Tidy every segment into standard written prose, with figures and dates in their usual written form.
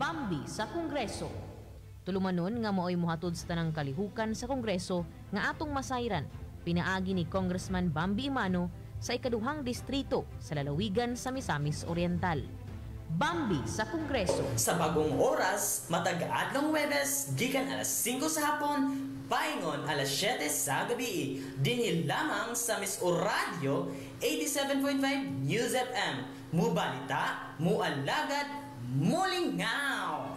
Bambi sa Kongreso. Tulumanon nga maoy mohatod sa tanang kalihukan sa Kongreso nga atong masayran pinaagi ni Congressman Bambi Emano sa ikaduhang distrito sa lalawigan sa Misamis Oriental. Bambi sa Kongreso. Sa bagong oras, matag adlong Webes, gikan alas 5 sa hapon, paingon alas 7 sa gabi. Dinhi lamang sa Miss Radio 87.5 News FM. Mubalita, mualagad, mulingaw!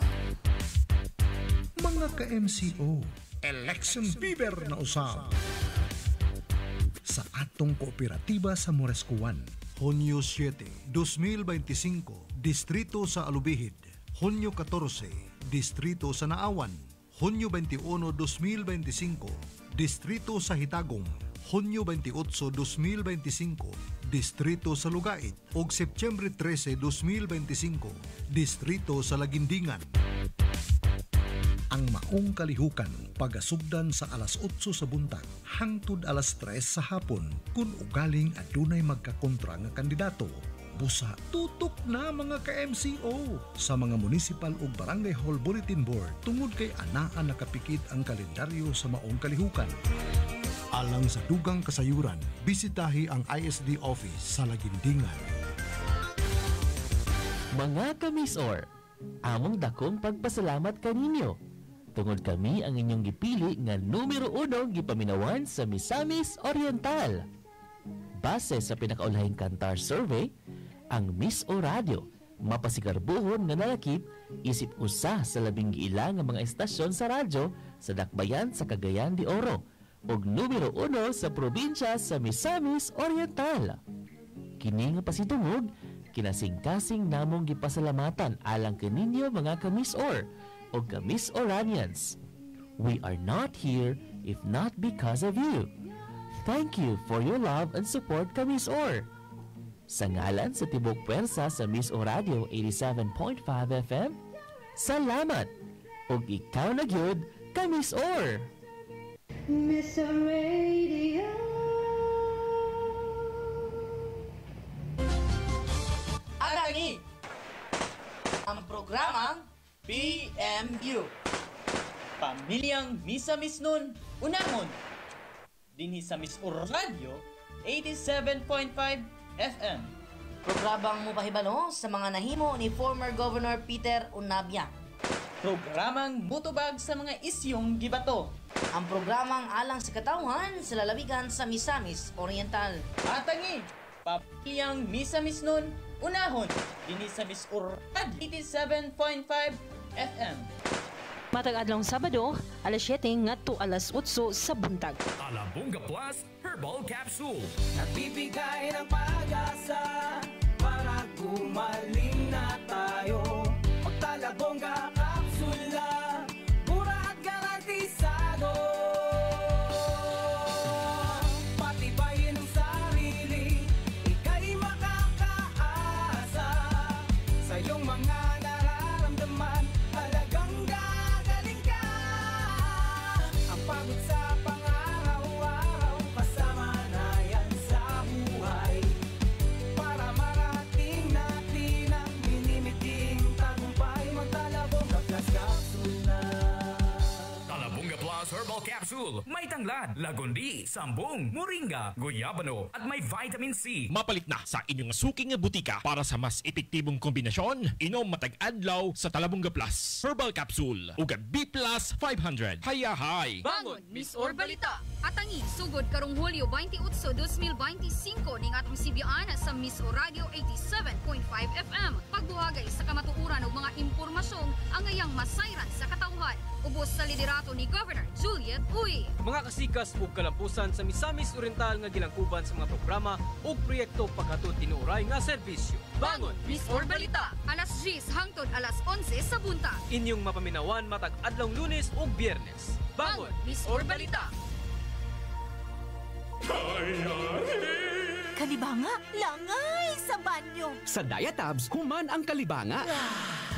Mga ka-MCO, election fever na usab sa atong kooperatiba sa Morescoan. Hunyo 7, 2025, Distrito sa Alubijid. Hunyo 14, Distrito sa Naawan. Hunyo 21, 2025, Distrito sa Hitagom. Hunyo 28, 2025, Distrito sa Lugait. Ug Setyembre 13, 2025, Distrito sa Laguindingan. Ang maong kalihukan pagasugdan sa alas 8 sa buntag hangtod alas 3 sa hapon. Kung ugaling adunay magkakontra nga kandidato, busa tutok na, mga ka-MCO, sa mga municipal ug barangay hall bulletin board tungod kay anaa nakapikit ang kalendaryo sa maong kalihukan. Alang sa dugang kasayuran, bisitahi ang ISD office sa Laguindingan. Mga kamisor, among dakong pagpasalamat kaninyo. Tungod kami ang inyong gipili nga numero uno gipaminawan sa Misamis Oriental. Base sa pinakaulahing Kantar survey, ang Miss O Radio mapasigarbuhon nga nalakip isip usa sa labing giila nga mga estasyon sa radyo sa dakbayan sa Cagayan de Oro ug numero uno sa probinsya sa Misamis Oriental. Kini nga pasitungog, kinasingkasing namong gipasalamatan alang kaninyo, mga kamisor o kamis Oranians. We are not here if not because of you. Thank you for your love and support, Kamisor. Sa ngalan sa tibok pwersa sa Miss O Radio 87.5 FM, salamat! Ug ikaw na gyud, Kamisor! Miss Radio. Atangi ang programang PMU. Pamilyang Misamis Nun, unahon. Dinhi sa Miss Radio 87.5 FM. Programang mupahibalo sa mga nahimo ni former Governor Peter Unabia. Programang mutubag sa mga isyong gibato. Ang programang alang sa katawhan sa lalawigan sa Misamis Oriental. Atangi, Pamilyang Misamis Nun, unahon. Dinhi sa Miss Radio 87.5 FM. Matag adlong Sabado, alas 7 ngadto alas 8 sa buntag. Alabonga Plus Herbal Capsule. Nagbibigay ng pag-asa para gumaling na tayo. Magtalabongga kapsula, mura at garantisado. Patibayin ang sarili, ika'y makakaasa. Sa iyong mga nararamdaman, talagang gagaling ka. Ang pagod sa pang-araw-araw, kasama na yan sa buhay. Para marating natin ang minimiting tagumpay, magtalabongga Plus Capsule na. Talabonga Plus Herbal Capsule. May tanglad, lagundi, sambong, moringa, guyabano at may vitamin C. Mapalit na sa inyong suking nga butika para sa mas epektibong kombinasyon. Inom matag adlaw sa Talabonga Plus Herbal Capsule ug B Plus 500. Hayahay! Bangon, Miss Or Balita. Atangi, sugod karong Hulyo 28, 2025 ning atong sibyaan sa Miss O Radio 87.5 FM. Pagbuhagay sa kamatuoran og mga impormasyong angayang masayran sa katawhan. Ubos sa liderato ni Governor Juliet Uy. Mga kasikas ug kalampusan sa Misamis Oriental nga gilangkuban sa mga programa ug proyekto paghatod tinuoray nga serbisyo. Bangon, Miss Or Balita. Alas 10 hangtod alas 11 sa buntag. Inyong mapaminawan matag adlong Lunes ug Biyernes. Bangon, Miss Or Balita. Kalibanga, langay sa banyo. Sa Diatabs, human ang kalibanga.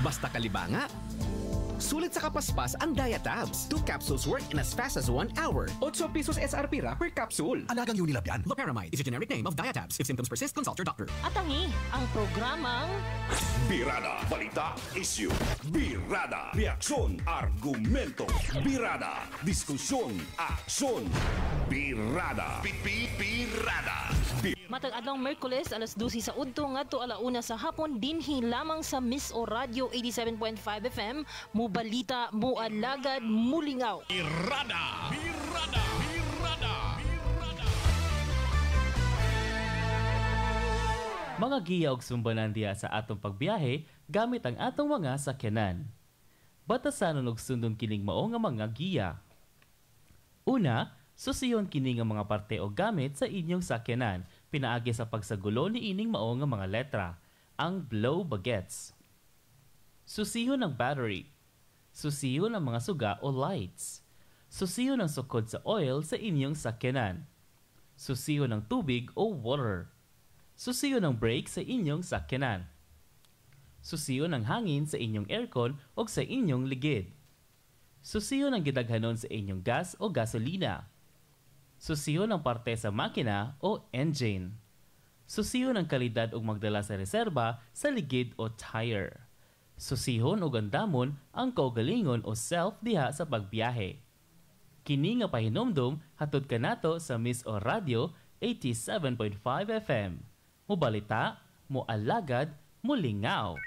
Basta kalibanga, Sulit sa kapaspas ang Diatabs. 2 capsules work in as fast as 1 hour. 8 pesos SRP ra per capsule. Alagang Unilab yan. Loperamide is a generic name of Diatabs. If symptoms persist, consult your doctor. Atangi ang programang Birada, balita, issue. Birada, reaksyon, argumento. Birada, diskusyon, aksyon. Birada. Birada. Matag adlawng Miyerkules alas 12 sa udto ngadto alauna sa hapon dinhi lamang sa Miss O Radio 87.5 FM, mubalita, mualagad, mulingaw. Birada! Birada! Birada! Mga giya og sumbanan diha sa atong pagbiyahe gamit ang atong mga sakyanan. Batasanon og sundon kining mao nga mga giya. Una, susiyon kini nga mga parte o gamit sa inyong sakyanan pinaagi sa pagsagulo niining mao nga mga letra, ang blow bagets. Susihon ang battery. Susihon ang mga suga o lights. Susihon ang sukod sa oil sa inyong sakyanan. Susihon ang tubig o water. Susihon ang brake sa inyong sakyanan. Susihon ang hangin sa inyong aircon o sa inyong ligid. Susihon ang gidaghanon sa inyong gas o gasolina. Susihon ang parte sa makina o engine. Susihon ang kalidad og magdala sa reserba sa ligid o tire. Susihon og andamon ang kaugalingon o self diha sa pagbiyahe. Kini nga pahinumdum hatod kanato sa Miss O Radio 87.5 FM. Mubalita, mualagad, mulingaw.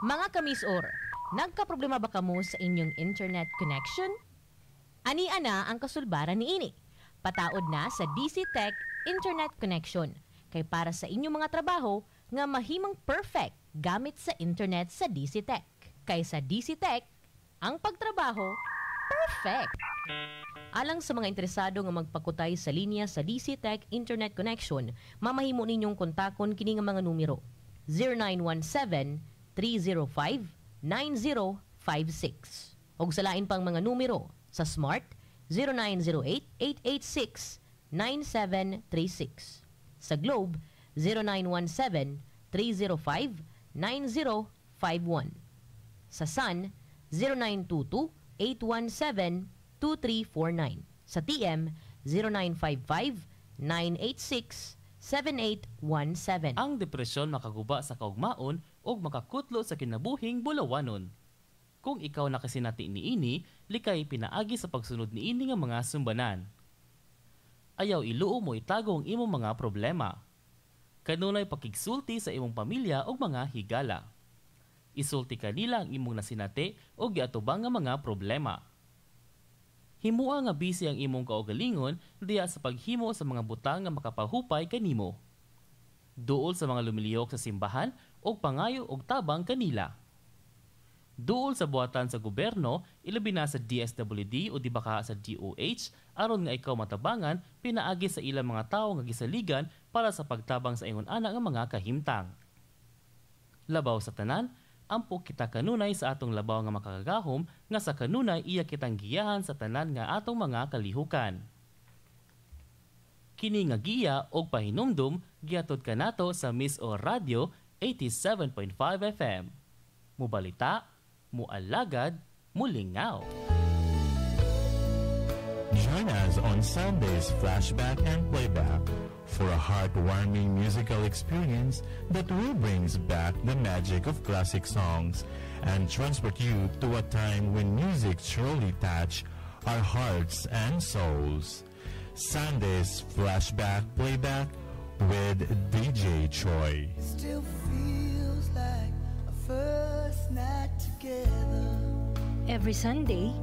Mga kamisor, nagkaproblema ba kamo sa inyong internet connection? Ani-ana ang kasulbaran niini. Pataod na sa DC Tech Internet Connection kay para sa inyong mga trabaho nga mahimong perfect gamit sa internet sa DC Tech. Kay sa DC Tech, ang pagtrabaho perfect. Alang sa mga interesado nga magpakutay sa linya sa DC Tech Internet Connection, mamahimo ninyong kontakon kini nga mga numero: 0917-305-9056. Og sa lain pang mga numero sa Smart, 0908-886-9736. Sa Globe, 0917-305-9051. Sa Sun, 0922-817-2349. Sa TM, 0955-986-7817. Ang depresyon makaguba sa kaugmaon ug makakutlo sa kinabuhing bulawanon. Kung ikaw nakasinati niini, likay pinaagi sa pagsunod niini nga mga sumbanan. Ayaw iluo mo itago ang imong mga problema. Kanunay pakigsulti sa imong pamilya ug mga higala. Isulti kanila ang imong nasinati o giatubang nga mga problema. Himua nga busy ang imong kaugalingon diya sa paghimo sa mga butang nga makapahupay kanimo. Duol sa mga lumilihok sa simbahan og pangayo og tabang kanila. Duol sa buhatan sa gobyerno, ilabi na sa DSWD o di baka sa DOH aron nga ikaw matabangan pinaagi sa ilang mga tawo nga gisaligan para sa pagtabang sa ingon ana nga mga kahimtang. Labaw sa tanan, ampo kita kanunay sa atong labaw nga makakagahom nga sa kanunay iya kitang giyahan sa tanan nga atong mga kalihukan. Kini nga giya og pahinumdum gihatod kanato sa Miss O Radio 87.5 FM. Mubalita, mualagad, mulingaw. Join us on Sunday's Flashback and Playback for a heartwarming musical experience that will brings back the magic of classic songs and transport you to a time when music truly touched our hearts and souls. Sunday's Flashback Playback with DJ Choi. Still feels like a first night together. Every Sunday,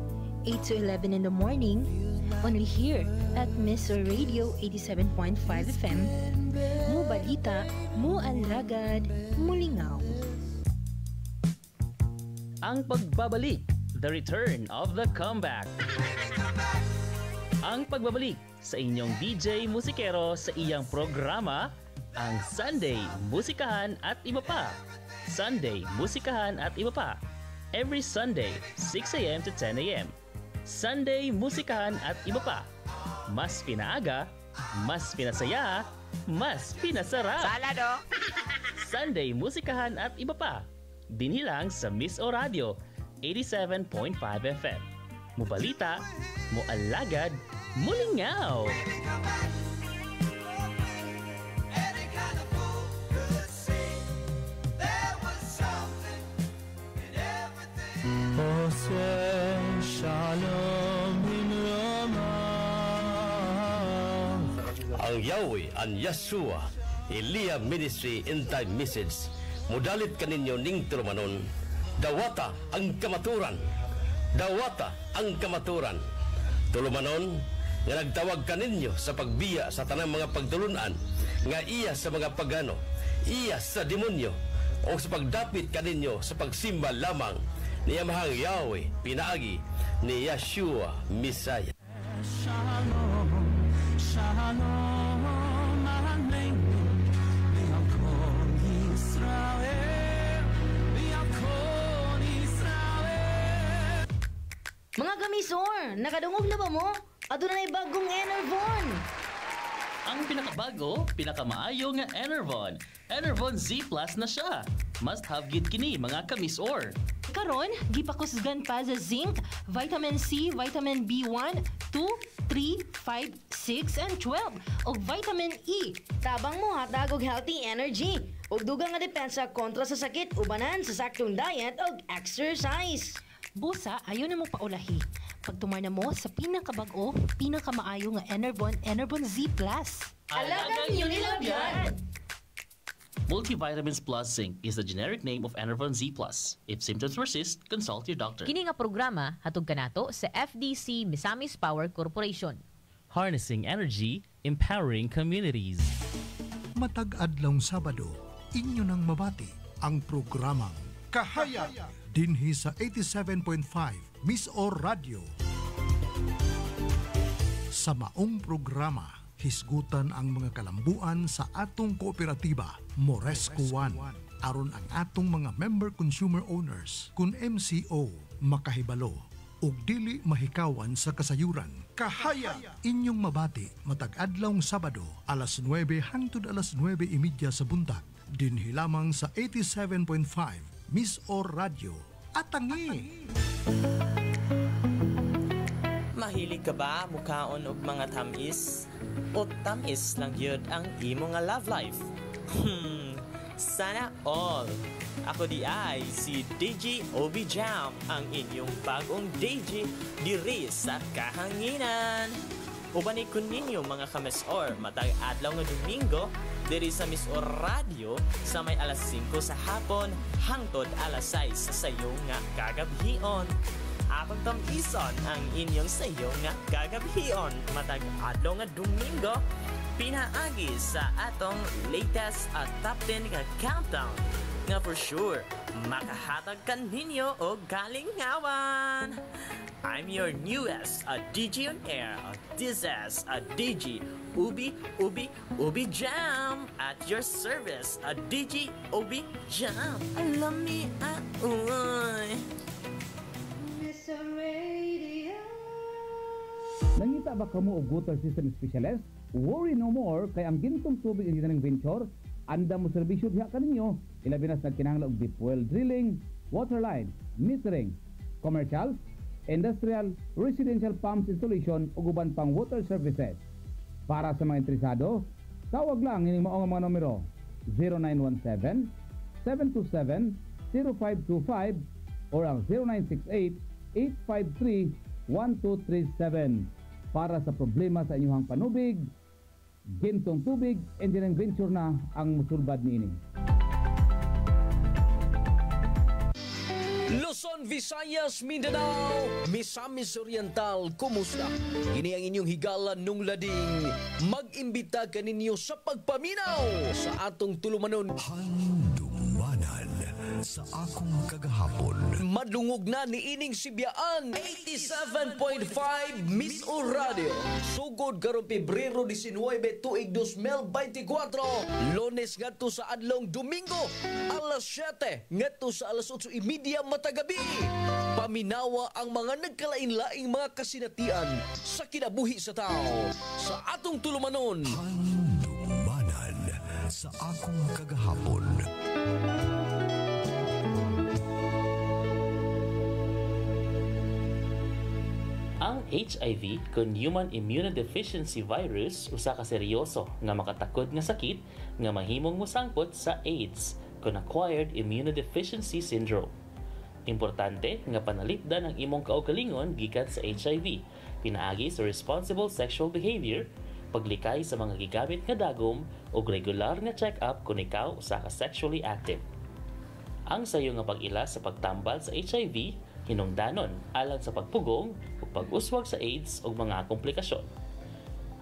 8 to 11 in the morning, only here at Miss Radio 87.5 FM. Mubalita, mualagad, mulingaw. Ang pagbabalik, the return of the comeback. Ang pagbabalik sa inyong DJ Musikero sa iyang programa, ang Sunday Musikahan at Iba Pa. Sunday Musikahan at Iba Pa. Every Sunday, 6 a.m. to 10 a.m. Sunday Musikahan at Iba Pa. Mas pinaaga, mas pinasaya, mas pinasarap. Salado! Sunday Musikahan at Iba Pa. Dinhi lang sa Miss O Radio 87.5 FM. Mubalita, mualagad, mulingaw. Ang Yahweh, ang Yeshua, Elia Ministry End Time Message, mudalit kaninyo ning tulumanon. Dawata ang kamaturan. Dawata ang kamaturan. Tulumanon, nga nagtawag kaninyo sa pagbiya sa tanang mga pagtulunan, nga iya sa mga pagano, iya sa demonyo, o sa pagdapit kaninyo sa pagsimba lamang ni Amahang Yahweh, pinaagi ni Yeshua Messiah. Shalom, shalom aleinu, ve'al kol Yisrael, ve'al kol Yisrael. Mga kamisor, nakadungog na ba mo? Aduna na'y bagong Enervon. Ang pinakabago, pinakamaayo nga Enervon. Enervon Z Plus na siya. Must have gid kini mga kamisor. Karon, gipakusgan pa sa zinc, vitamin C, vitamin B1, 2, 3, 5, 6, and 12 ug vitamin E. Tabang mo hatag og healthy energy ug dugang nga depensa kontra sa sakit ubanan sa saktong diet ug exercise. Busa, ayaw na mo paulahi. Pagtumar na mo sa pinakabag-o, pinakamaayo nga Enervon, Enervon Z+. Alagang Unilab yan! Multivitamins Plus Zinc is the generic name of Enervon Z Plus. If symptoms persist, consult your doctor. Kini nga programa hatog kanato sa FDC Misamis Power Corporation. Harnessing energy, empowering communities. Matag adlawng Sabado, inyo nang mabati ang programang Kahayag dinhi sa 87.5 MisOr Radio. Sa maong programa, hisgutan ang mga kalambuan sa atong kooperatiba Moresco 1 aron ang atong mga member consumer owners kun MCO makahibalo ug dili mahikawan sa kasayuran. Kahayag inyong mabati matag adlawng Sabado alas 9 hangtod alas 9:30 sa buntag dinhi lamang sa 87.5 MisOr Radio. Atangi! Mahilig ka ba mukaon og mga tamis? O tamis lang yun ang imo nga love life? Sana all! Ako di ay si DJ Obi Jam, ang inyong bagong DJ diri sa kahanginan. Uban ko ninyo mga kamesor matag adlaw nga Domingo diri sa MisOr Radio sa may alas 5 sa hapon hangtod alas 6 sa sayo nga kagabhion. Atong tamison ang inyong sayo nga kagabhion matag adlaw nga Domingo pinaagi sa atong latest at top 10 nga countdown nga for sure makahatag kaninyo og kalingawan. I'm your newest a DJ on air. This is a DJ Ubi Ubi Ubi Jam at your service. A DJ Ubi Jam. Alam mi uy. MisOr Radio. Nangita ba kamo og water system specialist? Worry no more kay ang Gintong Tubig Engineering Venture anda mo serbisyo diha kaninyo. Ilabi na sa nagkinahanglan og deep well drilling, water line, metering, commercial, industrial, residential pumps installation ug uban pang water services. Para sa mga interesado, tawag lang ining mao nga mga numero 0917 727 0525 or ang 0968 853 1237 para sa problema sa inyong panubig. Gintong Tubig Engineering Venture na ang musulbad niini. Luzon, Visayas, Mindanao, Misamis Oriental, kumusta? Kini ang inyong higala nung lading. Mag-imbita kaninyo sa pagpaminaw sa atong tulumanon. Handumanan sa akong kagahapon. Madlungog na ni ining Sibyaan 87.5 MisOr Radio. Sugod karong Pebrero 19 tuig 2024, Lunes ngadto sa adlong Domingo alas 7 ngadto sa alas 8:30 matagabi. Paminawa ang mga nagkalain-laing mga kasinatian sa kinabuhi sa tao sa atong tulumanon. Handumanan sa akong kagahapon. Ang HIV kon Human Immunodeficiency Virus usa ka seryoso nga makatakod nga sakit nga mahimong mosangpot sa AIDS kon Acquired Immunodeficiency Syndrome. Importante nga panalipdan ang imong kaugalingon gikan sa HIV pinaagi sa responsible sexual behavior, paglikay sa mga gigamit nga dagom ug regular nga check-up kung ikaw usa ka sexually active. Ang sayo nga pag-ila sa pagtambal sa HIV hinungdanon alang sa pagpugong ug pag-uswag sa AIDS ug mga komplikasyon.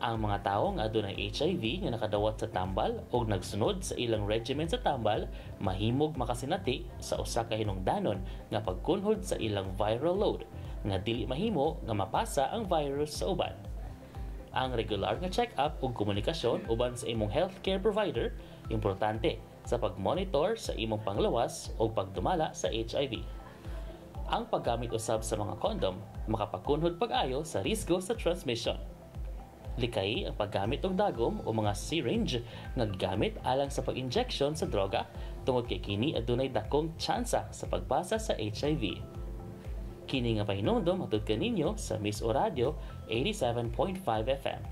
Ang mga tawo nga adunay HIV nga nakadawat sa tambal ug nagsunod sa ilang regimen sa tambal mahimog makasinati sa usa ka hinungdanon nga pagkunhod sa ilang viral load nga dili mahimo nga mapasa ang virus sa uban. Ang regular nga check-up ug komunikasyon uban sa imong healthcare provider importante sa pag-monitor sa imong panglawas ug pagdumala sa HIV. Ang paggamit usab sa mga kondom makapakunhod pag-ayo sa risgo sa transmission. Likay ang paggamit og dagom o mga syringe nga gigamit alang sa pag-injection sa droga tungod kay kini adunay dakong tsansa sa pagpasa sa HIV. Kini nga pahinumdom matud kaninyo sa Miss O Radio 87.5 FM.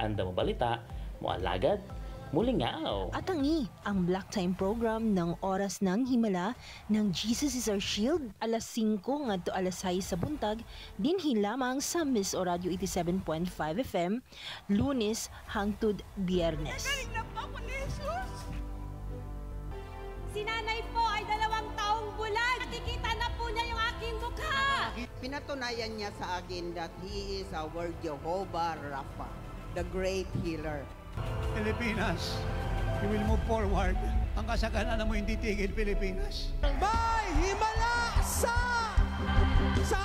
Anda mo balita, moalagad, mulingaw. At ang Black Time program ng Oras ng Himala ng Jesus is Our Shield alas 5 ngadto alas 6 sa buntag dinhi lamang sa Miss O Radio 87.5 FM, Lunes hangtod Biyernes. Si nanay po ay 2 taong bulag. Nakikita na po niya yung aking mukha. Pinatunayan niya sa akin that he is our Jehovah Rapha, the great healer. Pilipinas, you will move forward. Ang kasaganahan mo hindi tigil, Pilipinas. May himala sa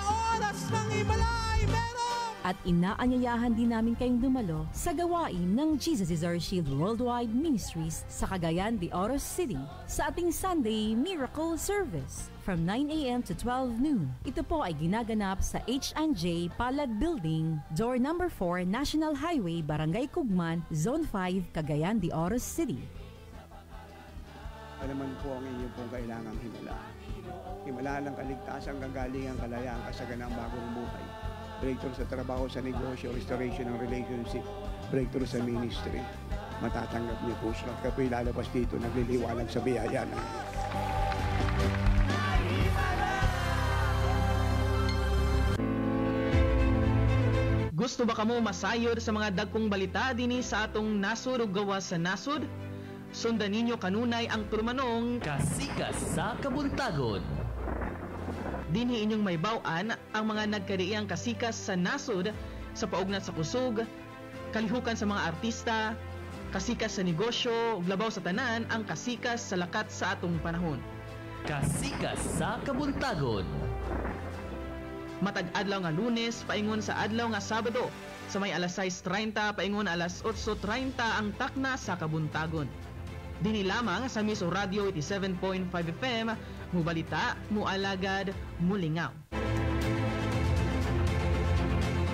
oras ng himala ay meron! At inaanyayahan din namin kayong dumalo sa gawain ng Jesus is Our Shield Worldwide Ministries sa Cagayan de Oro City sa ating Sunday Miracle Service from 9 a.m. to 12 noon. Ito po ay ginaganap sa H&J Palad Building, door number 4, National Highway, Barangay Cugman, Zone 5, Cagayan de Oro City. Ano man po ang inyong pong kailangang himala. Himala ng kaligtasan, kagalingan, kalayaan, kasaganang bagong buhay. Breakthrough sa trabaho, sa negosyo, restoration ng relationship, breakthrough sa ministry. Matatanggap niyo po siya. At kapo'y lalabas dito, nagliliwanag sa biyaya ng Gusto ba kamo masayod sa mga dagkong balita dinhi sa atong nasod ug gawas sa nasod? Sundan ninyo kanunay ang turmanong Kasikas sa Kabuntagon. Dinhi inyong maybaw-an ang mga nagkariiyang kasikas sa nasod sa paugnat sa kusog, kalihukan sa mga artista, kasikas sa negosyo, ug labaw sa tanan ang kasikas sa lakat sa atong panahon. Kasikas sa Kabuntagon. Matag adlaw nga Lunes paingon sa adlaw nga Sabado sa may alas 6:30 paingon alas 8:30 ang takna sa Kabuntagon. Dinhi lamang sa Miss O Radio 87.5 FM, mubalita, mualagad, mulingaw.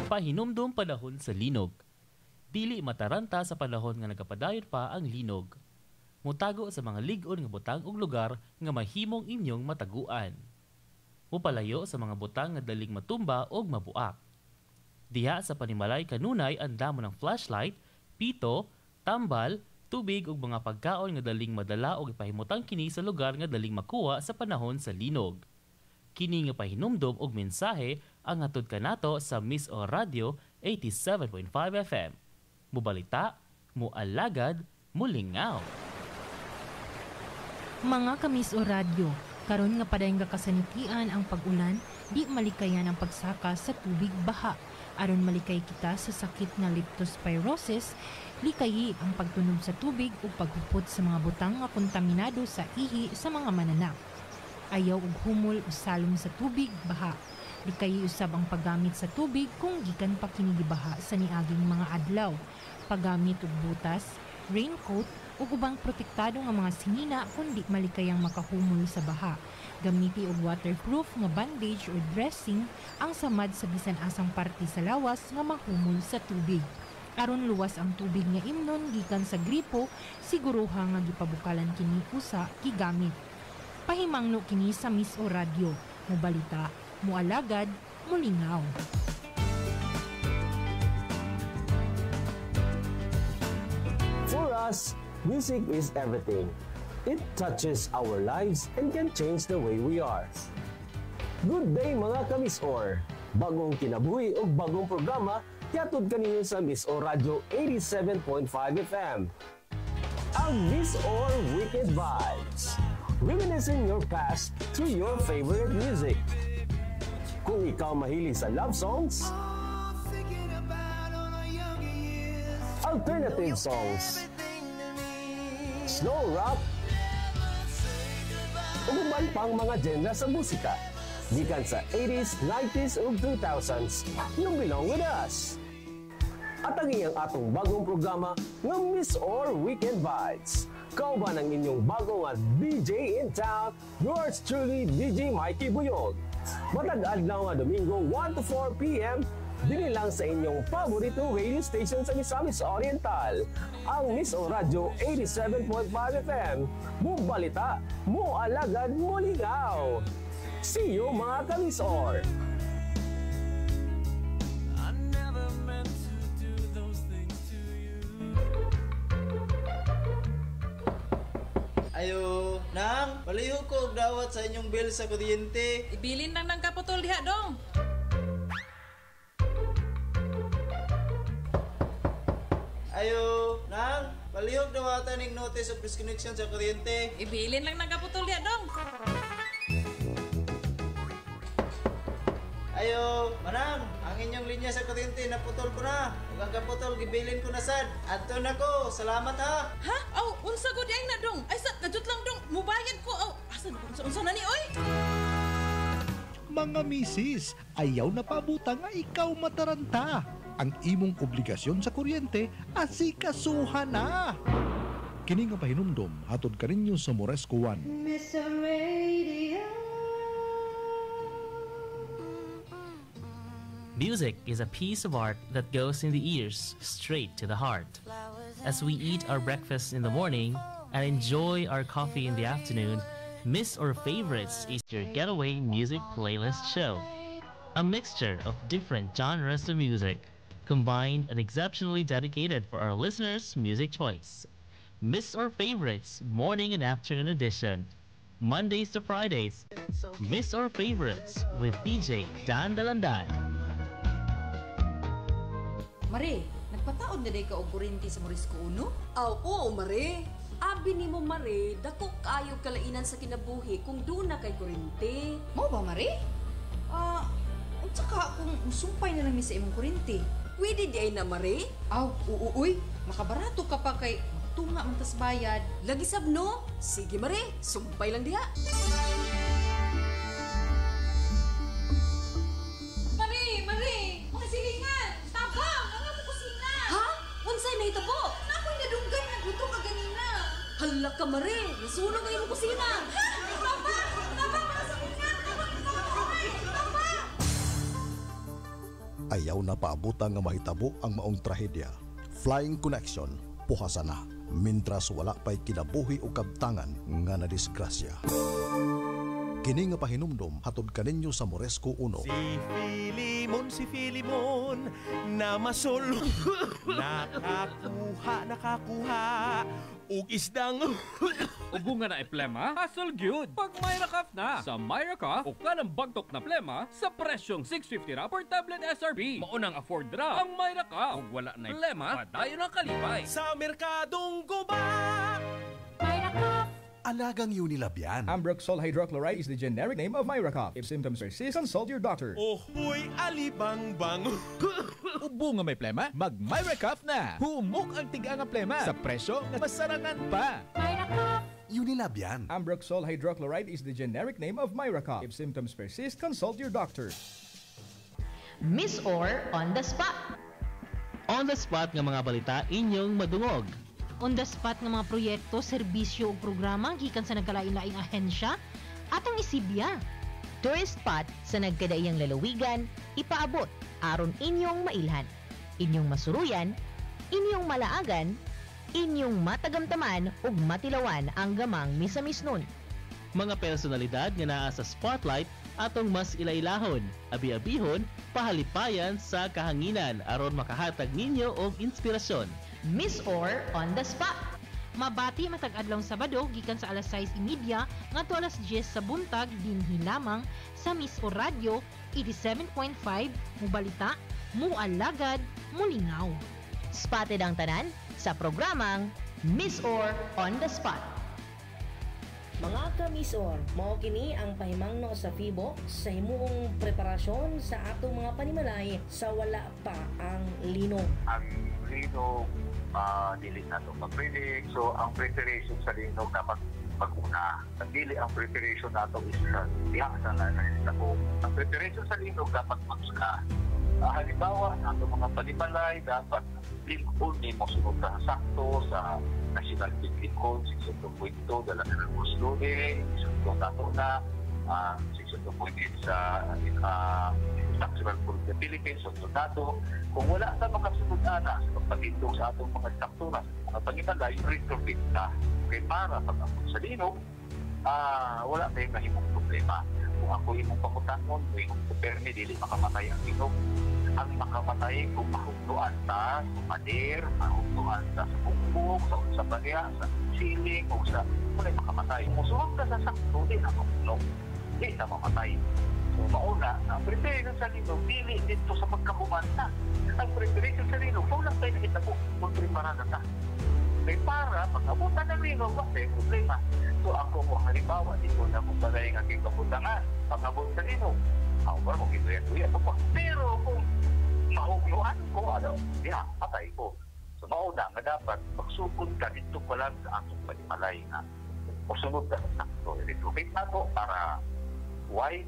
Pahinumdum panahon sa linog. Dili mataranta sa panahon nga nagapadayon pa ang linog. Mutago sa mga lig-on nga butang ug lugar nga mahimong inyong mataguan. Mupalayo sa mga butang nga daling matumba og mabuak. Diha sa panimalay kanunay andamo ng flashlight, pito, tambal, tubig ug mga pagkaon nga daling madala og ipahimutang kini sa lugar nga daling makuha sa panahon sa linog. Kini nga pahinumdom og mensahe ang hatod kanato sa Miss O Radio 87.5 FM. Mubalita, mualagad, mulingaw. Mga ka-Miss O Radio, karon nga padayon nga kasanitian ang pag-ulan, di malikayan ang pagsaka sa tubig baha. Aron malikay kita sa sakit nga leptospirosis, likayi ang pagtunob sa tubig ug paghupot sa mga butang nga kontaminado sa ihi sa mga mananap. Ayaw og humol o salom sa tubig baha. Likayi usab ang paggamit sa tubig kung gikan pa kini gibaha sa niaging mga adlaw. Paggamit og butas, raincoat ug ubang protektado nga mga sinina kun di malikayang makahumol sa baha. Gamiti og waterproof nga bandage or dressing ang samad sa bisan asang parte sa lawas nga mahumol sa tubig. Aron luwas ang tubig nga imnon gikan sa gripo, siguruha nga gipabukalan kini usa gigamit. Pahimangno kini sa Miss O Radio. Mubalita, mualagad, mulingaw. For us, music is everything. It touches our lives and can change the way we are. Good day, mga ka-MisOr! Bagong kinabuhi o bagong programa gihatod kaninyo sa MisOr Radio 87.5 FM. Ang MisOr Weekend Vibes. Reminiscing your past through your favorite music. Kung ikaw mahilig sa love songs, alternative songs, slow rock, ug uban pang mga genre sa musika. Gikan sa 80s, 90s ug 2000s, you belong with us. At ang iyang atong bagong programa nga MisOr Weekend Vibes. Kauban ang inyong bagong at DJ in town, yours truly, DJ Mikey Buyog. Matag adlaw nga Domingo, 1 to 4 p.m., dinhi lang sa inyong paboritong radio station sa Misamis Oriental, ang MisOr Radio 87.5 FM. Mo balita, mo alagad, mo lingaw. See you, mga ka-MisOr! I never meant to do those things to you. Ayo, Nang, palihog ko og dawat sa inyong bill sa kuryente. Ibilin lang ng kaputol diha dong. Ayo, Nang, palihog dawatan ning notice of disconnection sa kuryente. Ibilin lang ng kaputol diha dong. Ayo, Manang, ang inyong linya sa kuryente naputol ko na. Ug ang kaputol gibilin ko na sad. Adto na ko. Salamat ha. Ha? Aw, unsa gud ay na dong? Ay sa kadjut lang dong. Mubayad ko. Aw, asa na unsa unsa na ni oy? Mga misis, ayaw na paabuta nga ikaw mataranta. Ang imong obligasyon sa kuryente, asikasuhan na. Kini nga pahinumdom hatod kaninyo sa Moresco 1. MisOr Radio. Music is a piece of art that goes in the ears straight to the heart. As we eat our breakfast in the morning and enjoy our coffee in the afternoon, MisOr Favorites is your getaway music playlist show. A mixture of different genres of music, combined and exceptionally dedicated for our listeners' music choice. MisOr Favorites Morning and Afternoon Edition. Mondays to Fridays, MisOr Favorites with DJ Dan Dalandan. Mare, nagpataod na day ka og kuryente sa Morisco Uno? Aw, oo, Mare. Abi nimo Mare, dako kaayo kalainan sa kinabuhi kung duna kay kuryente. Mao ba, Mare? Ah, unsa ka kung musumpay na lang mi sa imong kuryente? Pwede di ay na, Mare? Aw, oo, uy, makabarato ka pa kay magtunga man tas bayad. Lagi sab no? Sige, Mare, sumpay lang diha. Mare, Mare, mga silingan. Tabang, ang among kusina. Ha? Unsay nahitabo? Nakoy nadunggan nga gusto ka ganina. Hala ka, Mare, nasunog ang imong kusina. Ha? Tabang, tabang mga silingan. Tabang, tabang, tabang. Ayaw na paabutan nga mahitabo ang maong trahedya. Flying Connection, puhasa na. Mintras wala pa'y kinabuhi o kabtangan nga nadisgrasya. Kini nga pahinumdom hatod kaninyo sa Moresco 1. Si Filimon, si Filimon, na masol. Nakakuha, nakakuha, ug isdang. Ubo nga na plema, hasol gyud. Pag Myra Cough na. Sa Myra Cough, ukan ang bagtok na plema sa presyong 650 ra per tablet SRP. Maunang afford ra ang Myra Cough. Ug wala na plema, padayon ang kalipay. Sa merkadong guba. Myra Cough. Alagang Unilab yan. Ambroxol hydrochloride is the generic name of Myra Cough. If symptoms persist, consult your doctor. Ohoy, alibang-bang. Ubo nga may plema, mag Myra Cough na. Humok ang tiga nga plema sa presyo nga masarangan pa. Myra Cough. Unilab yan. Ambroxol hydrochloride is the generic name of Myra Cough. If symptoms persist, consult your doctor. MisOr on the spot. On the spot nga mga balita inyong madungog. On the spot nga mga proyekto, serbisyo ug programa gikan sa nagkalain-laing ahensya atong isibya. Tourist spot sa nagkadaiyang lalawigan, ipaabot aron inyong mailhan, inyong masuruyan, inyong malaagan, inyong matagamtaman ug matilawan ang gamang Misamisnon. Mga personalidad nga naa sa spotlight atong mas ilailahon, abi-abihon, pahalipayan sa kahanginan aron makahatag ninyo og inspirasyon. Miss Or on the Spot. Mabati matag adlawng Sabado gikan sa alas 6:30 ngadto alas 10 sa buntag dinhi lamang sa MisOr Radio 87.5, mubalita, mualagad, mulingaw. Spotted ang tanan sa programang Miss Or on the Spot. Mga ka-MisOr, mao kini ang pahimangno sa FIBOX sa himuong preparasyon sa atong mga panimalay sa wala pa ang linog. Ang linog, dili na ito mag-predict. So, ang preparation sa linog dapat pag-una. Ang dili ang preparation nato is diha sa na. Ang preparation sa linog dapat mag-una. Halimbawa, ang atong mga panimalay dapat lingkod ni mo sunod ka sakto sa National Building Code Section 2.2, dala na ng loading, sunod nato na Section 2.8 sa Structural Code of the Philippines, sunod nato. Kung wala sa makasunod na sa pagpatindog sa atong mga struktura, sa mga panimalay, retrofit na. Okay, para pag-abot sa linog, wala tayong nahimong problema. Kung ako imong pangutangon, kung imong permi, dili makamatay ang linog. Ang makamatay kung mahugnuan ta sa pader, mahugnuan ta sa bumbong, sa unsa pa niya, sa ceiling, o sa wala makamatay. Kung suwag ka sa sakto, di na mahugnog, di na mamatay. So mauna, ang preparation sa linog, dili dito sa pagkahumanta. Ang preparation sa linog, wala tayo nakita ko, magprepara na ta. Kaya para pag-abutan ng linog, wala tayong problema. So ako mo halimbawa, dito na kung balay ang aking kabutangan, pag-abot sa linog, ako ba mo gituya-tuya ko pa. Pero kung mahugnuan ko, ano, diha, patay ko. So mauna nga dapat magsukod ka dito pa lang sa atong panimalay nga. O sunod ka sa sakto. Retrofit na to para why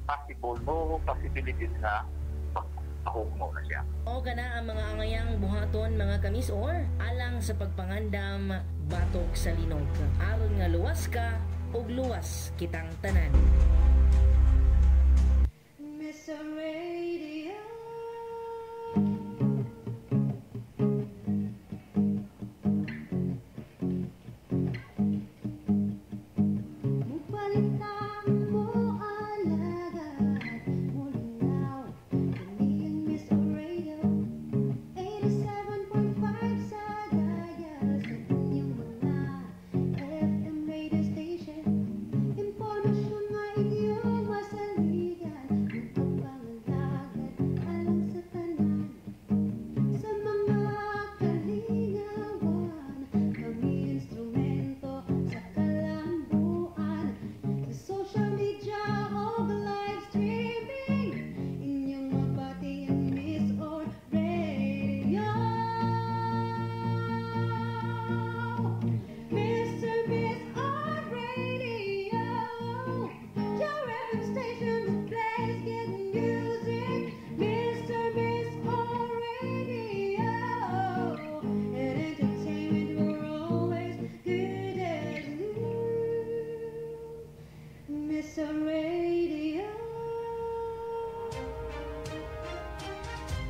possible no possibilities na pagpahugno na siya. O kana ang mga angayang buhaton mga ka-MisOr alang sa pagpangandam batok sa linog. Aron nga luwas ka ug luwas kitang tanan. MisOr Radio.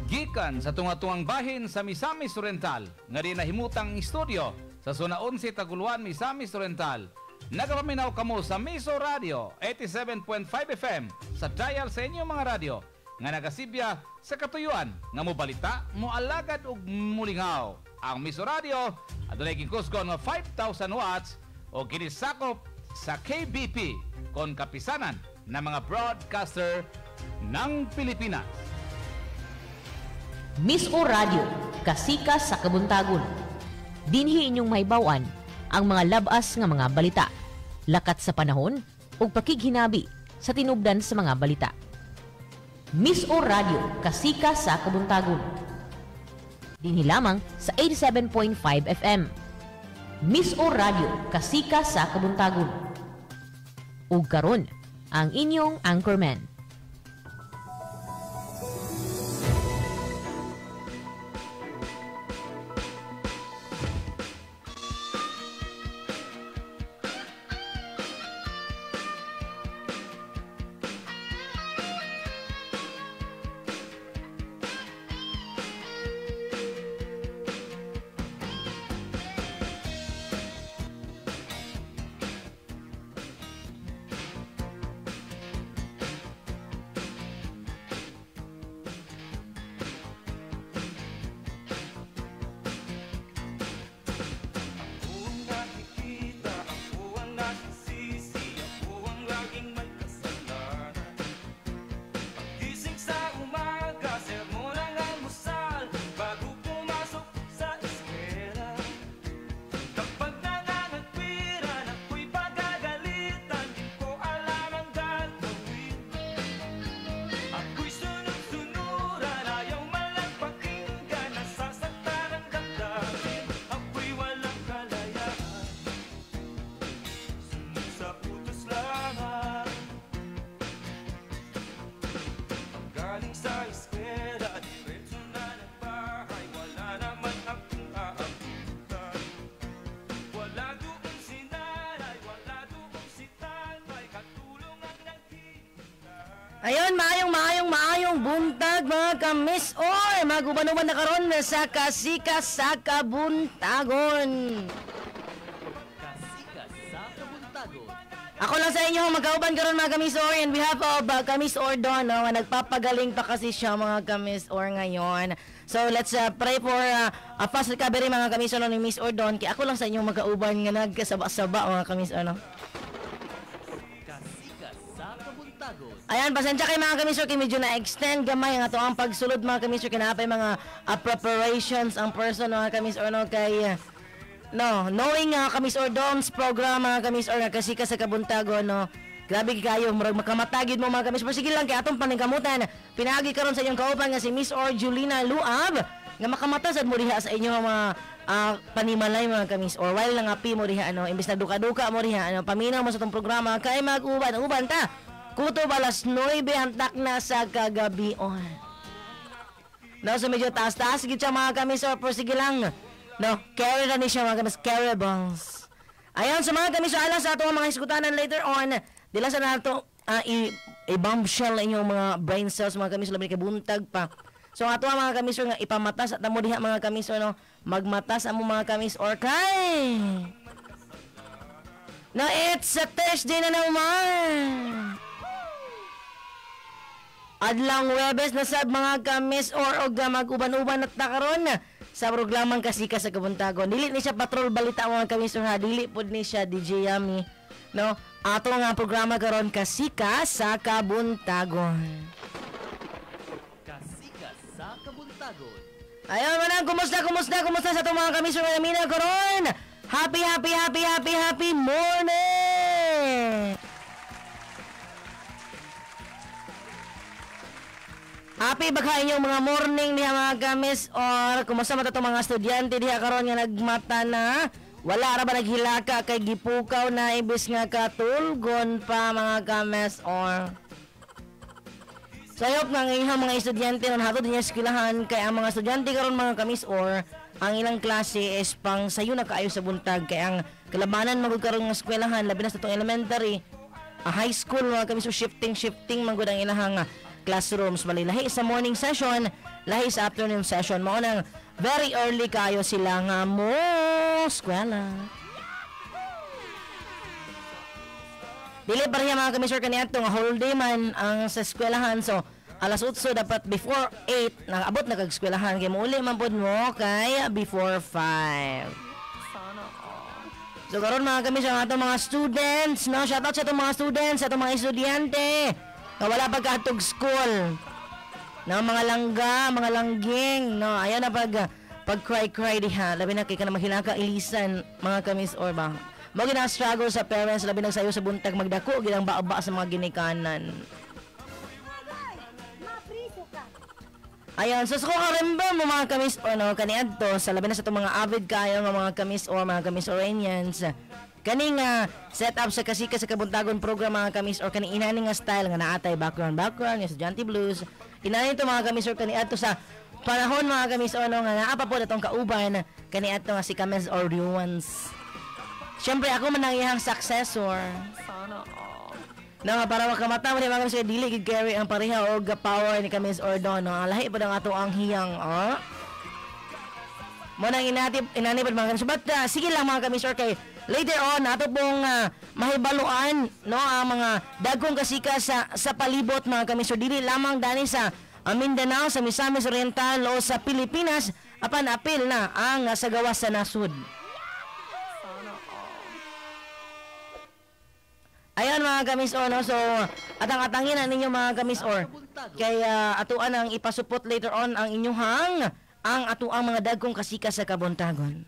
Gikan sa tunga-tungang bahin sa Misamis Oriental, nga di nahimutang studio sa Zona 11 Taguluan, Misamis Oriental. Nagapaminaw kamo sa MisOr Radio 87.5 FM sa dial sa inyong mga radyo nga nagasibya sa katuyuan nga mobalita, moalagad ug mulingaw. Ang MisOr Radio adunay gikusgon nga 5,000 watts o ginisakop sa KBP kon kapisanan ng mga broadcaster ng Pilipinas. MisOr Radio, kasika sa kabuntagon. Dinhi inyong mahibaw-an ang mga labas nga mga balita, lakat sa panahon ug pakighinabi sa tinubdan sa mga balita. MisOr Radio, kasika sa kabuntagon. Dinhi lamang sa 87.5 FM. MisOr Radio, kasika sa kabuntagon. Ug karon, ang inyong anchorman. Pagdating sa eskwela, diretso na ng bahay. Wala naman akong aabutan. Wala doon si nanay, wala doon si tatay. Katulong ang naghihintay. Ayun, maayong maayong maayong buntag mga ka-Miss Or. Maguban-uban na karon sa Kasika sa Kabuntagon. Kasika sa Kabuntagon. Ako lang sa inyo magkauban karon mga ka-Miss Or in behalf of Ka-Miss Or Don, no, nga nagpapagaling pa kasi siya mga ka-Miss Or ngayon. So let's pray for a fast recovery mga ka-Miss Or, no, ni Miss Or Don. Kaya ako lang sa inyo magkauban nga nagkasaba-saba mga ka-Miss Or, no. Kasika sa Kabuntagon. Ayan, pasensya kay mga ka-Miss Or, kay medyo na-extend gamay ang ato ang pagsulod mga ka-Miss Or, kinapay mga preparations ang person mga ka-Miss Or, no, kay no, knowing nga ka-Miss Or Dom's program mga ka-Miss Or nga Kasika sa Kabuntagon, no. Grabe kayo, murag makamatagid mo mga ka-Miss Or. Sige lang kay atong paningkamutan. Pinaagi karon sa inyong kauban nga si Miss Or Julina Luab nga makamata sad mo diha sa inyong mga panimalay mga ka-Miss Or. While lang api mo diha, ano, imbes na duka-duka mo diha, ano, paminaw mo sa atong programa kay mag-uban-uban ta. Kutob alas 9 hantak na sa kagabion. No, so medyo taas-taas gid siya mga ka-Miss Or, pero sige lang. No, carry na ni siya mga ka-Miss, carry balls. Ayan, so mga ka-Miss Or, alang sa atong mga hiskutanan later on, dila sa nato i-bombshell inyong mga brain cells mga ka-Miss Or, labi kay buntag pa. So ang ato mga ka-Miss Or nga ipamatas at amo diha mga ka-Miss Or, no, magmatas amo mga ka-Miss Or kay no, it's a Thursday na naman. Adlang Webes na sab mga ka-Miss Or og mag-uban-uban at karon sa programang Kasika sa Kabuntagon. Dili ni siya patrol balita mga ka-Miss Or, ha, dili pod ni siya DJ Yami. No, ato nga programa karon Kasika sa Kabuntagon. Kasika sa Kabuntagon. Ayun, manang, kumusta, kumusta, kumusta sa itong mga ka-Miss Or nga namina karon? Happy, happy, happy, happy, happy morning! Happy ba kayo inyong mga morning diha mga ka-Miss Or? Kumusta man itong mga estudyante diha karon nga nagmata na? Wala ra ba naghilaka kay gipukaw na imbis nga katulgon pa mga ka-Miss Or? So I hope nga ang inyong mga estudyante nun hatod niya eskwelahan kay ang mga estudyante karon mga ka-Miss Or, ang ilang klase is pang sayo na kaayo sa buntag kay ang kalabanan magud karon nga eskwelahan labi na sa itong elementary, high school mga ka-Miss Or, shifting shifting man gud ang ilahang classrooms. Bali lahi sa morning session, lahi sa afternoon session. Mao nang very early kayo sila nga mo eskwela. Dili pareha mga ka-Miss Or kaniadto nga whole day man ang sa eskwelahan. So alas 8 dapat before 8 nakaabot na kag eskwelahan kay muuli man pud mo kay before 5. So karon mga ka-Miss Or, ang atong mga students, no, shout out sa atong mga students, sa atong mga estudyante nga wala pa kaadtog school. No, mga langga, mga langging, no, ayan na pag cry cry diha, labi na kay kana maghilaka ilisan mga ka-Miss Or ba. Mao gid ang struggle sa parents labi na sayo sa buntag magdako gid ang baba sa mga ginikanan. Ayan, so kung remember mo mga ka-Miss Or, no, kaniadto sa labi na sa itong mga avid kayo nga mga ka-Miss Or, mga ka-Miss Oranians, kaning set up sa Kasika sa Kabuntagon program mga ka-Miss Or, kaning inani nga style nga naatay background background nga Estudyante Blues. Inani to mga ka-Miss Or kaniadto sa panahon mga ka-Miss Or, no, nga naa pa po atong kauban kaniadto nga si ka-Miss Or Ruans. Siyempre ako man ang iyang successor. Sana all. No, para makamata mo ni mga ka-Miss Or, dili gid carry ang pareha og power ni ka-Miss Or don, no. Ang lahi pa ang ato ang hiyang, oh. Mo nang inani pa mga ka-Miss Or. But sige lang mga ka-Miss Or kay later on ato pong mahibaluan, no, ang mga dagkong kasika sa palibot mga ka-Miss Or. Dili lamang dani sa Mindanao, sa Misamis Oriental o sa Pilipinas, apan apil na ang sa gawas sa nasud. Ayan mga ka-Miss Or, no? So atang-atangin na ninyo mga ka-Miss Or. Kaya atuan ang ipasupot later on ang inyuhang ang atuang mga dagkong kasika sa Kabuntagon.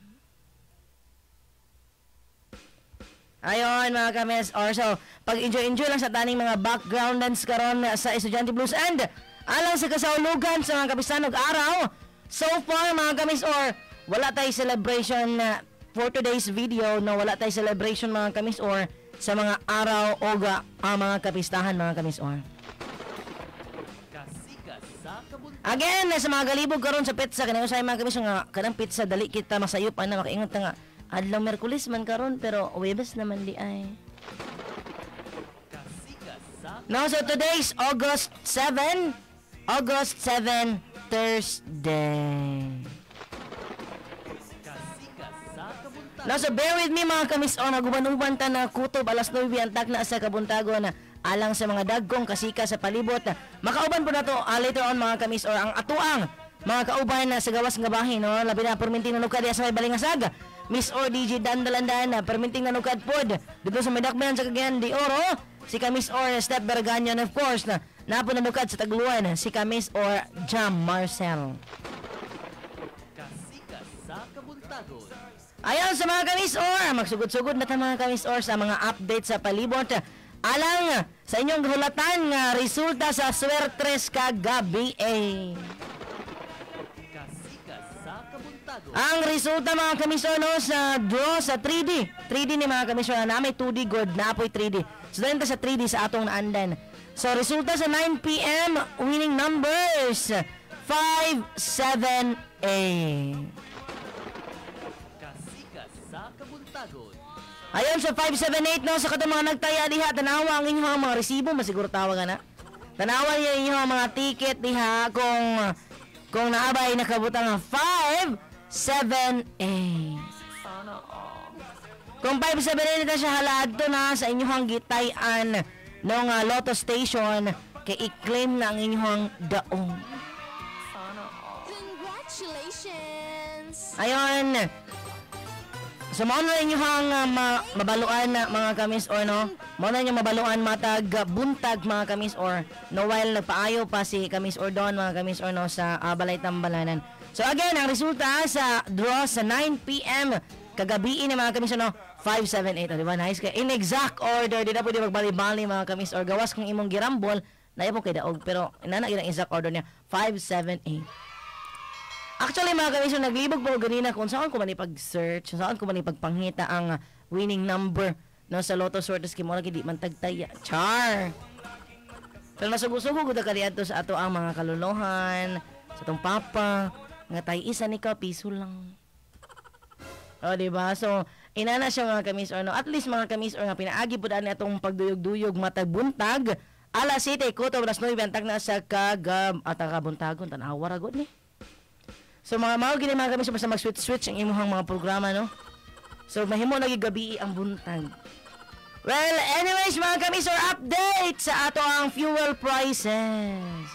Ayon mga ka-Miss Or, so pag-enjoy-enjoy lang sa taning mga background dance karon sa Estudyante Blues and alang sa kasaulugan sa mga kapistanog araw. So far mga ka-Miss Or, wala tay celebration for today's video, no, wala tay celebration mga ka-Miss Or sa mga araw o mga kapistahan mga ka-Miss Or. Kasika Again, sa mga galibog karon sa pizza kanang usay mga kamisor nga kanang pizza dali kita masayop ana makaingon ta nga adlaw Miyerkules man karon pero Huwebes naman di ay. No, so today's August 7, August 7, Thursday. No, so bear with me mga kamis-on, naguban-uban ta na kutob alas 9 ang takna sa kabuntagon na alang sa mga dagkong kasika sa palibot. Makauban po na to later on mga kamis or ang atuang mga kauban na sa gawas nga bahin, no? Labi na perminting nanukad sa may Balingasag. Miss or DJ Dandalandan, perminting nanukad pod dito sa may Dakbayan sa Cagayan de Oro. Si Kamis or Step Berganyan, of course, na napo nanukad sa Tagluan, si Kamis or Jam Marcel. Kasika sa kabuntagon. Ayon sa mga kamis or, magsugod-sugod na ta mga kamis or sa mga update sa palibot. Alang sa inyong hulatan nga resulta sa Swertres kagabi. Kasika sa kabuntagon. Ang resulta mga kamis or, no, sa draw sa 3D. 3D ni mga kamis or, na may 2D good, na apoy 3D. So dahil ta sa 3D sa atong naandan. So resulta sa 9 PM winning numbers 5, 7, 8. Kasika sa kabuntagon. Ayon sa 578 no, sa katong mga nagtaya diha, tanawa ang inyong mga resibo, masiguro tawag na. Tanawa niyo inyong mga ticket diha kung naabay nakabutang nga 5 7 8. Kung 5 7 8 na siya halaad to na sa inyong gitayan nung Lotto Station kay i-claim na ang inyong daong. Congratulations! Ayon. So mao na inyong mabaluan na mga kamis or no. Mao na inyong mabaluan matag buntag mga kamis or no, while nagpaayo pa si Kamis or Don mga kamis or no sa Balay Tambalanan. So again, ang resulta sa draw sa 9 PM kagabi ni mga kamis or no, 5 7 8, oh, di ba? Nice kay in exact order, di na pwede magbali-bali mga kamis or gawas kung imong girambol na po kay daog pero inana gyud ang exact order niya 5 7 8. Actually mga kamisyon, naglibog po ganina kung saan ko man ipag-search, saan ko man ipagpanghita ang winning number no sa Lotto Swertres kay mo lagi di man tagtaya. Char. Pero nasugo-sugo gud ka diadto sa ato ang mga kaluluhan, sa atong papa, nga tay isa ni ka piso lang. O di ba? So inana siya mga kamis or no. At least mga kamis or nga pinaagi pud ani atong pagduyog-duyog matag buntag alas 7 kutob alas 9 antag na sa kagab at kabuntagon tan-awa ra gud ni. So mga mao gini mga kamis basta mag-switch-switch ang imuhang mga programa no. So mahimo na gyud gabi ang buntag. Well, anyways mga kamis or update sa ato ang fuel prices.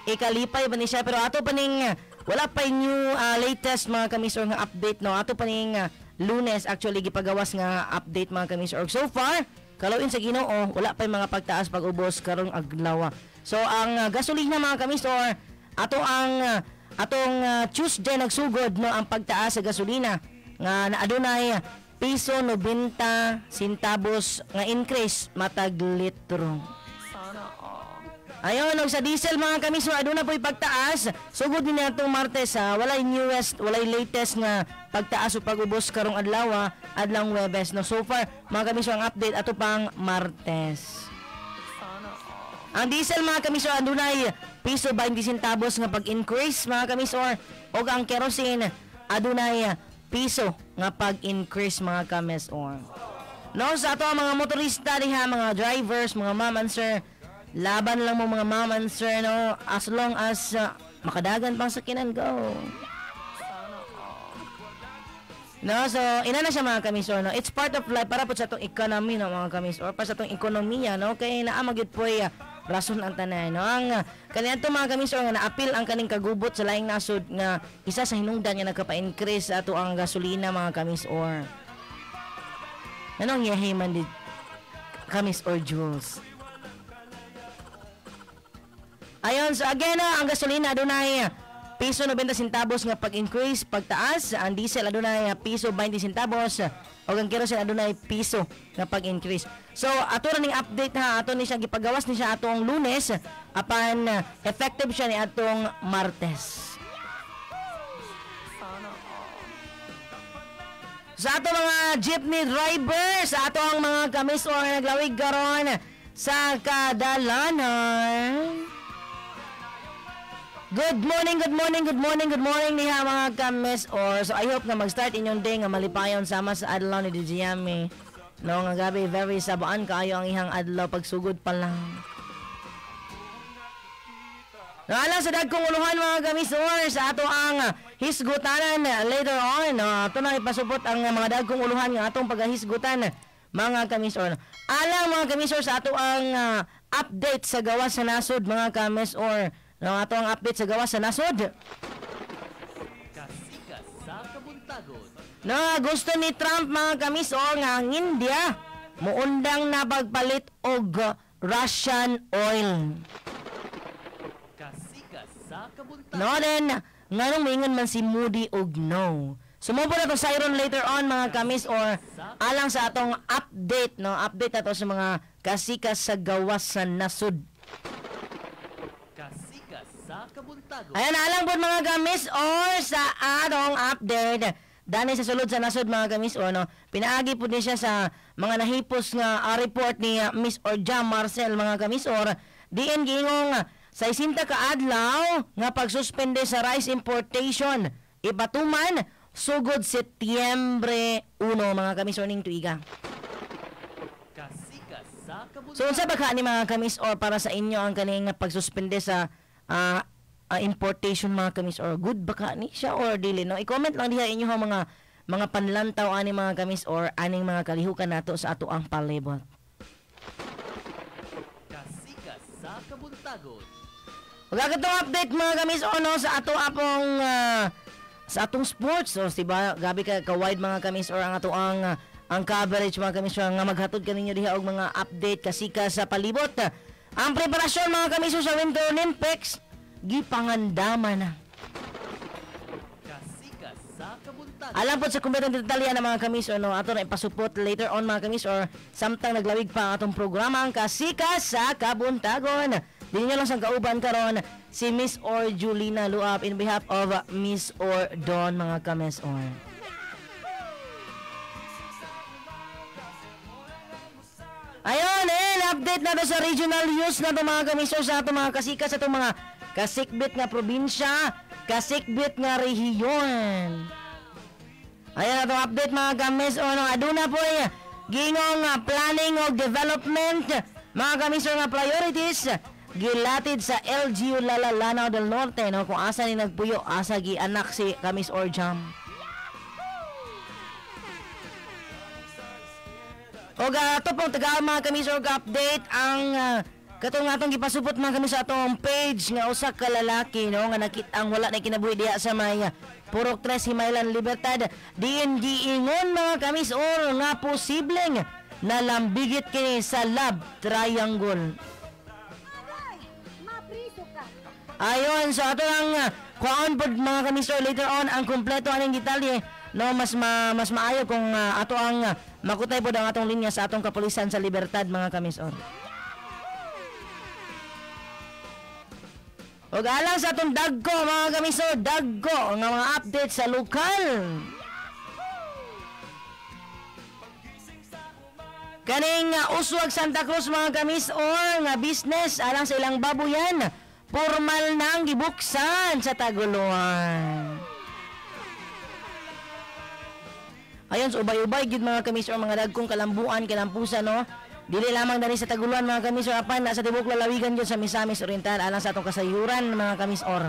Ikalipay ba ni siya pero ato pa ning wala pa new latest mga kamis or nga update no. Ato pa ning Lunes actually gipagawas nga update mga kamis or so far kalawin sa Ginoo wala pa mga pagtaas pag-ubos karong adlaw. So ang gasolina mga kamis or ato ang atong Tuesday nagsugod no ang pagtaas sa gasolina nga naadunay piso 90 centavos nga increase matag litro. Ayon og sa diesel mga kamisor aduna po'y pagtaas sugod ni atong Martes ha, walay newest walay latest nga pagtaas o pag-ubos karong adlaw, adlawng Huwebes no. So far mga kamisor ang update ato pang Martes. Ang diesel mga kamisor adunay piso 20 centavos nga pag-increase mga kamisor og ang kerosene adunay piso nga pag-increase mga kamisor. No, sa ato ang mga motorista diha, mga drivers, mga ma'am and sir, laban lang mo mga ma'am and sir no, as long as makadagan pang sakinan, go. No, so ina na siya mga kamisor no. It's part of life para po sa atong economy no mga kamisor, para sa atong ekonomiya no, kay naa magyud poy rason ang tanan no. Ang kaniadto mga kamisor nga naapil ang kaning kagubot sa laing nasod nga isa sa hinungdan nga nagkapa-increase ato ang gasolina mga kamisor. Anong yahi man di kamis or Jules? Ayon, so again ang gasolina adunay piso 90 centavos nga pag-increase pagtaas, ang diesel adunay piso 20 centavos ug ang kerosene adunay piso nga pag-increase. So ato ra ning update ha, ato ni siya gipagawas ni siya atong Lunes apan effective siya ni atong Martes. Sa ato mga jeepney driver, sa ato ang mga kamis or naglawig karon sa kadalanan. Good morning, good morning, good morning, good morning niha mga kames or. So I hope nga mag-start inyong day nga malipayon sama sa adlaw ni DJ Yami. No, nga gabi very sabaan kaayo ang ihang adlaw pagsugod pa lang. Alang sa dagkong uluhan mga kamis or sa ato ang hisgutanan later on. No, ato na ipasupot ang mga dagkong uluhan nga atong paghisgutan mga kamis or. Alang mga kamis or sa ato ang update sa gawas sa nasod mga kamis or. No, ato ang update sa gawas sa nasod. Kasika sa kabuntagon. No, gusto ni Trump mga kamis or nga ang India muundang na pagpalit og Russian oil. Kasika sa kabuntagon. No, then, nganong moingon man si Moody og no. Sumubo na to siren later on mga kamis or alang sa atong update, no, update ato sa mga kasika sa gawas sa nasod. Kasika sa kabuntagon. Ayan, alang po mga kamis or sa atong update. Dani sa sulod sa nasod mga kamis or no, pinaagi po din siya sa mga nahipos nga report ni Miss Orja Marcel mga kamis or diin giingong sa 60 ka adlaw nga pagsuspende sa rice importation ipatuman sugod Setyembre 1 mga kamis or ning tuiga. Kasika sa kabuntagon. So unsa ba ka ni mga kamis or para sa inyo ang kaning pagsuspende sa importation mga kamis or good ba ka ni siya or dili, no? I-comment lang diha inyo ang mga panlantaw ani mga kamis or aning mga kalihukan nato sa ato ang palibot. Kasika sa kabuntagon. Ug atong update mga kamis or no sa ato apong sa atong sports so diba gabi ka wide mga kamis or ang ato ang coverage mga kamis or nga maghatod kaninyo diha og mga update kasika sa palibot. Ang preparasyon mga kamis or sa Winter Olympics gipangandaman na. Kasika sa kabuntagon. Alam po sa kumpletong detalye na mga kamis or no, ato na ipasupot later on mga kamis or samtang naglawig pa ang atong programa ang Kasika sa Kabuntagon. Dili nyo lang sang kauban karon si Miss Or Julina Luap in behalf of Miss Or Don mga kamis or. Ayun, update na to sa regional news na to mga kamis or sa atong mga kasika sa atong mga kasikbit nga probinsya, kasikbit nga rehiyon. Ayan atong update mga kamis o no, aduna po gingong planning o development mga kamis o nga priorities gilatid sa LGU Lala Lanao del Norte, no, kung asa ni nagpuyo, asa gi anak si Kamis or Jam. Og ato pong taga mga kamis or update ang katong atong gipasupot mga kamis sa atong page nga usa ka lalaki, no, nga nakit-ang wala na kinabuhi diha sa may Purok 3 Himaylan Libertad diin giingon mga kamis or nga posibleng nalambigit kini sa love triangle. Ayon, so ato ang kuan pod mga kamis or later on ang kumpleto aning detalye, no, mas maayo kung ato ang makutay pod ang atong linya sa atong kapulisan sa Libertad mga kamis or. Og alang sa atong dagko mga kamis or, dagko nga mga update sa lokal. Kaning Uswag Santa Cruz mga kamis or nga business alang sa ilang babuyan formal nang gibuksan sa Taguluan. Ayon, so ubay-ubay gyud mga kamis or mga dagkong kalambuan, kalampusan, no. Dili lamang dali sa Taguluan mga kamis or apan nasa tibok lalawigan gyud sa Misamis Oriental alang sa atong kasayuran mga kamis or.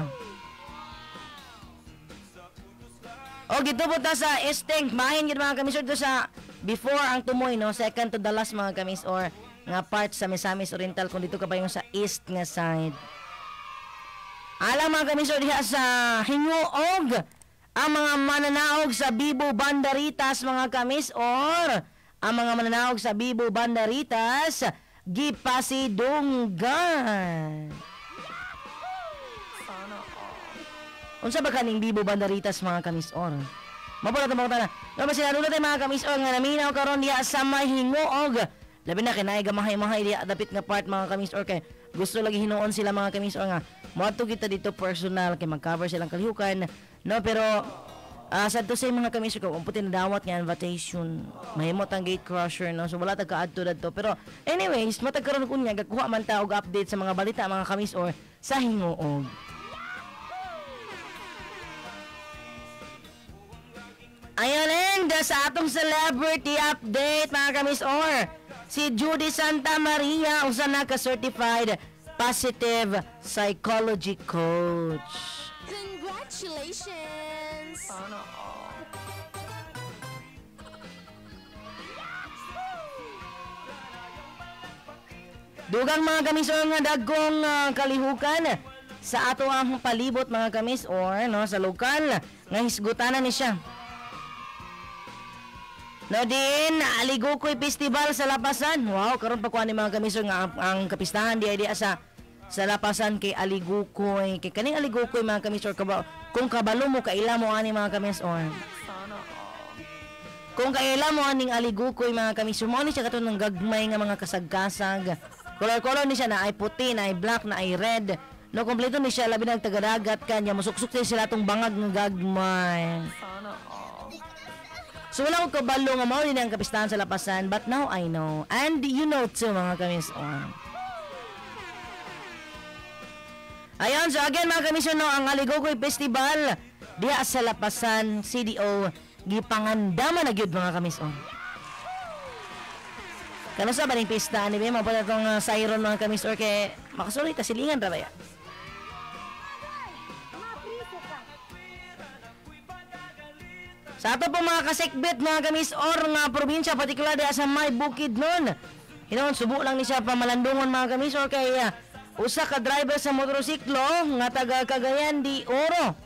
O gitubot ta sa Esteng, mahin gyud mga kamis or do sa before ang tumoy, no, second to the last mga kamis or nga part sa Misamis Oriental kung dito ka pa yung sa east nga side. Alam mga kamis or diha sa Hinguog ang mga mananaog sa Bibo Bandaritas mga kamis or ang mga mananaog sa Bibo Bandaritas gipasidunggan. Unsa ba kaning Bibo Bandaritas mga kamis or? Mabura ta mga tana. No ba sila tayo mga kamis or nga naminaw karon diha sa Mahinguog. Labi na kay naay gamahay-mahay diha dapit nga part mga kamis or kay gusto lagi hinuon sila mga kamis or nga moadto kita dito personal kay mag-cover silang kalihukan, no, pero sad to say mga kamis or kung puti na dawat nga invitation mahimot ang gate crusher, no, so wala ta kaadto dadto, pero anyways matag karon kunya gakuha man ta og update sa mga balita mga kamis or sa Hinguog. Ayun, and sa atong celebrity update mga kamis or si Judy Santa Maria usa na ka certified positive psychology coach. Congratulations! Dugang mga kamis or nga dagkong kalihukan sa ato ang palibot mga kamis or no sa lokal nga hisgutanan ni siya. No din Aligukoy Festival sa Lapasan. Wow, karon pa kuan ni mga kamis or nga ang kapistahan di ay sa Lapasan kay Aligukoy. Kay kaning Aligukoy mga kamis or kung kabalo mo kaila mo ani mga kamis or. Kung kaila mo aning Aligukoy mga kamis or mo ni siya katong gagmay nga mga kasagkasag. Color-color ni siya na ay puti, na ay black, na ay red. No, kompleto ni siya, labi ng tagadagat kanya. Musuksok siya sila itong bangag ng gagmay. So wala ko kabalo nga mao din ang kapistahan sa Lapasan, but now I know. And you know too mga kamis. Oh. Ayun, so again mga kamis, no, ang Aligukoy Festival diha sa Lapasan, CDO, gipangandaman na gyud mga kamis. Oh. Kano sa baning pista ani ba mapunta tong siren mga kamis or kay makasulit ta silingan ra ba ya? Sa ato po mga kasikbit mga kamis or nga probinsya partikular diha sa may Bukidnon. Hinuon subo lang ni siya pamalandungon mga kamis or kay usa ka driver sa motorsiklo nga taga Cagayan de Oro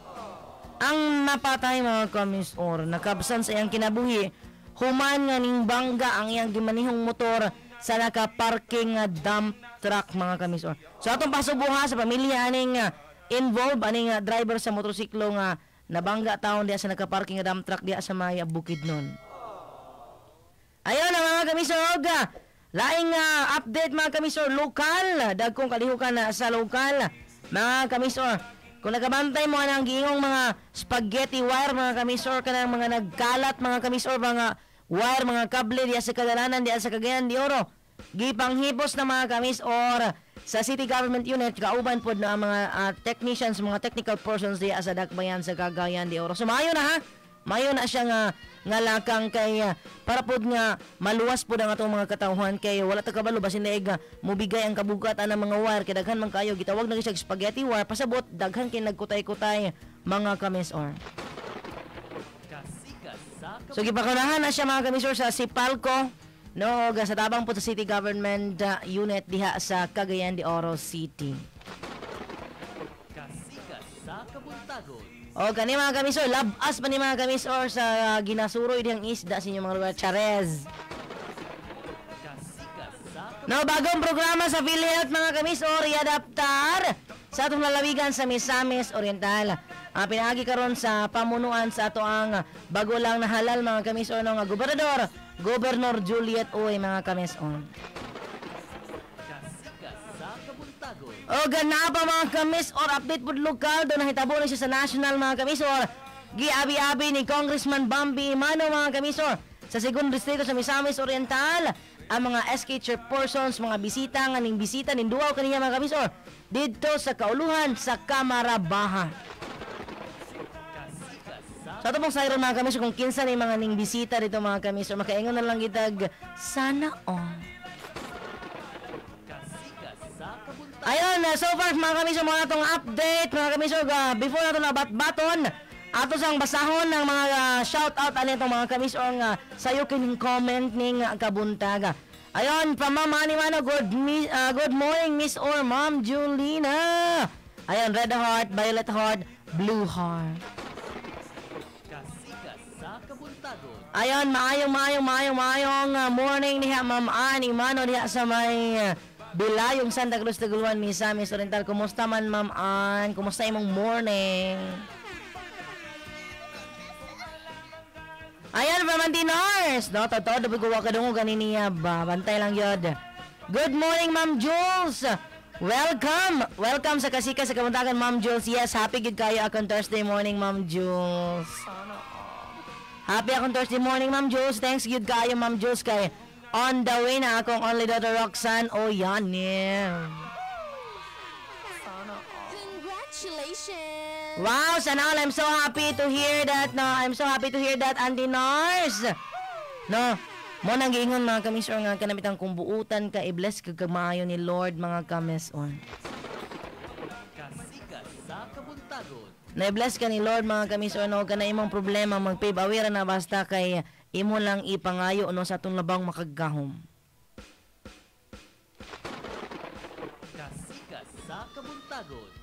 ang napatay mga kamis or nakabsan sa iyang kinabuhi human nga ning bangga ang iyang gimanihong motor sa naka-parking nga dump truck mga kamis or. So atong pasubuha sa pamilya aning involved aning driver sa motorsiklo nga nabangga taon diha sa naka-parking nga dump truck diha sa may Bukidnon. Ayon ang mga kamis or, laing update mga kamis or lokal, dagkong kalihukan na sa lokal mga kamis or. Kung nagabantay mo ang giingong mga spaghetti wire mga kamis or kanang mga nagkalat mga kamis or mga wire mga kable diha sa kadalanan diha sa Cagayan de Oro, gipanghipos na mga kamis or sa City Government Unit kauban pod na ang mga technicians, mga technical persons diha sa dakbayan sa Cagayan de Oro. So maayo na ha, maayo na siya nga lakang kay para pod nga maluwas pod ang atong mga katawhan kay wala ta kabalo basin daig mubigay ang kabugat ang mga wire kay daghan man kayo gitawag na siya spaghetti wire pasabot daghan kay nagkutay-kutay mga kamis or. So gipakunahan na siya mga kamis or sa Sipalco no og sa tabang pod sa City Government Unit diha sa Cagayan de Oro City. Kasika sa kabuntagon. O kani mga kamis or labas pa ni mga kamis or sa ginasuroy dihang isda sa inyong mga lugar Charez. No, bagong programa sa PhilHealth mga kamis or iadaptar sa atong lalawigan sa Misamis Oriental. Pinaagi karon sa pamunuan sa ato ang bago lang nahalal mga kamis or no, nga gobernador, Governor Juliet Uy mga kamis or. O gana pa mga kamis or update pod lokal do nahitabo ni siya sa national mga kamis or giabi-abi ni Congressman Bambi Mano mga kamis or sa segundo distrito sa Misamis Oriental ang mga SK chairpersons mga bisita nga ning bisita ning duaw kaniya mga kamis or didto sa kauluhan sa Kamara Baha. Sa ato pong sayron mga kamis or kung kinsa ni mga ning bisita dito mga kamis or makaingon na lang gitag sana all. Ayun, so far mga kamis, mga atong update mga kamis, before nato na batbaton, ato sang basahon ng mga shout out ani itong mga kamis or nga sayo kining comment ning kabuntaga. Ayun, pamama ni Mano, good morning Miss or Ma'am Julina. Ayun, red heart, violet heart, blue heart. Ayun, maayong morning niya Ma'am Ani Mano diha sa may Bilayong Santa Cruz Taguluan, Misamis Oriental. Kumusta man Ma'am Ann? Kumusta imong morning? Ayan, from Auntie Nars. No, totoo, dapat ko wakadungo ganin niya ba? Bantay lang yun. Good morning, Ma'am Jules. Welcome. Welcome sa Kasika sa Kabuntagan, Ma'am Jules. Yes, happy good kayo akong Thursday morning, Ma'am Jules. Happy akong Thursday morning, Ma'am Jules. Thanks good kayo, Ma'am Jules, kay on the way na akong only daughter Roxanne Oyanim. Congratulations! Wow, sana all. I'm so happy to hear that. No, I'm so happy to hear that, Auntie Nars. No, mo nang giingon mga kamisor nga kanamitang kung buutan ka, i-bless ka kamayo ni Lord mga kamisor. Kasika sa kabuntagon. Na-bless ka ni Lord mga kamisor, no, kana imong problema magpave away ra na basta kay imo lang ipangayo no sa atong labang makagahom. Kasika sa kabuntagon.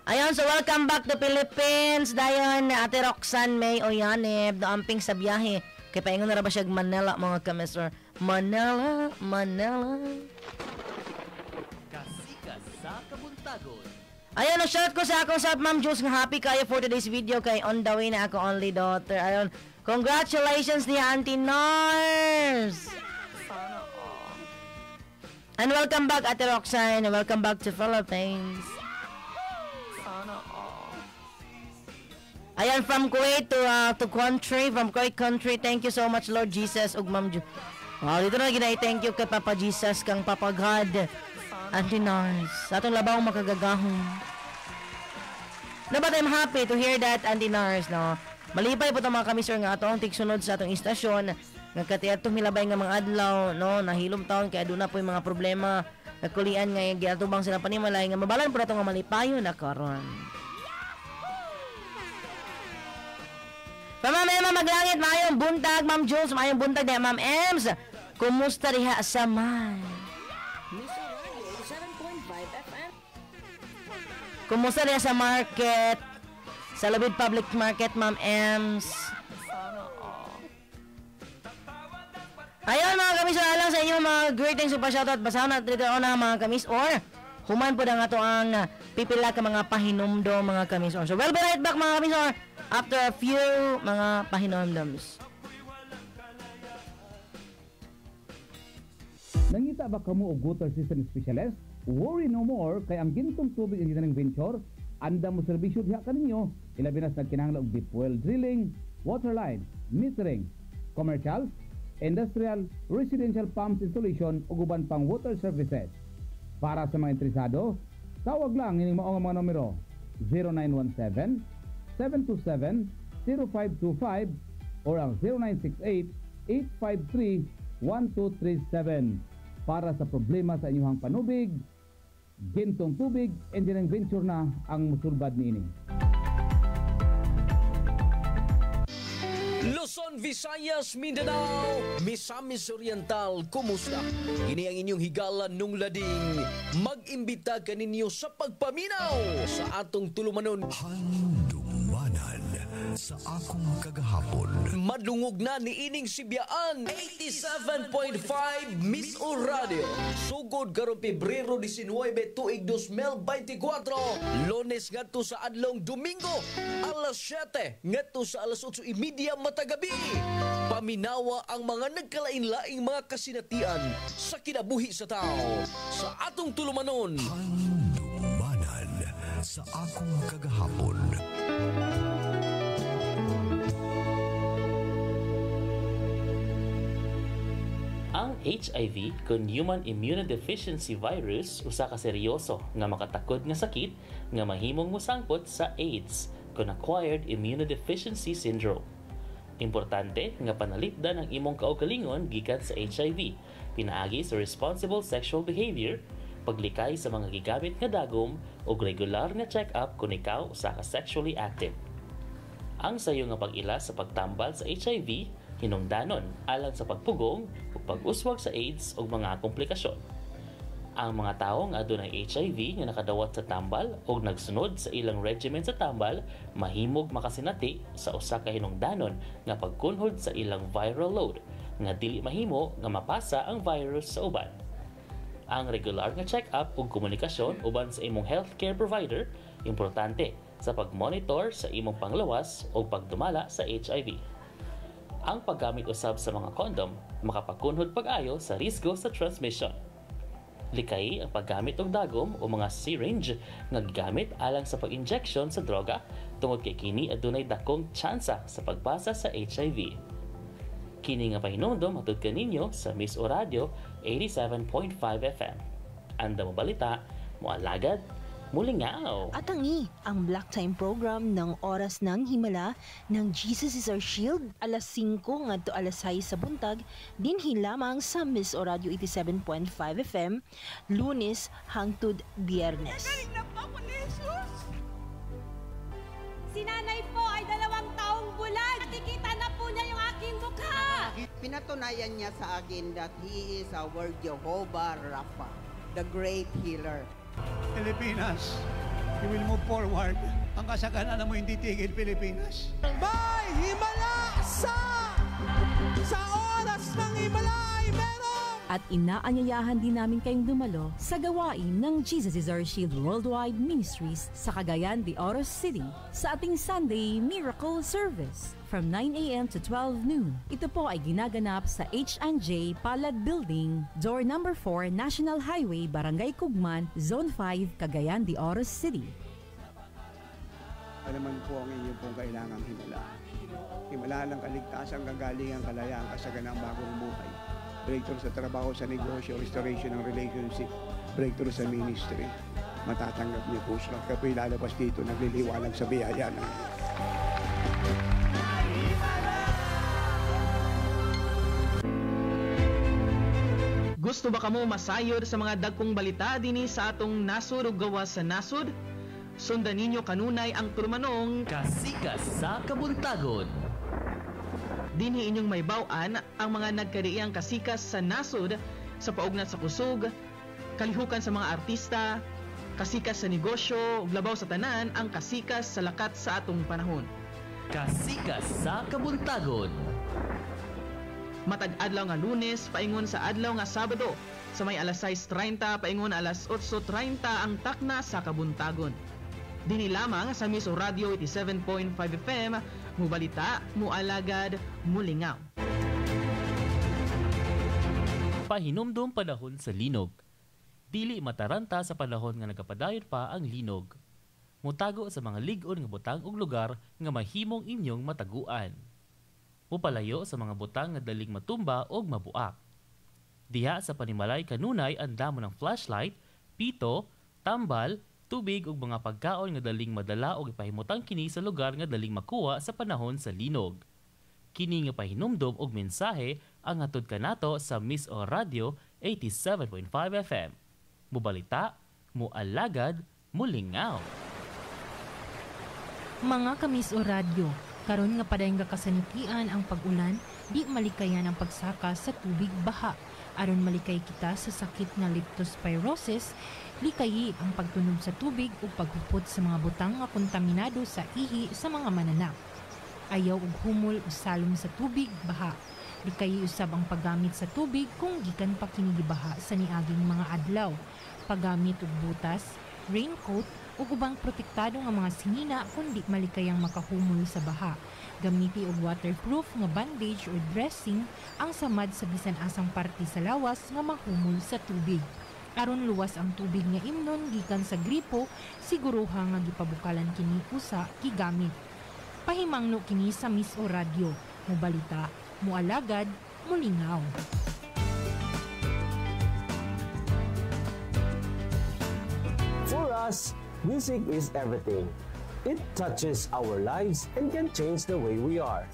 Ayun, so welcome back to Philippines. Dayon, Ate Roxanne May Oyanib, amping sa biyahe. Kay paingon na ra ba siya Manila mga kamisor? Manila, Manila. Kasika sa kabuntagon. Ayun, no, shout ko sa akong sab Ma'am Jules nga happy kayo for today's video kay on the way na ako only daughter. Ayun, congratulations ni Auntie Nars. And welcome back Ate Roxanne. Welcome back to Philippines. Ayan, from Kuwait to country, from Kuwait country. Thank you so much, Lord Jesus ug Ma'am Ju. Wow, dito na ginay thank you kay Papa Jesus kang Papa God. Auntie Nars, sa atong labaw makagagahom. No, but I'm happy to hear that, Auntie Nars, no. Malipay po itong mga kamisor nga ato ang tigsunod sa atong istasyon nga katiadtong milabay nga mga adlaw, no, nahilom taon kay aduna po yung mga problema nagkulian nga giatubang sila panimalay nga mabalan po nato nga malipayon na karon. Pa Ma'am Emma Maglangit, maayong buntag, Ma'am Jules, maayong buntag diha Ma'am Ems. Kumusta diha sa man? Miso Radio 87.5 FM. Kumusta diha sa market? Sa Lubid Public Market, Ma'am Ems. Ayun mga kamis, alang sa inyo mga greetings ug pa-shoutout. Basahon na dito na mga kamis or human po na nga to ang pipila ka mga pahinumdom mga kamis or. So we'll be right back mga kamis or after a few mga pahinumdoms. Nangita ba kamo og water system specialist? Worry no more kay ang Gintong Tubig Engineering Venture anda mo serbisyo diha kaninyo. Ilabi na sa nagkinahanglan og deep well drilling, water line, metering, commercial, industrial, residential pumps installation ug uban pang water services. Para sa mga interesado, tawag lang ining mao nga mga numero 0917 727 0525 or ang 0968 853 1237 para sa problema sa inyong panubig. Gintong Tubig Engineering Venture na ang musulbad niini. Luzon, Visayas, Mindanao, Misamis Oriental, kumusta? Kini ang inyong higala nung lading. Mag-imbita kaninyo sa pagpaminaw sa atong tulumanon. Handumanan sa akong kagahapon. Madlungog na ni ining Sibyaan 87.5 Miss Radio. Sugod karong Pebrero 19 tuig 2024, Lunes ngadto sa adlong Domingo alas 7 ngadto sa alas 8:30 matagabi. Paminawa ang mga nagkalain-laing mga kasinatian sa kinabuhi sa tao sa atong tulumanon. Handumanan sa akong kagahapon. Ang HIV kon Human Immunodeficiency Virus usa ka seryoso nga makatakod nga sakit nga mahimong mosangpot sa AIDS kon Acquired Immunodeficiency Syndrome. Importante nga panalipdan ang imong kaugalingon gikan sa HIV pinaagi sa responsible sexual behavior, paglikay sa mga gigamit nga dagom ug regular nga check-up kun ikaw usa ka sexually active. Ang sayo nga pag-ila sa pagtambal sa HIV hinungdanon alang sa pagpugong ug pag-uswag sa AIDS ug mga komplikasyon. Ang mga tawo nga adunay HIV nga nakadawat sa tambal ug nagsunod sa ilang regimen sa tambal mahimog makasinati sa usa ka hinungdanon nga pagkunhod sa ilang viral load nga dili mahimo nga mapasa ang virus sa uban. Ang regular nga check-up ug komunikasyon uban sa imong healthcare provider importante sa pag-monitor sa imong panglawas ug pagdumala sa HIV. Ang paggamit usab sa mga kondom makapakunhod pag-ayo sa risgo sa transmission. Likay ang paggamit og dagom o mga syringe nga gigamit alang sa pag-injection sa droga tungod kay kini adunay dakong tsansa sa pagpasa sa HIV. Kini nga pahinumdom matud kaninyo sa Miss O Radio 87.5 FM. Anda mo balita, mo alagad, Mulingaw. At ang Black Time program ng Oras ng Himala ng Jesus is Our Shield alas 5 ngadto alas 6 sa buntag dinhi lamang sa Miss O Radio 87.5 FM Lunes hangtod Biyernes. Si nanay po ay 2 taong bulag. Nakikita na po niya yung aking mukha. Pinatunayan niya sa akin that he is our Jehovah Rapha, the great healer. Pilipinas, you will move forward. Ang kasaganaan mo hindi tigil, Pilipinas. May himala sa oras ng himala ay meron! At inaanyayahan din namin kayong dumalo sa gawain ng Jesus is Our Shield Worldwide Ministries sa Cagayan de Oro City sa ating Sunday Miracle Service from 9 a.m. to 12 noon. Ito po ay ginaganap sa H&J Palad Building, door number 4, National Highway, Barangay Cugman, Zone 5, Cagayan de Oro City. Ano man po ang inyong pong kailangang himala. Himala ng kaligtasan, kagalingan, kalayaan, kasaganang bagong buhay. Breakthrough sa trabaho, sa negosyo, restoration ng relationship, breakthrough sa ministry. Matatanggap niyo po siya. Kaya po ilalabas dito, nagliliwanag sa biyaya ng Gusto ba kamo masayod sa mga dagkong balita dinhi sa atong nasod ug gawas sa nasod? Sundan ninyo kanunay ang tulumanong Kasikas sa Kabuntagon. Dinhi inyong maybaw-an ang mga nagkariiyang kasikas sa nasod sa paugnat sa kusog, kalihukan sa mga artista, kasikas sa negosyo, ug labaw sa tanan ang kasikas sa lakat sa atong panahon. Kasikas sa Kabuntagon. Matag adlaw nga Lunes paingon sa adlaw nga Sabado sa may alas 6:30 paingon alas 8:30 ang takna sa Kabuntagon. Dinhi lamang sa Miss Radio 87.5 FM, mubalita, mualagad, mulingaw. Pahinumdum panahon sa linog. Dili mataranta sa panahon nga nagapadayon pa ang linog. Mutago sa mga lig-on nga butang ug lugar nga mahimong inyong mataguan. Mupalayo sa mga butang nga daling matumba og mabuak. Diha sa panimalay kanunay andamo ng flashlight, pito, tambal, tubig ug mga pagkaon nga daling madala og ipahimutang kini sa lugar nga daling makuha sa panahon sa linog. Kini nga pahinumdom og mensahe ang hatod kanato sa Miss O Radio 87.5 FM. Mubalita, mualagad, mulingaw. Mga ka-Miss O Radio, karon nga padayon nga kasanitian ang pag-ulan, di malikayan ang pagsaka sa tubig baha. Aron malikay kita sa sakit nga leptospirosis, likayi ang pagtunob sa tubig o paghupot sa mga butang nga kontaminado sa ihi sa mga mananap. Ayaw og humol o salom sa tubig baha. Likayi usab ang paggamit sa tubig kung gikan pa kini gibaha sa niaging mga adlaw. Paggamit og butas, raincoat ug ubang protektado nga mga sinina kun di malikayang makahumol sa baha. Gamiti og waterproof nga bandage or dressing ang samad sa bisan asang parte sa lawas nga mahumol sa tubig. Aron luwas ang tubig nga imnon gikan sa gripo, siguruha nga gipabukalan kini usa gigamit. Pahimangno kini sa Miss O Radio. Mubalita, mualagad, mulingaw. For us, music is everything. It touches our lives and can change the way we are.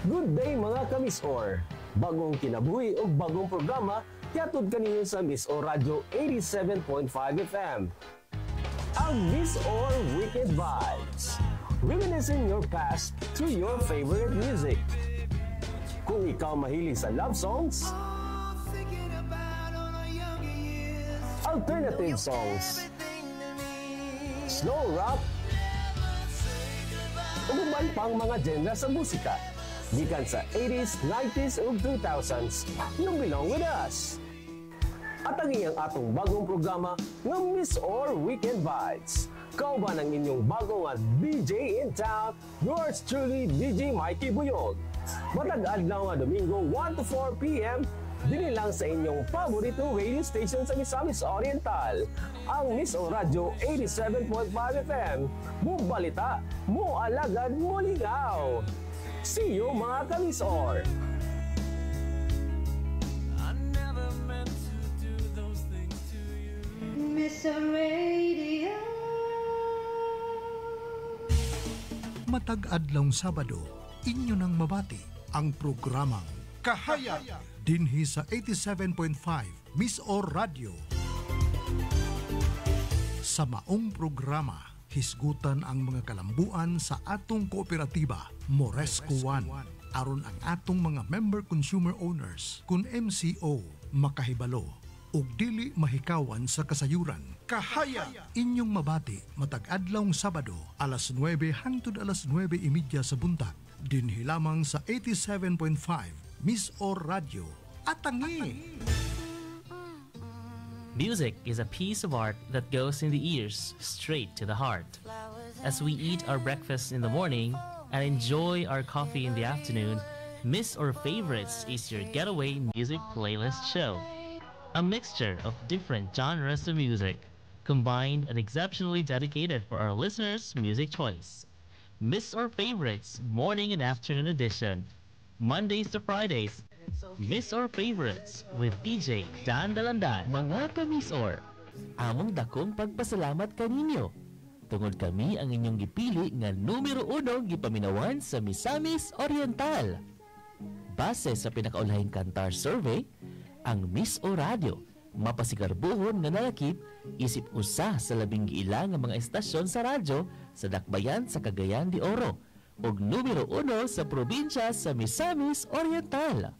Good day mga ka-Miss Or! Bagong kinabuhi o bagong programa, yatod kaninyo sa Miss O Radio 87.5 FM. Ang Miss Or Wicked Vibes. Reminiscing your past through your favorite music. Kung ikaw mahilig sa love songs, alternative songs, slow rock, ug uban pang mga genre sa musika. Gikan sa 80s, 90s ug 2000s, you belong with us. At ang iyang atong bagong programa nga Miss Or Weekend Vibes. Kauban ang inyong bagong at DJ in town, yours truly, DJ Mikey Buyog. Matag adlaw nga Domingo, 1 to 4 p.m., dinhi lang sa inyong paboritong radio station sa Misamis Oriental, ang Miss O Radio 87.5 FM. Mubalita, mualagad, mulingaw. See you mga ka-Miss Or! Miss Radio. Matag adlawng Sabado, inyo nang mabati ang programang Kahayag dinhi sa 87.5 MisOr Radio. Sa maong programa, hisgutan ang mga kalambuan sa atong kooperatiba, Moresco One. Aron ang atong mga member consumer owners kun MCO makahibalo ug dili mahikawan sa kasayuran. Kahayag inyong mabati matag adlawng Sabado alas 9 hangtod alas 9:30 sa buntag dinhi lamang sa 87.5 MisOr Radio. Atangi! Music is a piece of art that goes in the ears straight to the heart. As we eat our breakfast in the morning and enjoy our coffee in the afternoon, MisOr Favorites is your getaway music playlist show. A mixture of different genres of music, combined and exceptionally dedicated for our listeners' music choice. MisOr Favorites Morning and Afternoon Edition. Mondays to Fridays, MisOr Favorites with DJ Dan Dalandan. Mga ka-MisOr, among dakong pagpasalamat kaninyo. Tungod kami ang inyong gipili nga numero uno gipaminawan sa Misamis Oriental. Base sa pinakaulahing Kantar survey, ang MisOr Radio mapasigarbuhon nga nalakip isip usa sa labing giila nga mga estasyon sa radyo sa dakbayan sa Cagayan de Oro ug numero uno sa probinsya sa Misamis Oriental.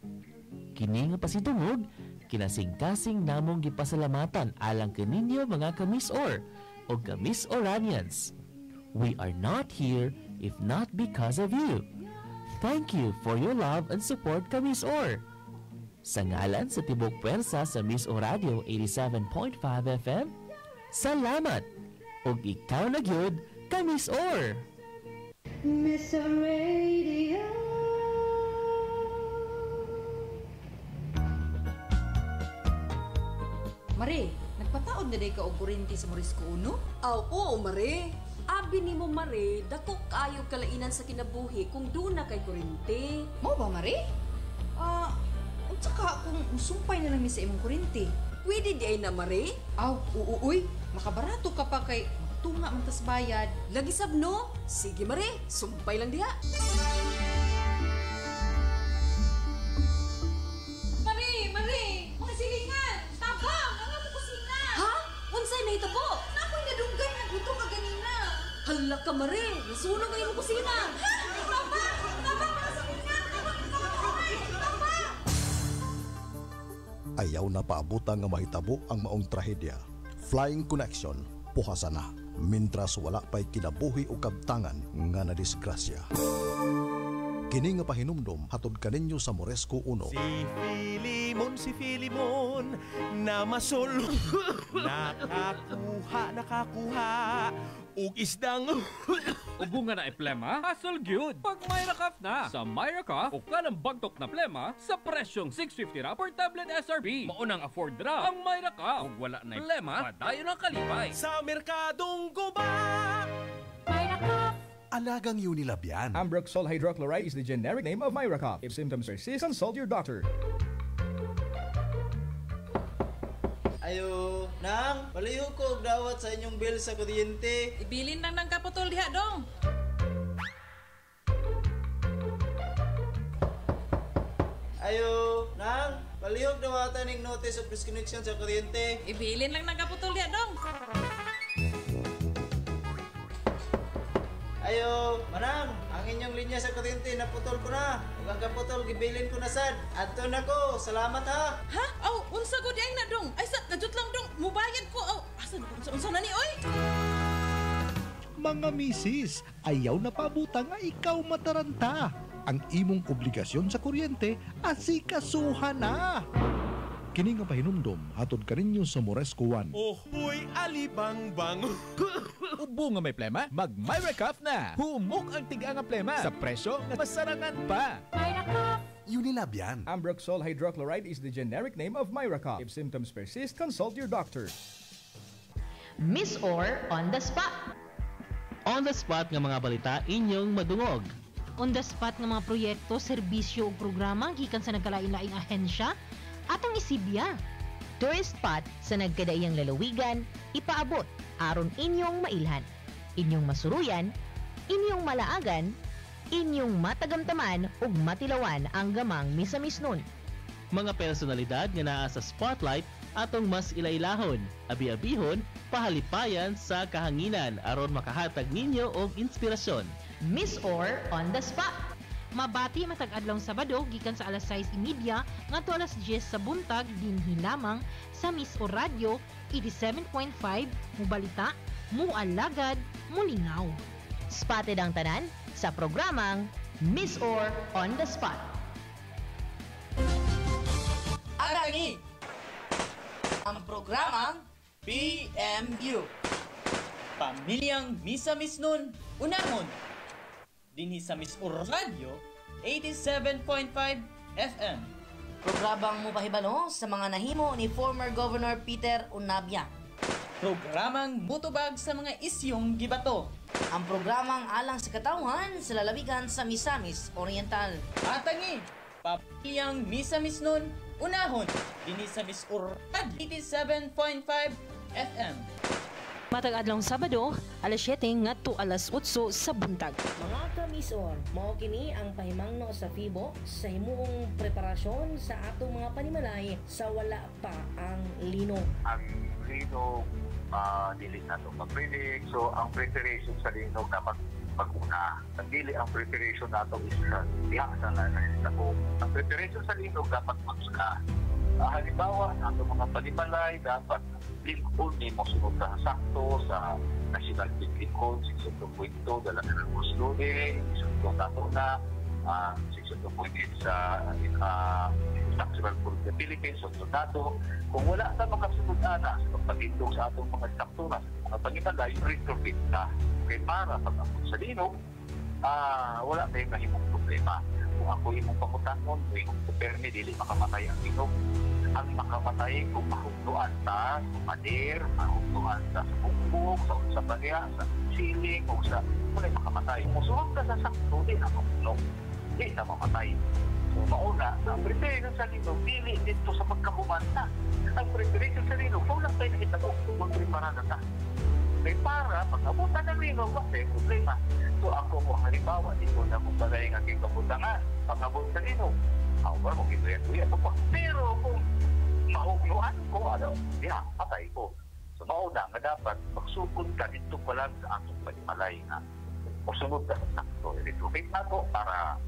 Kini nga pasitungod, kinasingkasing namong gipasalamatan alang kaninyo mga ka-MisOr o ka-MisOranians. We are not here if not because of you. Thank you for your love and support, ka-MisOr. Sa ngalan sa tibok pwersa sa MisOr Radio 87.5 FM, salamat! Ug ikaw na gyud, ka-MisOr! MisOr Radio. Mare, nagpataod na day ka og kuryente sa Morisco Uno? Aw, oo, Mare. Abi nimo, Mare, dako kaayo kalainan sa kinabuhi kung duna kay kuryente. Mao ba, Mare? Ah, unsa ka kung musumpay na lang mi sa imong kuryente? Pwede di ay na, Mare? Aw, oo, uy, makabarato ka pa kay magtunga man tas bayad. Lagi sab no? Sige, Mare, sumpay lang diha. Mare, Mare, mga silingan, tabang, ang among kusina. Ha? Unsay nahitabo? Naa ko'y nadunggan nga gutom ka ganina. Hala ka, Mare, nasunog ang imong kusina. Ha? Tabang, tabang, mga silingan, tabang, tabang, tabang. Ayaw na paabutan nga mahitabo ang maong trahedya. Flying Connection, puhasa na. Mintras wala pa'y kinabuhi o kabtangan nga nadisgrasya. Kini nga pahinumdom hatod kaninyo sa Moresco 1. Si Filimon, si Filimon, na masol. Nakakuha, nakakuha, og isdang. Ubo nga na plema, hasol gyud. Pag Myra Cough na. Sa Myra Cough, ukan ang bagtok na plema sa presyong 650 ra per tablet SRP. Maunang afford ra ang Myra Cough. Ug wala na plema, padayon ang kalipay. Sa merkadong guba. Myra Cough. Alagang Unilab yan. Ambroxol hydrochloride is the generic name of Myra Cough. If symptoms persist, consult your doctor. Ayo, Nang, paliho ko og dawat sa inyong bill sa kuryente. Ibilin lang ng kaputol diha dong. Ayo, Nang, palihog dawatan ning notice of disconnection sa kuryente. Ibilin lang ng kaputol diha dong. Ayo, Manang, ang inyong linya sa kuryente naputol ko na. Ug ang kaputol gibilin ko na sad. Adto na ko. Salamat ha. Ha? Aw, unsa gud ay na dong? Ay sa najut lang dong. Mubayad ko. Aw, asa na unsa unsa na ni oy? Mga misis, ayaw na pabuta nga ikaw mataranta. Ang imong obligasyon sa kuryente, asikasuhan na. Kini nga pahinumdom hatod kaninyo sa Moresco 1. Oh, huy, alibangbang. Ubo nga may plema, mag Myra Cough na. Humok ang tiga nga plema sa presyo nga masarangan pa. Myra Cough. Unilab yan. Ambroxol hydrochloride is the generic name of Myra Cough. If symptoms persist, consult your doctor. MisOr on the spot. On the spot nga mga balita inyong madungog. On the spot nga mga proyekto, serbisyo ug programa gikan sa nagkalain-laing ahensya atong isibya. Tourist spot sa nagkadaiyang lalawigan, ipaabot aron inyong mailhan, inyong masuruyan, Inyong malaagan, inyong matagamtaman ug matilawan ang gamang Misamisnon. Mga personalidad nga naa sa spotlight atong mas ilailahon, abi-abihon, pahalipayan sa kahanginan aron makahatag ninyo og inspirasyon. Miss Or on the spot. Mabati matag adlawng Sabado gikan sa alas 6:30 ngadto alas 10 sa buntag dinhi lamang sa Miss Or Radio 87.5, mubalita, mualagad, mulingaw. Spotted ang tanan sa programang Miss Or on the Spot. Arangi ang programang PMU. Pamilyang Misamisnon Unahon. Dinhi sa Miss Or Radio 87.5 FM. Programang mupahibalo sa mga nahimo ni former Governor Peter Unabia. Programang mutubag sa mga isyong gibato. Ang programang alang sa katawhan sa lalawigan sa Misamis Oriental. Atangi, Pamilyang Misamisnon Unahon. Dinhi sa Miss Or Radio 87.5 FM. Matag adlawng Sabado, alas 7 ngadto alas 8 sa buntag. Mga kamisor, mao kini ang pahimangno sa FIBO sa himuong preparasyon sa atong mga panimalay sa wala pa ang linog. Ang linog, dili nato ma-predict. So ang preparation sa linog dapat pag-una. Dili ang preparation nato is diha sa nahitabo. Ang preparation sa linog dapat mag-una. Halimbawa, ang atong mga panimalay dapat lingkod ni mo sunod sa sakto sa National Building Code Section 2.2 dala na ng loading, sunod nato na Section 2.8 sa Structural Code of the Philippines, sunod nato. Kung wala ta makasunod ana sa pagpatindog sa atong mga struktura sa mga panimalay, retrofit na. Okay, para pag-abot sa linog, wala tayong nahimong problema. Kung ako imong pangutanon, kung imong permi, dili makamatay ang linog. Ang makamatay kung mahugnuan ta sa pader, mahugnuan ta sa bumbong, sa unsa pa niya, sa siling, o sa walay makamatay. Kung musunod ka sa sakto, di na mahugno, di na mamatay. So mauna, ang preparation sa linog, dili dito sa pagkahumanta. Ang preparation sa linog, wala tayo nakita ko, magprepara na ta. Kaya para pag-abutan ng linog, wala tayong problema. So ako mo halimbawa, dito na kung balay ng aking kabutangan, pag-abot sa linog, ako ba mo kinuya-kuya ko pa. Pero kung mahugnuan ko, ano, diha, patay ko. So mauna nga dapat magsukod ka dito pa lang sa atong panimalay nga o sunod ka sa sakto. Retrofit na to para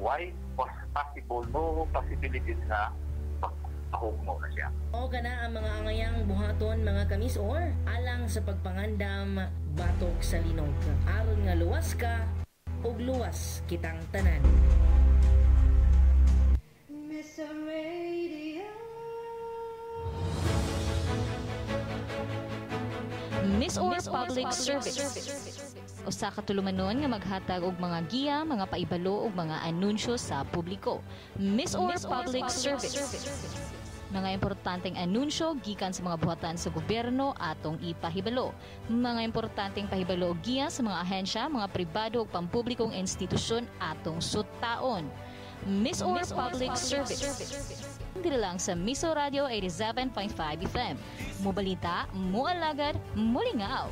why possible no possibilities na pagpahugno na siya. O kana ang mga angayang buhaton mga kamisor alang sa pagpangandam batok sa linog. Aron nga luwas ka ug luwas kitang tanan. Miss Radio. Miss Or Public Service. Usa ka tulumanon nga maghatag og mga giya, mga paibalo ug mga anunsyo sa publiko. Miss Or Public Service. Mga importanteng anunsyo gikan sa mga buhatan sa gobyerno atong ipahibalo. Mga importanteng pahibalo og giya sa mga ahensya, mga pribado ug pampublikong institusyon atong sutaon. Miss Or Public Service. Diri lang sa Miso Radio 87.5 FM. Mubalita, mualagad, mulingaw.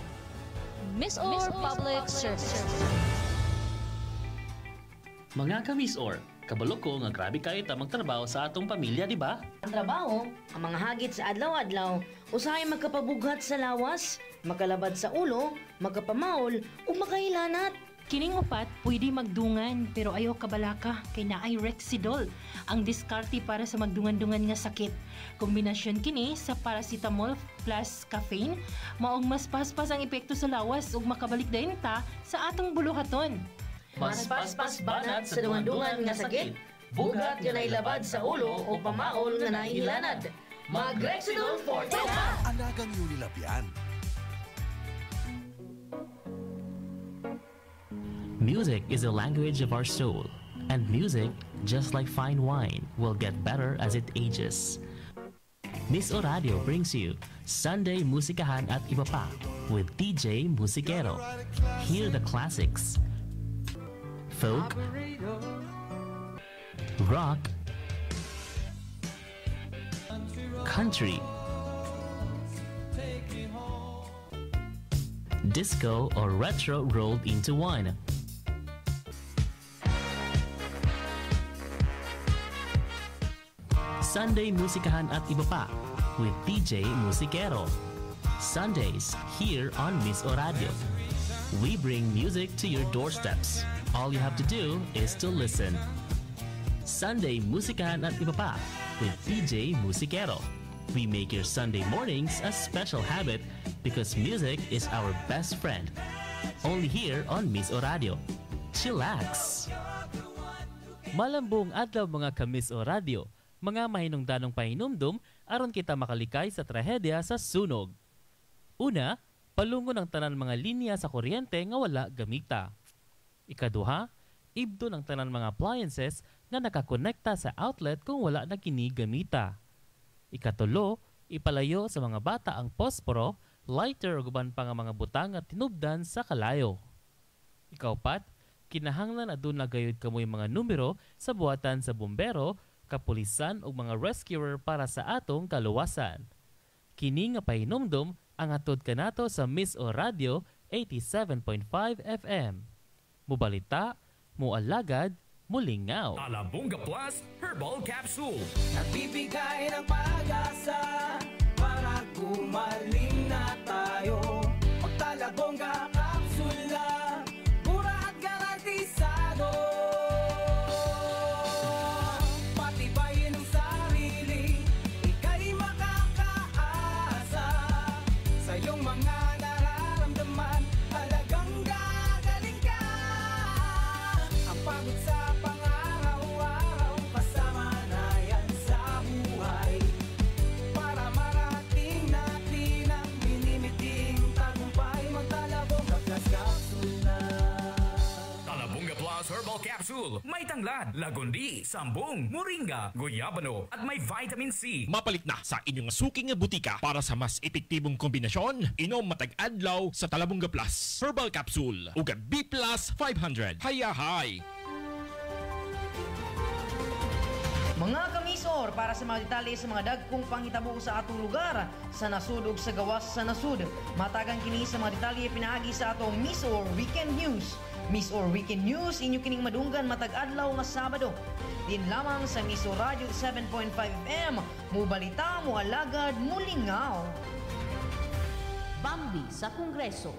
Miss Or Public Service. Mga ka-Miss Or, kabalo ko nga grabe kayo ta magtrabaho sa atong pamilya, di ba? Ang trabaho, ang mga hagit sa adlaw-adlaw, usahay magkapabughat sa lawas, makalabad sa ulo, magkapamaol, ug makahilanat. Kining upat, pwede magdungan, pero ayaw kabalaka kay naay Rexidol, ang diskarte para sa magdungan-dungan nga sakit. Kombinasyon kini sa paracetamol plus caffeine, maong mas paspas ang epekto sa lawas ug makabalik dayon ta sa atong buluhaton. Mas paspas banat sa dungan-dungan nga sakit, bugat nga nailabad sa ulo o pamaol nga nahilanad. Mag-Rexidol Forte na! Alagang Unilab yan. Music is a language of our soul, and music, just like fine wine, will get better as it ages. Miss Oradio brings you Sunday Musikahan at Iba Pa with DJ Musikero. Hear the classics, folk, rock, country, disco, or retro rolled into one. Sunday Musikahan at Iba Pa with DJ Musikero. Sundays here on Miss Oradio. We bring music to your doorsteps. All you have to do is to listen. Sunday Musikahan at Iba Pa with DJ Musikero. We make your Sunday mornings a special habit because music is our best friend. Only here on Miss Oradio. Chillax! Malambong adlaw mga ka-Miss Oradio, mga mahinungdanong pahinumdum aron kita makalikay sa trahedya sa sunog. Una, palungon ang tanan mga linya sa kuryente nga wala gamita. Ikaduha, ibdo ng tanan mga appliances nga nakakonekta sa outlet kung wala na kini gamita. Ikatulo, ipalayo sa mga bata ang posporo, lighter ug uban pa nga mga butang nga tinubdan sa kalayo. Ikaupat, kinahanglan aduna gayud kamoy mga numero sa buhatan sa bumbero, kapulisan ug mga rescuer para sa atong kaluwasan. Kini nga pahinumdum ang atod kanato sa Miss O Radio 87.5 FM. Mubalita, mualagad, mulingaw. Talabongga Plus Herbal Capsule. Nagbibigay ng pag-asa para gumaling na tayo. Magtalabongga kapsula, mura at garantisado. Patibayin ang sarili, ika'y makakaasa. Sa iyong mga nararamdaman, talagang gagaling ka. Ang pagod sa pangaraw-araw, kasama na yan sa buhay. Para marating natin ang minimiting tagumpay, magtalabongga Plus Capsule. Talabongga Plus Herbal Capsule. May tanglad, lagundi, sambong, moringa, guyabano at may vitamin C. Mapalit na sa inyong suking butika para sa mas epektibong kombinasyon. Inom matag adlaw sa Talabongga Plus Herbal Capsule ug B Plus 500. Hayahay! Mga kamisor, para sa mga detalye sa mga dagkong panghitabo sa atong lugar, sa nasud ug sa gawas sa nasud. Matagan kini sa mga detalye pinaagi sa atong MisOr Weekend News. MisOr Weekend News, inyo kining madunggan matag adlaw nga Sabado. Din lamang sa MisOr Radio 7.5 FM, mubalita, mualagad, mulingaw. Bambi sa Kongreso.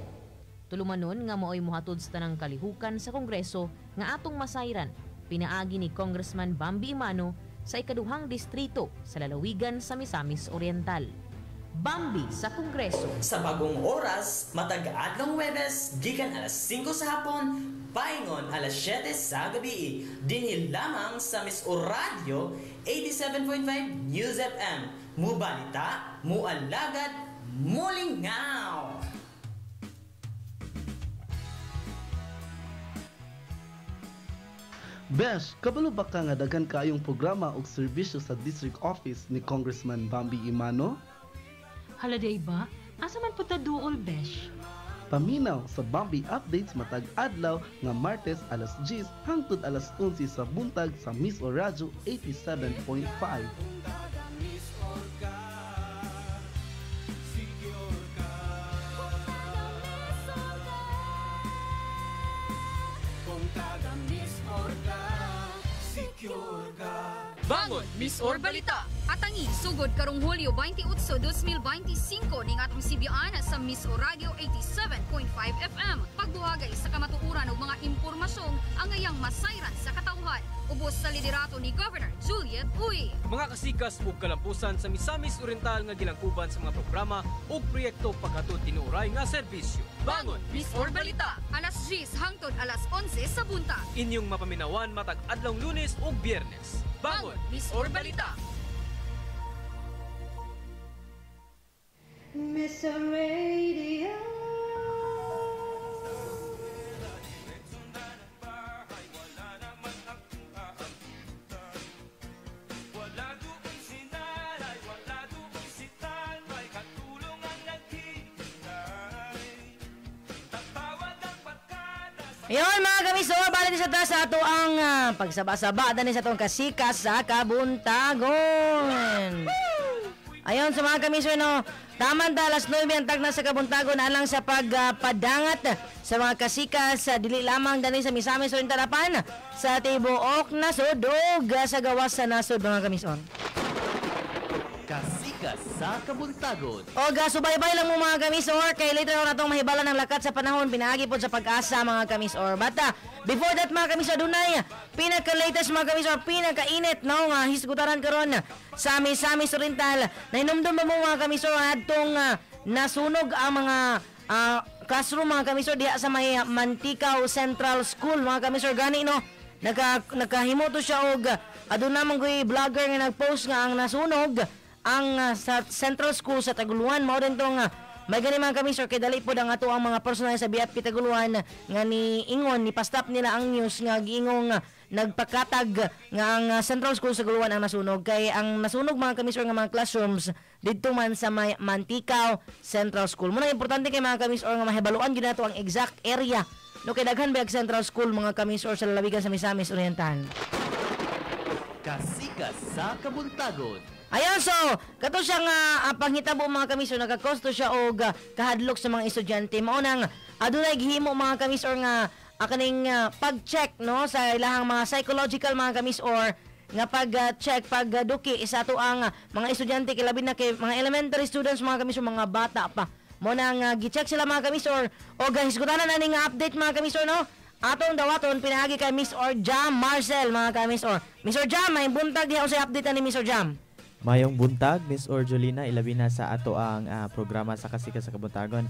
Tulumanon nga maoy mohatod sa tanang kalihukan sa Kongreso nga atong masayran, pinaagi ni Congressman Bambi Emano sa ikaduhang distrito sa lalawigan sa Misamis Oriental. Bambi sa Kongreso. Sa bagong oras, matag adlong Webes, gikan alas 5 sa hapon, paingon alas 7 sa gabi. Dinhi lamang sa Miss Oradio 87.5 News FM. Mubalita, mualagad, mulingaw! Besh, kabalo ba ka nga daghan kaayong programa og serbisyo sa District Office ni Congressman Bambi Emano? Haladay ba? Asa man punta duol, Besh? Paminaw sa Bambi Updates matag adlaw nga Martes alas 10 hangtod alas 11 sa buntag sa Miss Oradio 87.5. Bangon, Miss Or Balita. Atangi, sugod karong Hulyo 28, 2025 ning atong sibyaan sa Miss Or Radio 87.5 FM. Pagbuhagay sa kamatuoran og mga impormasyong angayang masayran sa katawhan. Ubos sa liderato ni Governor Juliet Uy. Mga kasikas ug kalampusan sa Misamis Oriental nga gilangkuban sa mga programa ug proyekto paghatod tinuoray nga serbisyo. Bangon, Miss Or Balita. Alas 10 hangtod alas 11 sa buntag. Inyong mapaminawan matag adlawng Lunes ug Biyernes. Bangon, Miss Or Balita. Miss Radio. Ayun mga kamiso, balik sa ta sa ato ang pagsaba-saba dani sa atong kasikas sa kabuntagon. Ayon sa mga kamisor, no, taman ta alas 9 ang tagna sa kabuntagon alang sa pagpadangat sa mga kasikas sa dili lamang dani sa Misamis Oriental apan sa tibuok nasod ug sa gawas sa nasod mga kamisor. Kasikas sa kabuntagon. O subaybay lang mo mga kamisor kay later on atong mahibala ng lakat sa panahon pinaagi pod sa Pag-asa mga kamisor. Bata, before that mga kamisor, dunay pinaka-latest mga kamisor, pinakainit no nga hisgutaran karon sa Misamis Oriental. Nahinumdum ba mo mga kamisor adtong nasunog ang mga classroom mga kamisor diha sa may Manticao Central School mga kamisor? Gani no, nakahimo to siya og aduna man koy vlogger nga nagpost nga ang nasunog ang sa Central School sa Taguluan. Mao din tong may gani mga kamisor kay dali pod ang ato ang mga personal sa BFP Taguluan nga ni ingon ni pastop nila ang news nga giingong nagpakatag nga ang Central School sa Taguluan ang nasunog, kay ang nasunog mga kamisor nga mga classrooms didto man sa may Manticao Central School. Muna importante kay mga kamisor nga mahibaluan gyud nato ang exact area no, kay daghan ba Central School mga kamisor sa lalawigan sa Misamis Oriental. Kasikas sa kabuntagon. Ayan, so kato siya nga panghitabo mga kamisor, nakakosto siya og kahadlok sa mga estudyante. Mao nang adunay gihimo mga kamisor nga kaning pag-check no sa ilahang mga psychological mga kamisor nga pag-check pagduki isa to ang mga estudyante, kilabi na kay mga elementary students mga kamisor, mga bata pa. Mao nang gi-check sila mga kamisor og hisgutanan ani nga update mga kamisor no. Atong dawaton pinaagi kay Miss Or Jam Marcel mga kamisor. Miss Or Jam, may buntag diha unsay update ani Miss Or Jam? Mayong buntag, Miss Orjolina, ilabi na sa ato ang programa sa Kasikas sa Kabuntagon.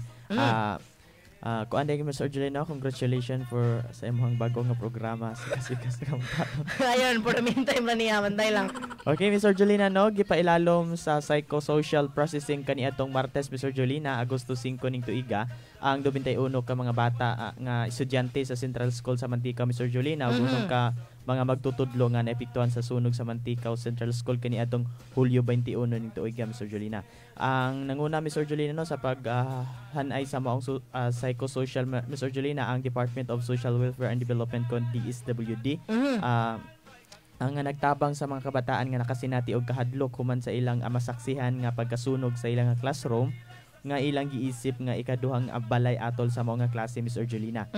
Kuan day Miss Orjolina, congratulations for sa imong bago nga programa sa Kasikas sa Kabuntagon. Ayun, for the meantime lang niya, bantay lang. Okay, Miss Orjolina, no, gipailalom sa psychosocial processing kaniadtong Martes, Miss Orjolina, Agosto 5 ning tuiga, ang 21 ka mga bata nga estudyante sa Central School sa Manticao, Miss Orjolina, ug unom ka mga magtutudlo nga naepektuhan sa sunog sa Manticao Central School kaniadtong Hulyo 21 ning tuiga, Miss Orjolina. Ang nanguna, Miss Orjolina, no, sa paghanay sa maong psychosocial, Miss Orjolina, ang Department of Social Welfare and Development kon DSWD. Ang nagtabang sa mga kabataan nga nakasinati og kahadlok human sa ilang masaksihan nga pagkasunog sa ilang classroom nga ilang giisip nga ikaduhang balay atol sa mga klase, Miss Orjolina.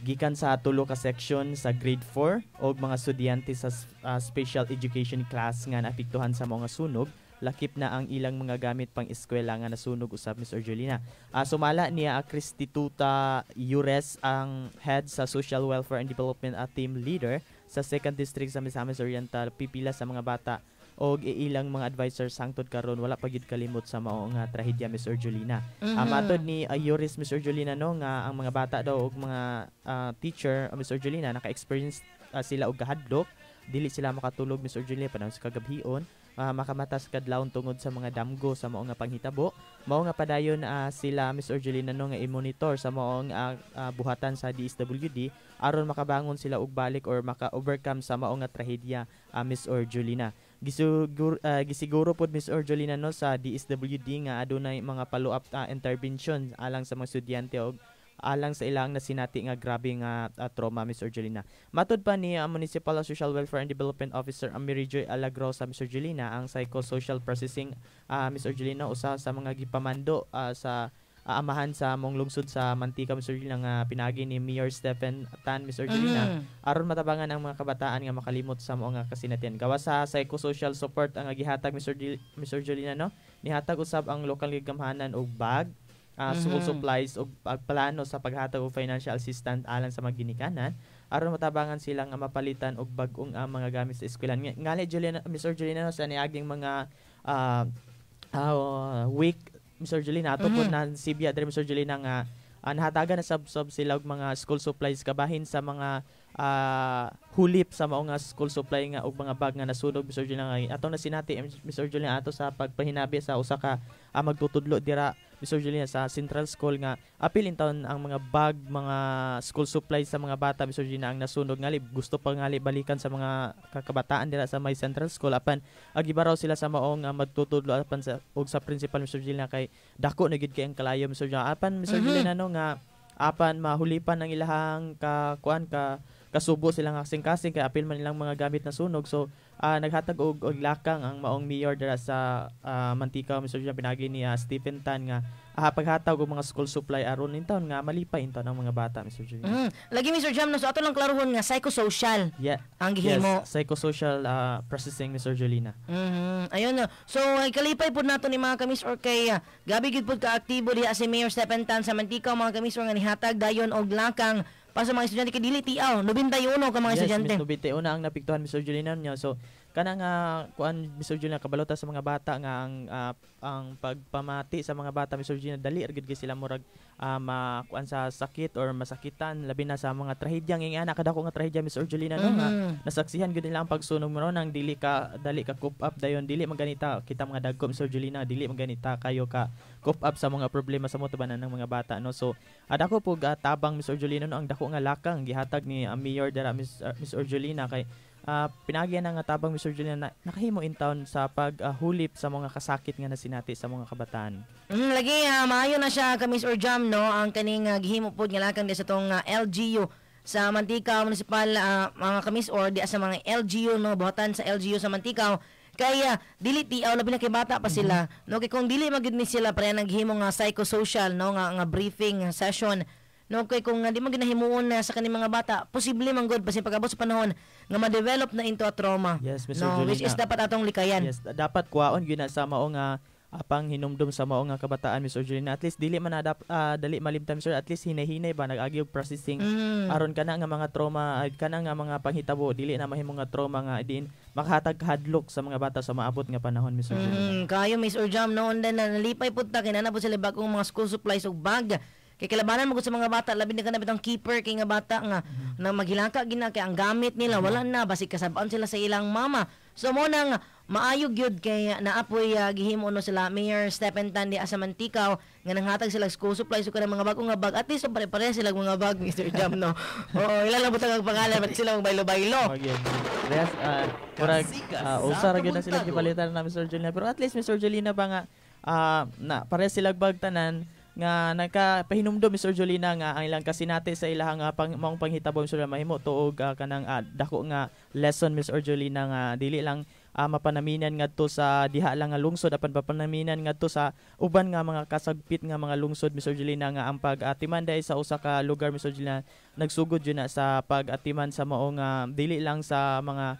Gikan sa tulo ka section sa grade 4 og mga estudyante sa special education class nga naapektuhan sa mga sunog, lakip na ang ilang mga gamit pang eskwela nga nasunog usab, Miss Orjolina. Sumala niya Cristituta Ures, ang head sa Social Welfare and Development at team leader sa 2nd District sa Misamis Oriental, pipila sa mga bata og ilang mga advisor sangtod karon wala pa gyud kalimot sa mao nga trahedya, Miss Orjolina. Matod ni Yuris, Miss Orjolina, no, nga ang mga bata daw og mga teacher, Miss Orjolina, naka-experience sila og kahadlok, dili sila makatulog, Miss Orjolina, panahon sa kagabhion, makamata sa kadlawon tungod sa mga damgo sa mao nga panghitabo. Mao nga padayon sila, Miss Orjolina, no, nga i-monitor sa maong buhatan sa DSWD aron makabangon sila og balik or maka-overcome sa mao nga trahedya, Miss Orjolina. Gisiguro pod, Miss Orjolina, no, sa DSWD nga adunay mga follow-up intervention alang sa mga estudyante og alang sa ilang nasinati nga grabe nga trauma, Miss Orjolina. Matod pa ni Municipal Social Welfare and Development Officer Mary Joy Alagrosa, Miss Orjolina, ang psychosocial processing, Miss Orjolina, usa sa mga gipamando sa amahan sa mong lungsod sa Manticao, Miss Orjolina, nga pinagi ni Mayor Stephen Tan, Miss Orjolina, aron matabangan ang mga kabataan nga makalimot sa mao nga kasinatian. Gawas sa psychosocial support ang gihatag, Miss Orjolina, no, nihatag usab ang lokal gigamhanan og bag, school supplies og plano sa paghatag og financial assistance alang sa mga ginikanan aron matabangan sila nga mapalitan og bag-ong mga gamit sa eskwelahan. Ngali Juliana, Miss Orjolina, no, sa niaging mga week, Miss Orjolina, ato pod na Sibya diri, Miss Orjolina, nga nahatagan na sab sila og mga school supplies kabahin sa mga hulip sa mao nga school supply nga og mga bag nga nasunog, Miss Orjolina. Nga ato na sinati, Miss Orjolina, ato sa pagpahinabi sa usa ka magtutudlo dira, Miss Orjolina, sa Central School nga apil in taon ang mga bag, mga school supplies sa mga bata, Miss Orjolina, ang nasunog. Ngali gusto pa ngali balikan sa mga kakabataan dira sa may Central School apan agibaraw sila sa maong magtutudlo apan sa og sa principal, Miss Orjolina, kay dako na gid kay ang kalayo, Miss Orjolina. Apan Miss Orjolina, no, nga apan mahulipan ang ilahang ka kuan ka kasubo silang kasing-kasing kay apil man nilang mga gamit na sunog. So naghatag og lakang ang maong mayor dira sa Manticao, Mr. Julina, pinagi ni Stephen Tan nga paghatag og mga school supply aron intawon nga malipay intawon ang mga bata, Mr. Julina. Lagi, Mr. Jam, no, so ato lang klarohon nga psychosocial ang gihimo. Yes, psychosocial processing, Mr. Julina. Ayun no. So ay kalipay pud nato ni mga kamis or kay gabi gid pud kaaktibo diha si Mayor Stephen Tan sa Manticao, mga kamis or nga nihatag dayon og lakang para sa mga estudyante kay dili tiaw 91 ka mga estudyante. Yes, Miss 91 ang napiktuhan, Mr. Julina niya. So kana nga kuan, Mr. Julina, kabalota sa mga bata nga ang pagpamati sa mga bata, Mr. Julina, dali ra gid sila murag makuan sa sakit or masakitan, labi na sa mga trahedyang ingana kadako nga trahedya, Mr. Julina, no, nga nasaksihan gid nila ang pagsunog mo nang dili ka dali ka cope up dayon, dili man ganita kita mga dagko, Mr. Julina, dili man ganita kayo ka cope up sa mga problema sa motubanan ng mga bata, no. So dako pug tabang, Mr. Julina, no, ang dako nga lakang gihatag ni Mayor dira, Miss Julina, kay pinagyan nga tabang, Mr. Julina, na nakahimo in town sa paghulip sa mga kasakit nga nasinati sa mga kabataan. Lagi maayo na siya ka Miss or Jam, no, ang kaning gihimo pod nga lakang di sa tong LGU sa Manticao Municipal, mga kamis or di sa mga LGU, no, buhatan sa LGU sa Manticao kay dili tiaw labi na kay bata pa sila, no, kay kung dili magyud ni sila pre naghimo nga psychosocial, no, nga briefing session, no, kay kung di man ginahimuon na sa kaning mga bata, posible man gud basin pag-abot sa panahon nga ma-develop na into a trauma. Yes, Mr. No, Julina, which is dapat atong likayan. Yes, dapat kuwaon gyud na sa mao nga panghinumdum sa mao nga kabataan, Mr. Julina. At least dili man dali malimtan, Mr. At least hinay-hinay ba nag-agi og processing aron kana nga mga trauma, kana nga mga panghitabo dili na mahimo nga trauma nga diin makahatag hadlok sa mga bata sa maabot nga panahon, Mr. Julina. Kayo, Mr. Jam, no, na nalipay pud ta kay naa pud sila bagong mga school supplies ug bag. Kay kalabanan mo sa mga bata, labi na ka na bitang keeper kay nga bata nga na maghilaka gina kay ang gamit nila wala na basig kasabaan sila sa ilang mama. So mo nang maayo gyud kay naapoy gihimo no sila Mayor Stephen Tan di sa Manticao nga nanghatag sila school supplies ug kanang mga bag-o nga bag. At least so pare-pareha sila mga bag, Mr. Jam, no. Oo, ila lang butang ang pangalan but sila magbaylo-baylo. Okay. Yes, murag usa ra gyud na sila gipalitan na Mr. Julina, pero at least Mr. Julina ba nga na pareha sila bag tanan nga nakapahinumdom, Mr. Julina, nga ang ilang kasinati sa ilahang maong panghitabo, Mr. Julina, mahimo tuog kanang dako nga lesson, Mr. Julina, nga dili lang mapanaminan ngadto sa diha lang nga lungsod apan papanaminan ngadto sa uban nga mga kasagpit nga mga lungsod, Mr. Julina, nga ang pag-atiman dai sa usa ka lugar, Mr. Julina, nagsugod yun na sa pag-atiman sa maong dili lang sa mga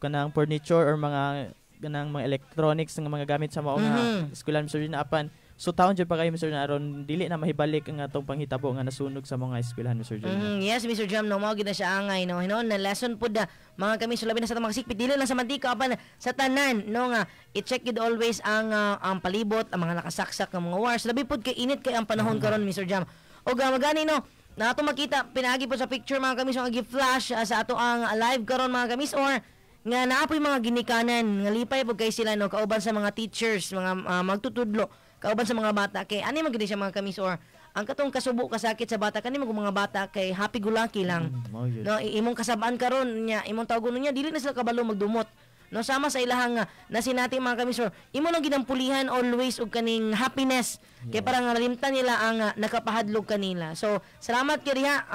kanang furniture or mga kanang mga electronics nga mga gamit sa maong eskwelahan, Mr. Julina, apan so taon jud pa kayo, Mr. na aron dili na mahibalik ang atong panghitabo nga nasunog sa mga eskwelahan, Mr. Julina. Yes, Mr. Jam, no, mao gid na siya angay, no. Hinuon na lesson pud mga kami so labi na sa mga sikpit dili lang sa Manticao apan sa tanan, no, nga i-check gid always ang palibot, ang mga nakasaksak nga mga wires. Labi pud kay init kay ang panahon karon, Mr. Jam. Og magani, no, na ato makita pinaagi po sa picture mga kami so ang gi-flash sa ato ang live karon mga kamis or nga naapoy mga ginikanan nga lipay pud kay sila, no, kauban sa mga teachers, mga magtutudlo kauban sa mga bata kay ani man gid siya mga kamis or ang katong kasubo kasakit sa bata kani mga bata kay happy go lucky lang. No, imong kasabaan karon nya imong tawgon niya dili na sila kabalo magdumot. No, sama sa ilahang nasinati mga kamis or imo nang ginampulihan always og kaning happiness kay parang nalimtan nila ang nakapahadlok kanila. So salamat kay diha,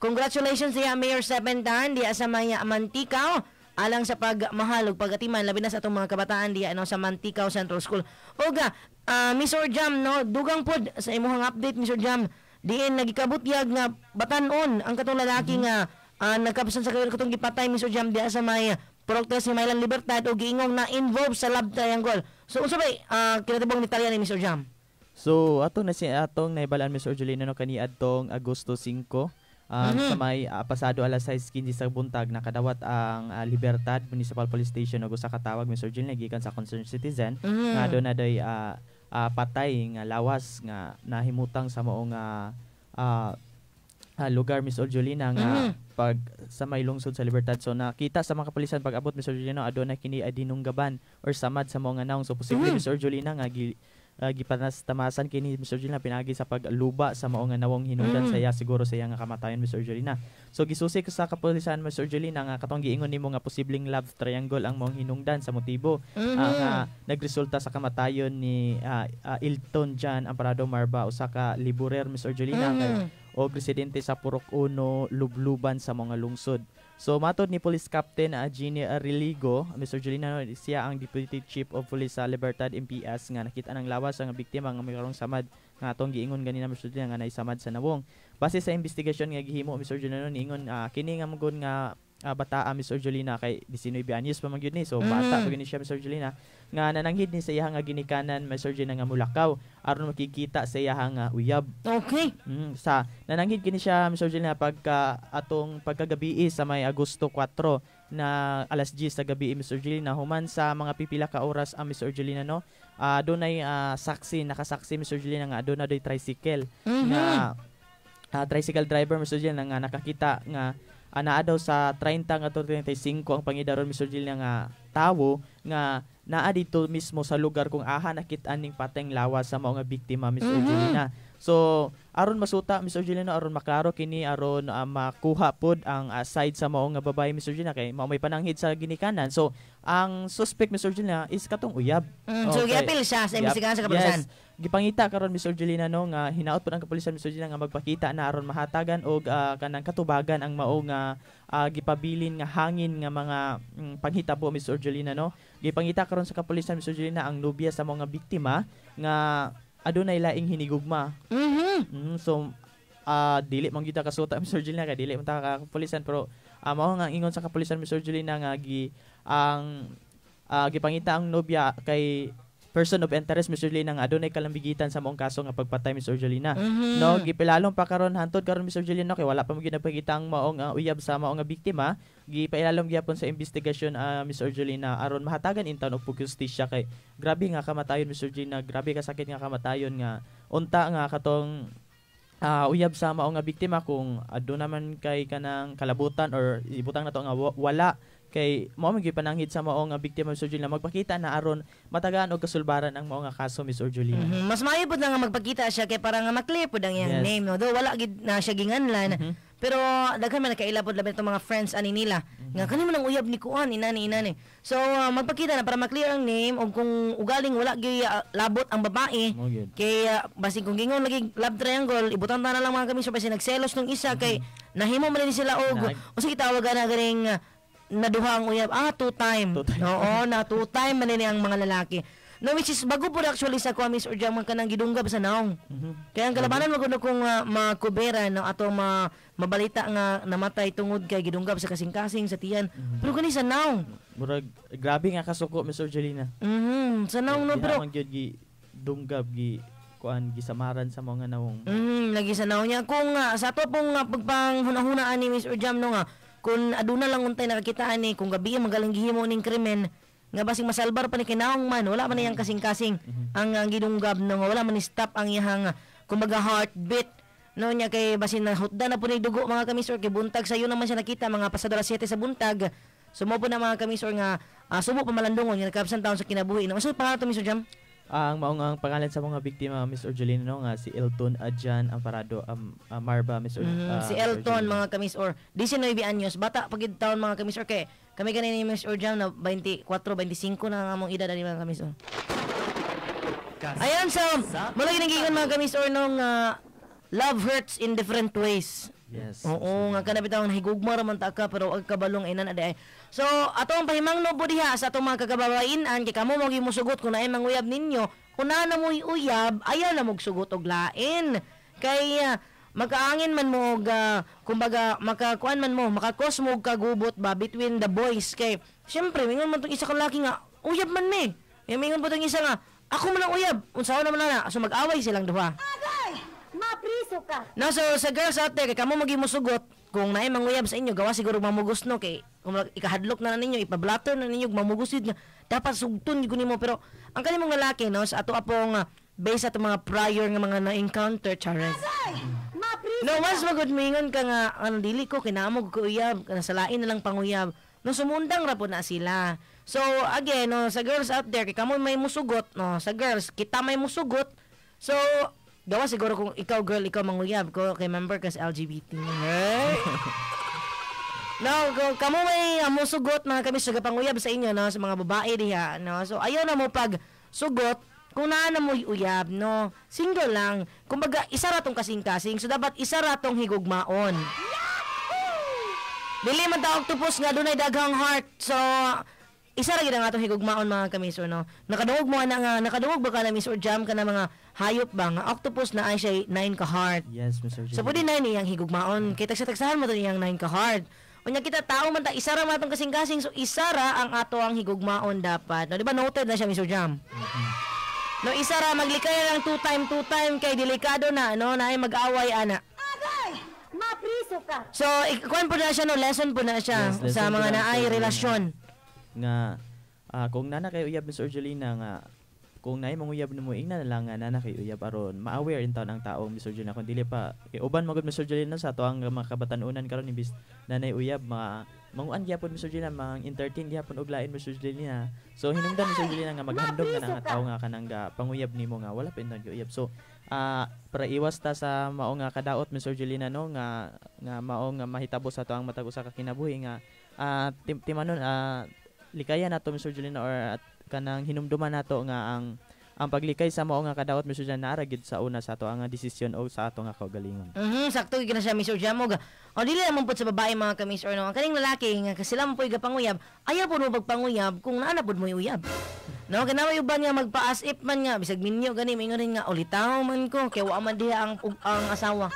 congratulations diha Mayor Stephen Tan diha sa may Manticao alang sa pagmahal ug pagatiman labi na sa atong mga kabataan diha, no, sa Manticao Central School. Oga, Mr. Jam, no, dugang pod sa imong update, Mr. Jam, diin nagikabutyag nga batan-on ang katong lalaki nga nagkapasan sa katong gipatay, Mr. Jam, diha sa may Proktes ni Mylan Libertad og giingong na involved sa love triangle. So unsa bay kinatibong detalye ni Mr. Jam? So atong na si atong naibalaan, Mr. Julina, no, kaniadtong Agosto 5 sa may pasado alas 6:15 sa buntag nakadawat ang Libertad Municipal Police Station og usa ka tawag, Mr. Julina, gikan sa concerned citizen nga doon na day patay nga lawas nga nahimutang sa maong lugar, Miss Julina, nga pag sa may lungsod sa Libertad. So nakita sa mga kapulisan pag abot, Mr. Julina, aduna kini dinunggaban or samad sa maong nawong. So posible, Mr. Julina, nga gipanastamasan kini, Mr. Julina, pinagi sa pagluba sa maong nawong hinungdan sa iya siguro sa iya nga kamatayon, Mr. Julina. So gisusi ko sa kapulisan, Mr. Julina, nga katong giingon nimo nga posibleng love triangle ang maong hinungdan sa motibo nga nagresulta sa kamatayon ni Ilton John Amparado Marba, usa ka liburer, Mr. Julina. o residente sa Purok 1, Lubluban sa mga lungsod. So matod ni Police Captain Jeannie Ariligo, Mr. Julina, no, siya ang Deputy Chief of Police sa Libertad MPS nga nakita ng lawas ang biktima nga mayroong samad nga atong giingon ganina, Mr. Julina, nga naisamad sa nawong. Base sa investigasyon nga gihimo, Mr. Julina, no, niingon kini nga mugod nga bataa, Mr. Julina, kay 19 anyos pa man gyud ni, so bata pa gyud ni siya, Mr. Julina, nga nananghid ni sa iyaha nga ginikanan, Mr. Julina, nga mulakaw aron makikita sa iyaha nga uyab. Sa nananghid kini siya, Mr. Julina, pagka atong pagkagabi sa may Agosto 4 na alas 10 sa gabi, Mr. Julina. Human sa mga pipila ka oras ang Mr. Julina, no, dunay saksi, nakasaksi, Mr. Julina, nga aduna doy tricycle nga tricycle driver, Mr. Julina, nga nakakita nga naa daw sa 30 nga to 35 ang pangidaron, Mr. Julina, nga tawo nga naa dito mismo sa lugar kung aha nakit-an ning pateng lawas sa mao nga biktima, Mr. Julina. So aron masuta, Mr. Julina, aron maklaro kini, aron makuha pod ang side sa mao nga babae, Mr. Julina, kay mao may pananghid sa ginikanan. So ang suspect, Mr. Julina, is katong uyab. So giapil siya sa imbestigahan sa kapulisan. Yes. Gipangita karon, Mr. Julina, no, nga hinaot pod ang kapulisan, Mr. Julina, nga magpakita na aron mahatagan og kanang katubagan ang mao nga gipabilin nga hangin nga mga panghitabo, Mr. Julina, no. Gipangita karon sa kapulisan, Mr. Julina, ang nobya sa mga biktima nga adunay laing hinigugma. So dili man gyud ta kasuta, Mr. Julina, kay dili man ta ka kapulisan, pero mao nga ingon sa kapulisan, Mr. Julina, nga gipangita ang nobya kay person of interest, Mr. Julina, nga adunay kalambigitan sa maong kaso nga pagpatay, Mr. Julina. No, gipilalong pa karon hantod karon, Mr. Julina, no, kay wala pa man gyud napakita ang maong uyab sa maong nga biktima. Gipailalom gyapon sa investigasyon, Mr. Julina, aron mahatagan intawn og pugustisya kay grabe nga kamatayon, Mr. Julina, grabe kasakit nga kamatayon nga unta nga katong uyab sa maong nga biktima kung aduna man kay kanang kalabutan or ibutang nato nga wala kay mao man gyud pananghid sa mao nga biktima, Mr. Julina, magpakita na aron matagaan og kasulbaran ang mao nga kaso, Mr. Julina. Mas maayo pud na nga magpakita siya kay para nga ma-clear pud ang iyang name, no. Though wala gid na siya ginganlan, pero daghan man nakaila pud labi itong mga friends ani nila nga kani man ang uyab ni kuan inani inani. So magpakita na para ma-clear ang name og kung ugaling wala gyud labot ang babae Mao gyud. kay basig kung gingon lagi love triangle ibutang ta na lang mga kami, so basi nagselos nung isa kay nahimo man ni sila og unsa gitawag na ganing naduha ang uyab, two time. Oo, na two time man ni ang mga lalaki. No, which is bago po actually sa kuha, Miss Urjang, man kanang gidunggab sa naong. Kaya ang kalabanan mo kuno kung makubera no ato mabalita nga namatay tungod kay gidunggab sa kasing-kasing sa tiyan. Pero kani sa naong. Murag grabe nga kasuko, Miss Urgelina. Sa naong, no, pero man gyud gidunggab gi kuan gisamaran sa mga naong. Lagi sa naong niya kung sa ato pong pagpanghuna-hunaan ni Miss Urjam, no, nga kung aduna lang untay nakakitaan ni kung gabi magaling gihimo ning krimen nga basing masalbar pa ni kinaong man wala man iyang kasing-kasing ang gidunggab, no, nga wala man ni stop ang iyang kumbaga heartbeat, no, niya kay basin nahutda na po ni dugo mga kamisor kay buntag sayo naman siya nakita mga pasado alas 7 sa buntag. So mo po na mga kamisor nga subo pa malandungon nga nakabsan taon sa kinabuhi, no. Unsa pangalan to, Mr. Jam? Ang maong ang pangalan sa mga biktima, Miss Orgelina, no, nga si Elton Adjan Amparado Marba, Miss Si Miss Elton Orgelina. mga kamis or 19 anyos, bata pagid taon mga kamis or kay kami ganin ni Miss Orjam na 24, 25 na ang among edad ani mga kamis or. Ayan, so mula ginagigan mga kamis or nung love hurts in different ways. Yes. Oo, nga kana bitaw nahigugma ra man ta ka pero ag kabalong inan adi ay. So ato ang pahimangno po diha sa atong mga kagababain-an kay kamo mo musugot kung naay manguyab ninyo, kung naa na mo'y uyab, ayaw na mogsugot og lain. Kay makaangin man mo og kumbaga makakuan man mo, makakos mo og kagubot ba between the boys kay syempre mingon man tong isa ka laki nga uyab man mi. Mingon po tong isa nga ako man ang uyab, unsaon naman na. So mag-away silang duha. Agay! Mapriso ka! No, so sa girls out there, kay kamo maging musugot, kung naay manguyab sa inyo, gawa siguro mamugos, no, kay kung ikahadlok na ninyo, ipablatter na ninyo, mamugusid nga, dapat sugton gyud nimo. Pero ang kanimong lalaki, no, sa ato apong based sa atong mga prior nga mga na-encounter, chares. Mapriso No, once magud mingon ka nga, ano, dili ko, kinamog ko uyab, nasalain na lang panguyab. No, sumundang ra po na sila. So, again, no, sa girls out there, kay kamo may musugot, no, sa girls, kita may musugot. So, gawa siguro kung ikaw girl, ikaw manguyab ko, kay member ka sa LGBT. Hey! No, kung kamo may musugot mga kami sa panguyab sa inyo, no, sa mga babae diha, no. So ayaw na mo pag sugot Kung naa na mo'y uyab, no, single lang. Kumbaga, isa ra tong kasing-kasing, so dapat isa ra tong higugmaon. Dili man ta octopus nga dunay daghang heart. So, isa ra gyud ang atong higugmaon mga kamisor, no. Nakadungog mo ana nga, nakadungog ba ka na Miss or Jam ka na mga hayop ba nga octopus na ay siya 9 ka heart. Yes, Mr. So pwede na iyang higugmaon kay tagsa-tagsahan mo to iyang 9 ka heart. Unya kita tao man ta isa ra man atong kasing-kasing, so isa ra ang ato ang higugmaon dapat. No, di ba noted na siya Mr. Jam? No, isa ra maglikay lang two time kay delikado na, no, naay mag-away ana. Mapriso ka. So, ikuan po na siya, no, lesson po na siya. Yes, lesson sa po mga na, naay Mr. relasyon. Nga kung nana kay uyab Miss Orgelina nga kung naay manguyab nimo ingna na lang nga nana kay uyab aron ma-aware in taon ang taong Miss Orgelina kung dili pa kay uban magud Miss Orgelina sa ato ang mga kabatan-unan karon imbis nanay uyab ma manguan gyapon Miss Orgelina mang entertain gyapon og lain Miss Orgelina. So hinungdan Miss Orgelina nga maghandom nga na nga tawo nga kanang panguyab nimo nga wala pa intawn uyab. So para iwas ta sa mao nga kadaot Miss Orgelina no nga nga mao nga mahitabo sa ato ang matag usa ka kinabuhi nga timanon likayan nato Miss Orgelina or at kanang hinumduman nato nga ang paglikay sa mao nga kadaot Miss Orgelina naara gyud sa una sa ato ang desisyon o sa ato nga kaugalingon. Sakto gyud na siya Miss Orjamog. O dili naman pud sa babae mga kamis or no. Ang kaning lalaki nga sila man puy gapanguyab, ayaw pud mo pagpanguyab kung naa na pud mo'y uyab. No, kanaway uban nga magpa-as if man nga bisag minyo gani maingon rin nga ulitaw man ko kay wa man diha ang asawa.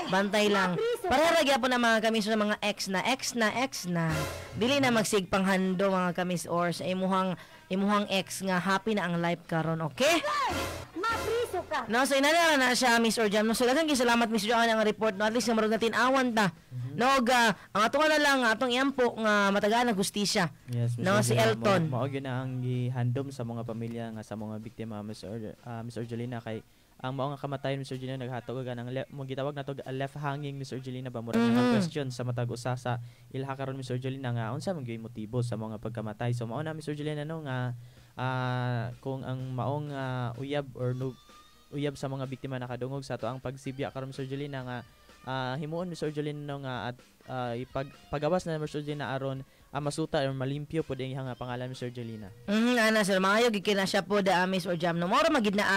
Bantay lang. Pareha ra gyapon na mga kamis sa mga ex na ex na ex na. Dili na magsigpanghando mga kamis or sa imuhang ex nga happy na ang life karon, okay? Mapriso ka. No, so inana na siya Miss Orjam. No, so daghang salamat Miss Orjam ang report, no, at least nga marug natin awan ta. No, ang ato na lang atong iampo nga matagaan ang hustisya. Yes, Miss no, si Elton. Mao gyud na ang gihandom sa mga pamilya nga sa mga biktima Miss Orgelina kay ang mao nga kamatayon Miss Orgelina naghatog og ang mo gitawag nato left hanging Miss Orgelina ba murag nga question sa matag usa sa ilha karon Miss Orgelina nga unsa man gyud motibo sa mga pagkamatay. So mao na Miss Orgelina no nga kung ang maong uyab or no, uyab sa mga biktima nakadungog sa ato ang pagsibya karon Miss Orgelina nga himuon Miss Orgelina no nga at ipagpagawas na Miss Orgelina aron masuta or malimpyo pod ang iyang pangalan Miss Orgelina. Ana sir, maayo gid kay na siya pod Miss Orjam no. Mao ra magid na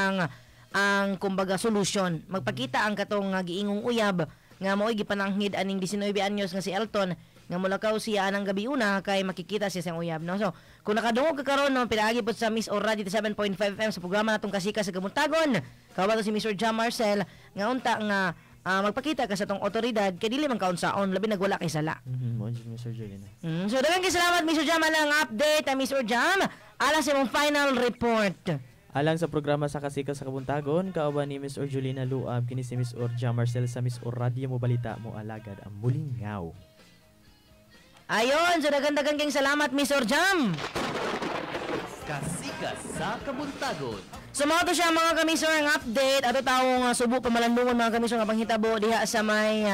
ang kumbaga solution. Magpakita ang katong giingong uyab nga mao'y gipananghid aning 19 anyos nga si Elton nga mulakaw siya anang gabi una kay makikita siya sa uyab, no. So kung nakadungog ka karon no, pinaagi pod sa Miss Orra dito 7.5 FM sa programa natong Kasika sa Kabuntagon. Kabato si Miss Orjam Marcel nga unta nga magpakita ka sa tong otoridad kay dili man kaunsaon labi nagwala kay sala. Mo Miss Orgelina. So daghang salamat Miss Orjam ang update, Miss Orjam. Alang sa imong final report. Alang sa programa sa Kasika sa Kabuntagon, kauban ni Miss Orgelina Luab, kini si Miss Orja Marcel sa Miss Oradio mo balita mo alagad ang mulingaw. Ayon, so daghang-daghang kayong salamat Miss Orjam. Kasika sa Kabuntagon. So mga to siya mga kamisor ang update ato tawong subo pamalandungon mga kamisor nga panghitabo diha sa may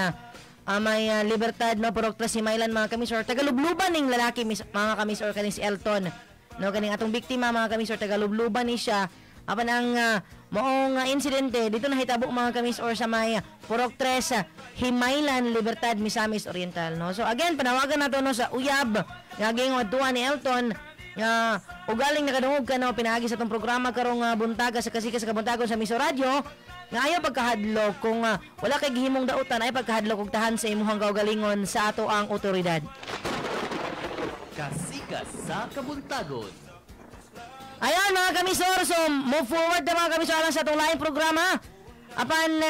may Libertad no, Purok 3 si Mylan mga kamisor. Tagalubluban ning lalaki mga kamisor kaning si Elton. No, kaning atong biktima mga kamisor tagalubluban ni siya. Apan ang maong insidente dito nahitabo mga kamisor sa may Purok 3 Himaylan, Libertad, Misamis Oriental, no. So again panawagan nato no sa uyab nga giingon adtuan ni Elton nga ugaling nakadungog ka no pinaagi sa atong programa karong buntaga sa Kasika sa Kabuntagon sa Miso Radio nga ayaw pagkahadlok kung wala kay gihimong dautan ay pagkahadlok og tahan sa imuhang kaugalingon sa ato ang otoridad. Kasika sa Kabuntagon. Ayan mga kamisor, so move forward na mga kamisor alang sa atong laing programa. Apan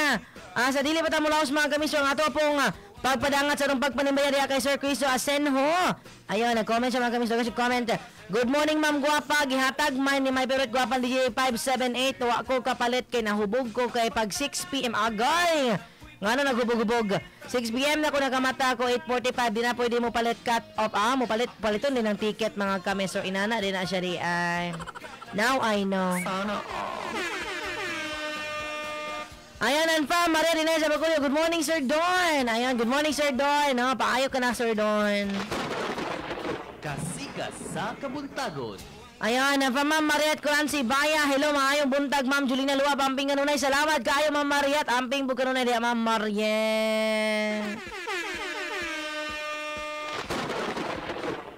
sa dili pa ta mulaos mga kamisor ang ato pong pagpadangat sa atong pagpanimbaya diha kay Sir Cristo Asenjo. Ayun, nag-comment siya mga kamisor, kasi comment. Good morning ma'am guwapa, gihatag man ni my favorite guwapa DJ 578. Wa ko kapalit kay nahubog ko kay pag 6 PM agay. Ngano naghubog-hubog? 6 PM na ko nakamata ko, 8:45 di na pwede mo palit cut off. Mo palit paliton din ang ticket mga kamisor. Inana din na siya di ay. Now I know. Sana all. Ayan, Anfa, Maria Rina sa Bacolod. Good morning, Sir Don. Ayan, good morning, Sir Don. No, paayo ka na, Sir Don. Kasika sa Kabuntagon. Ayan, Anfa, Ma'am Mariat Kuransi Baya. Hello, maayong buntag, Ma'am Julina Luab. Amping kanunay. Salamat kaayo, Ma'am Mariat. Amping po kanunay diya, Ma'am Mariet.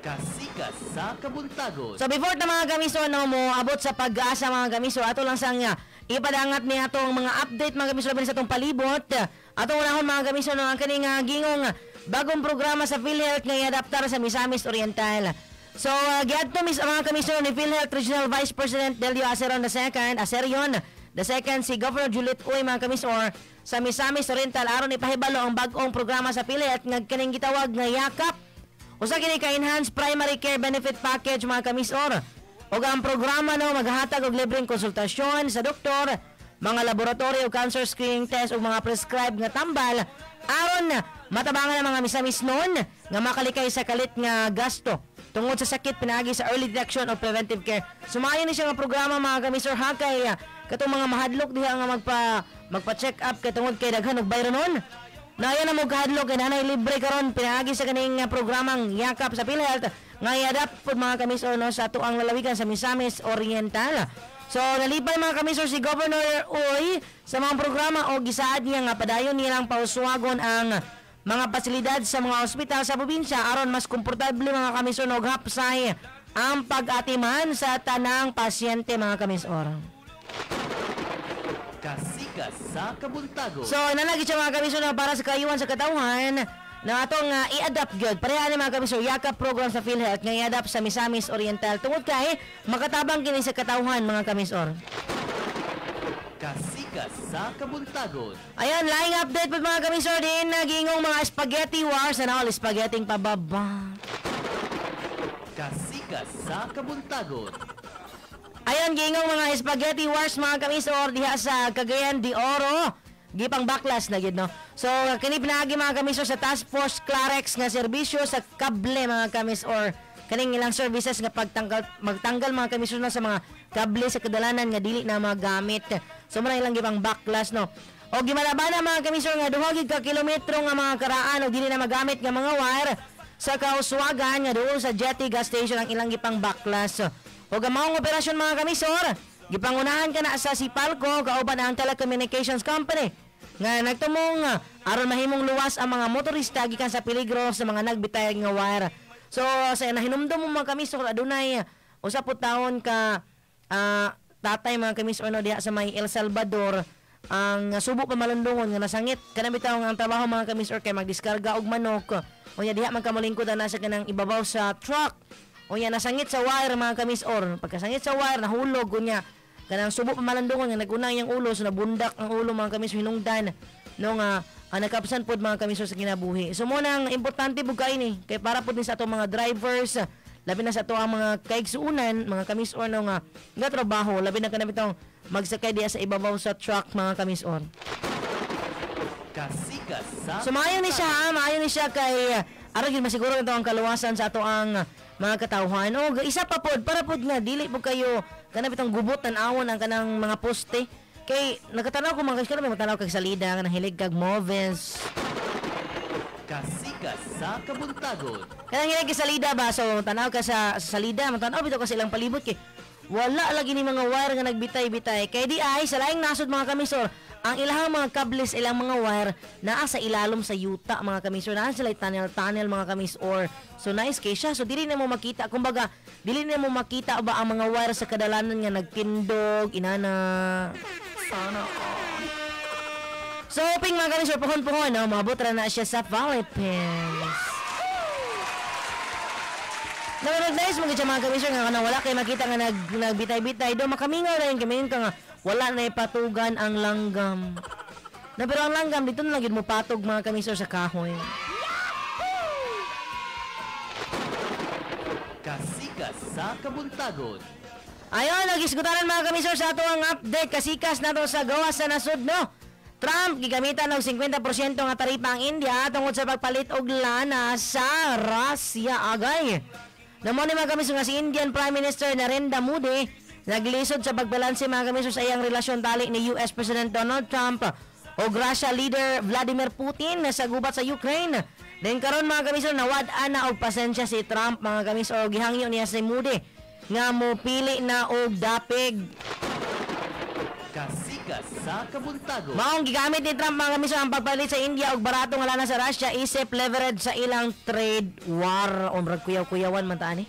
Kasikas sa kabuntagon. So before ta mga kamiso no mo abot sa pag-asa mga kamiso, ato lang sang ipadangat ni atong mga update mga kamiso labi sa atong palibot. Atong unahon mga kamiso no ang kaning gingong bagong programa sa PhilHealth nga iadaptar sa Misamis Oriental. So giadto mis mga kamiso ni PhilHealth Regional Vice President Delio Aceron II, Acerion II si Governor Juliet Uy mga kamiso sa Misamis Oriental aron ipahibalo ang bag-ong programa sa PhilHealth nga kaning gitawag nga Yakap. Usa kini ka enhanced primary care benefit package mga kamisor. Og ang programa no maghatag og libreng konsultasyon sa doktor, mga laboratory o cancer screening test ug mga prescribed nga tambal aron matabangan ang mga Misamisnon nga makalikay sa kalit nga gasto tungod sa sakit pinaagi sa early detection o preventive care. Sumayon ni siya nga programa mga kamisor ha kay katong mga mahadlok diha nga magpa-check up kay tungod kay daghan og bayro nun. Naya na mo kahadlok kay nanay libre karon pinaagi sa kaning programang Yakap sa PhilHealth nga i-adapt pod mga kamisor no sa atuang lalawigan sa Misamis Oriental. So nalipay mga kamisor si Governor Uy sa mga programa o gisaad niya nga padayon nilang pauswagon ang mga pasilidad sa mga ospital sa probinsya aron mas komportable mga kamisor og hapsay ang pag-atiman sa tanang pasyente mga kamisor. Kasikas sa kabuntagon. So nalagi siya mga kamisor na para sa kayuhan sa katawhan na atong i-adapt gyud. Pareha ni mga kamisor Yakap program sa PhilHealth nga i-adapt sa Misamis Oriental tungod kay makatabang kini sa katawhan mga kamisor. Kasikas sa kabuntagon. Ayan, laing update po mga kamisor din nagingong mga spaghetti wars na all spaghetti pababa. Kasikas sa kabuntagon. Ayan, gingong mga spaghetti wars mga kamisor diha sa Cagayan de Oro. Gipang baklas na gid no. So kini pinaagi mga kamisor sa Task Force Clarex nga serbisyo sa kable mga kamisor. Kaning ilang services nga pagtanggal magtanggal mga kamisor na sa mga kable sa kadalanan nga dili na magamit. So muna ilang gipang baklas no. O gimalabana mga kamisor nga duha gid ka kilometro nga mga karaan og dili na magamit nga mga wire sa kauswagan nga duol sa Jetty Gas Station ang ilang gipang baklas. O maong operasyon mga kamisor, gipangunahan ka na sa Sipalco kauban ang telecommunications company nga nagtumong aron mahimong luwas ang mga motorista gikan sa peligro sa mga nagbitay nga wire. So sa nahinumdum mo mga kamisor adunay usa po taon ka tatay mga kamisor no diha sa may El Salvador ang subo pa malundungon nga nasangit kanang bitaw ang trabaho mga kamisor kay magdiskarga og manok. Unya diha man kamulingkod na sa kanang ibabaw sa truck. Unya nasangit sa wire mga kamisor. Pagkasangit sa wire nahulog unya kanang subo pa malandungon nga nagunang iyang ulo so nabundak ang ulo mga kamisor hinungdan no nga nakapsan pod mga kamisor sa kinabuhi. So mo nang importante pud kay ni kay para pod ni sa atong mga drivers labi na sa ato ang mga kaigsuonan mga kamisor no nga nga trabaho labi na kanang bitong magsakay diha sa ibabaw sa truck mga kamisor. Kasikas sa So maayo ni siya ha, maayo ni siya kay aron gyud masiguro nito ang kaluwasan sa ato ang mga katawhan. O isa pa pod para pod nga dili pod kayo kanang bitong gubot tan-awon ang kanang mga poste kay nakatanaw ko mga kay matanaw kag salida kanang hilig kag movies. Kasikas sa kabuntagon. Kanang hilig kag salida ba so tanaw ka sa salida matanaw bitaw ka sa ilang palibot kay wala lagi ni mga wire nga nagbitay-bitay kay di ay sa laing nasod mga kamisor ang ilahang mga cables ilang mga wire naa sa ilalom sa yuta mga kamisor naa sila tunnel-tunnel mga kamisor. So nice kay siya so dili na mo makita kumbaga dili na mo makita ba ang mga wire sa kadalanan nga nagtindog inana sana all. So hoping mga kamisor pohon-pohon no maabot ra na siya sa Philippines. Nag-nice mo gid siya mga kamisor nga kanang wala kay makita nga nagbitay-bitay do makamingaw na yun kami ka nga wala na ipatugan ang langgam. Na pero ang langgam dito na lang gid mo patog mga kamisor sa kahoy. Kasikas sa kabuntagon. Ayon, nagisgutaran mga kamisor sa ato ang update kasikas nato sa gawas sa nasud no. Trump gigamitan og 50% nga taripa ang India tungod sa pagpalit og lana sa Russia agay. Namo ni mga kamisor nga si Indian Prime Minister Narendra Modi naglisod sa pagbalanse mga kamisor sa iyang relasyon tali ni US President Donald Trump o Russia leader Vladimir Putin sa gubat sa Ukraine. Then karon mga kamisor nawad-an na og pasensya si Trump mga kamisor og gihangyo niya si Modi nga mopili na og dapig. Kasikas Kasikas sa kabuntago. Maong gigamit ni Trump mga kamisor ang pagpalit sa India og barato nga lana sa Russia isip leverage sa ilang trade war. O murag kuyaw-kuyawan man ta ani.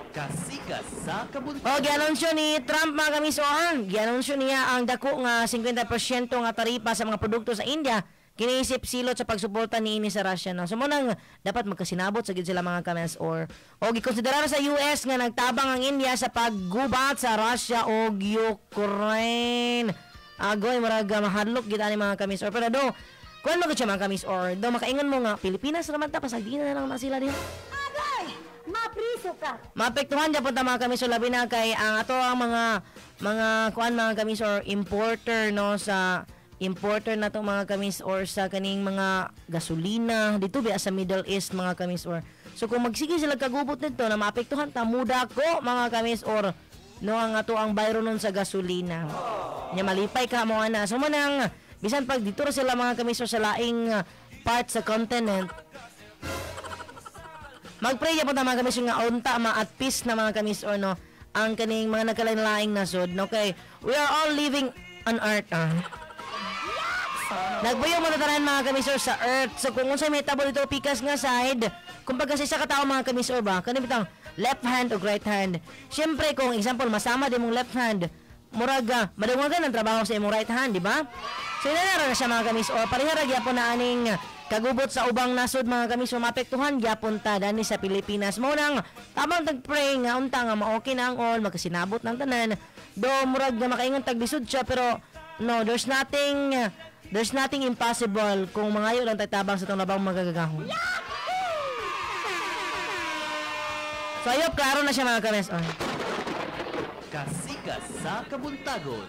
Kasikas sa kabuntago. O gianunsyo ni Trump mga kamisor, gianunsyo niya ang dako nga 50% nga taripa sa mga produkto sa India. Kiniisip silot sa pagsuporta niini sa Russia, no. So mo nang dapat magkasinabot sa gid sila mga kames or o gikonsiderar sa US nga nagtabang ang India sa paggubat sa Russia og Ukraine. Agoy murag mahadlok gid ani mga kamis or pero do kuan mo gid siya mga kamis or do makaingon mo nga Pilipinas ra man ta pasagdina na lang na sila diha. Agay! Mapriso ka! Maapektuhan gyapon ta mga kamis or labi na kay ang ato ang mga kuan mga kamis or importer no sa importer na to mga kamis or sa kaning mga gasolina dito biya sa Middle East mga kamis or. So kung magsige sila kagubot nito na maapektuhan ta muda ko mga kamis or no ang ato ang bayro nun sa gasolina. Nya malipay ka mo ana. So manang bisan pag dito ra sila mga kamis or sa laing part sa continent. Magpray po ta mga kamis nga unta ma at peace na mga kamis or no ang kaning mga nagkalain-laing nasod no kay we are all living on earth. Nagbuyo mo tanan mga kamisor sa earth. So kung unsay may tabo dito pikas nga side, kumbaga sa isa ka tawo mga kamisor ba, kani bitang left hand o right hand. Syempre kung example masama din mong left hand, murag madungagan ang trabaho sa imong right hand, di ba? So inana ra siya mga kamisor. Pareha ra gyapon na aning kagubot sa ubang nasod mga kamisor, maapektuhan gyapon ta dani sa Pilipinas. Mao nang tamang tag-pray nga unta nga ma-okay na ang all, magkasinabot ng tanan. Do murag nga makaingon tag lisod siya pero no, there's nothing impossible kung mangayo lang tatabang sa itong labang magagagahon. So ayop, klaro na siya mga kames. Oh. Kasikas sa kabuntagon.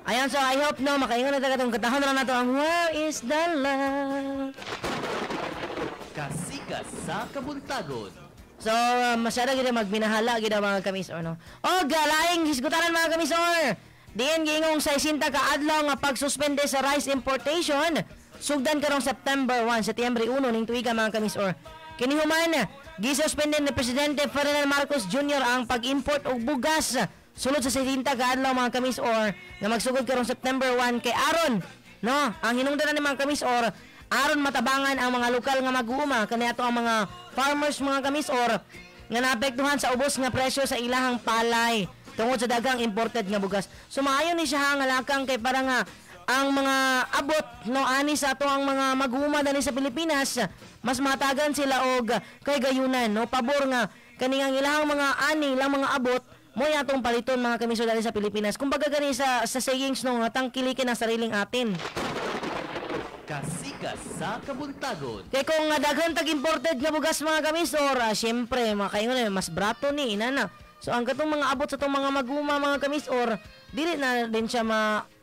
Ayan, so I hope no, makaingon na talaga itong katahon na lang nato ang Where is the Love? Kasikas sa kabuntagon. So, masyado gina magminahala gina mga kamis or no. O, galaing hisgutaran mga kamis or. Diyan giingong 60 ka adlaw nga pagsuspende sa rice importation sugdan karong September 1, Setyembre 1 ning tuiga mga kamisor. Kini human gisuspende ni Presidente Ferdinand Marcos Jr. ang pag-import og bugas sulod sa 60 ka adlaw mga kamisor nga magsugod karong September 1 kay aron no ang hinungdan ni mga kamisor aron matabangan ang mga lokal nga mag-uuma kaniadto ang mga farmers mga kamisor nga naapektuhan sa ubos nga presyo sa ilahang palay tungod sa daghang imported nga bugas. So maayo ni siya nga lakang kay para nga ang mga abot no ani sa ato ang mga mag-uuma dani sa Pilipinas mas matagan sila og kay gayunan no pabor nga kani ang ilahang mga ani ilang mga abot mo atong paliton mga kamiso dani sa Pilipinas. Kumbaga gani sa sayings no nga tangkilikin ang sariling atin. Kasikas sa kabuntagon. Kay kung daghan tag imported nga bugas mga kamisor, syempre makaingon mas brato ni inana. So ang katong mga abot sa tong mga maguma mga kamisor, dili na din siya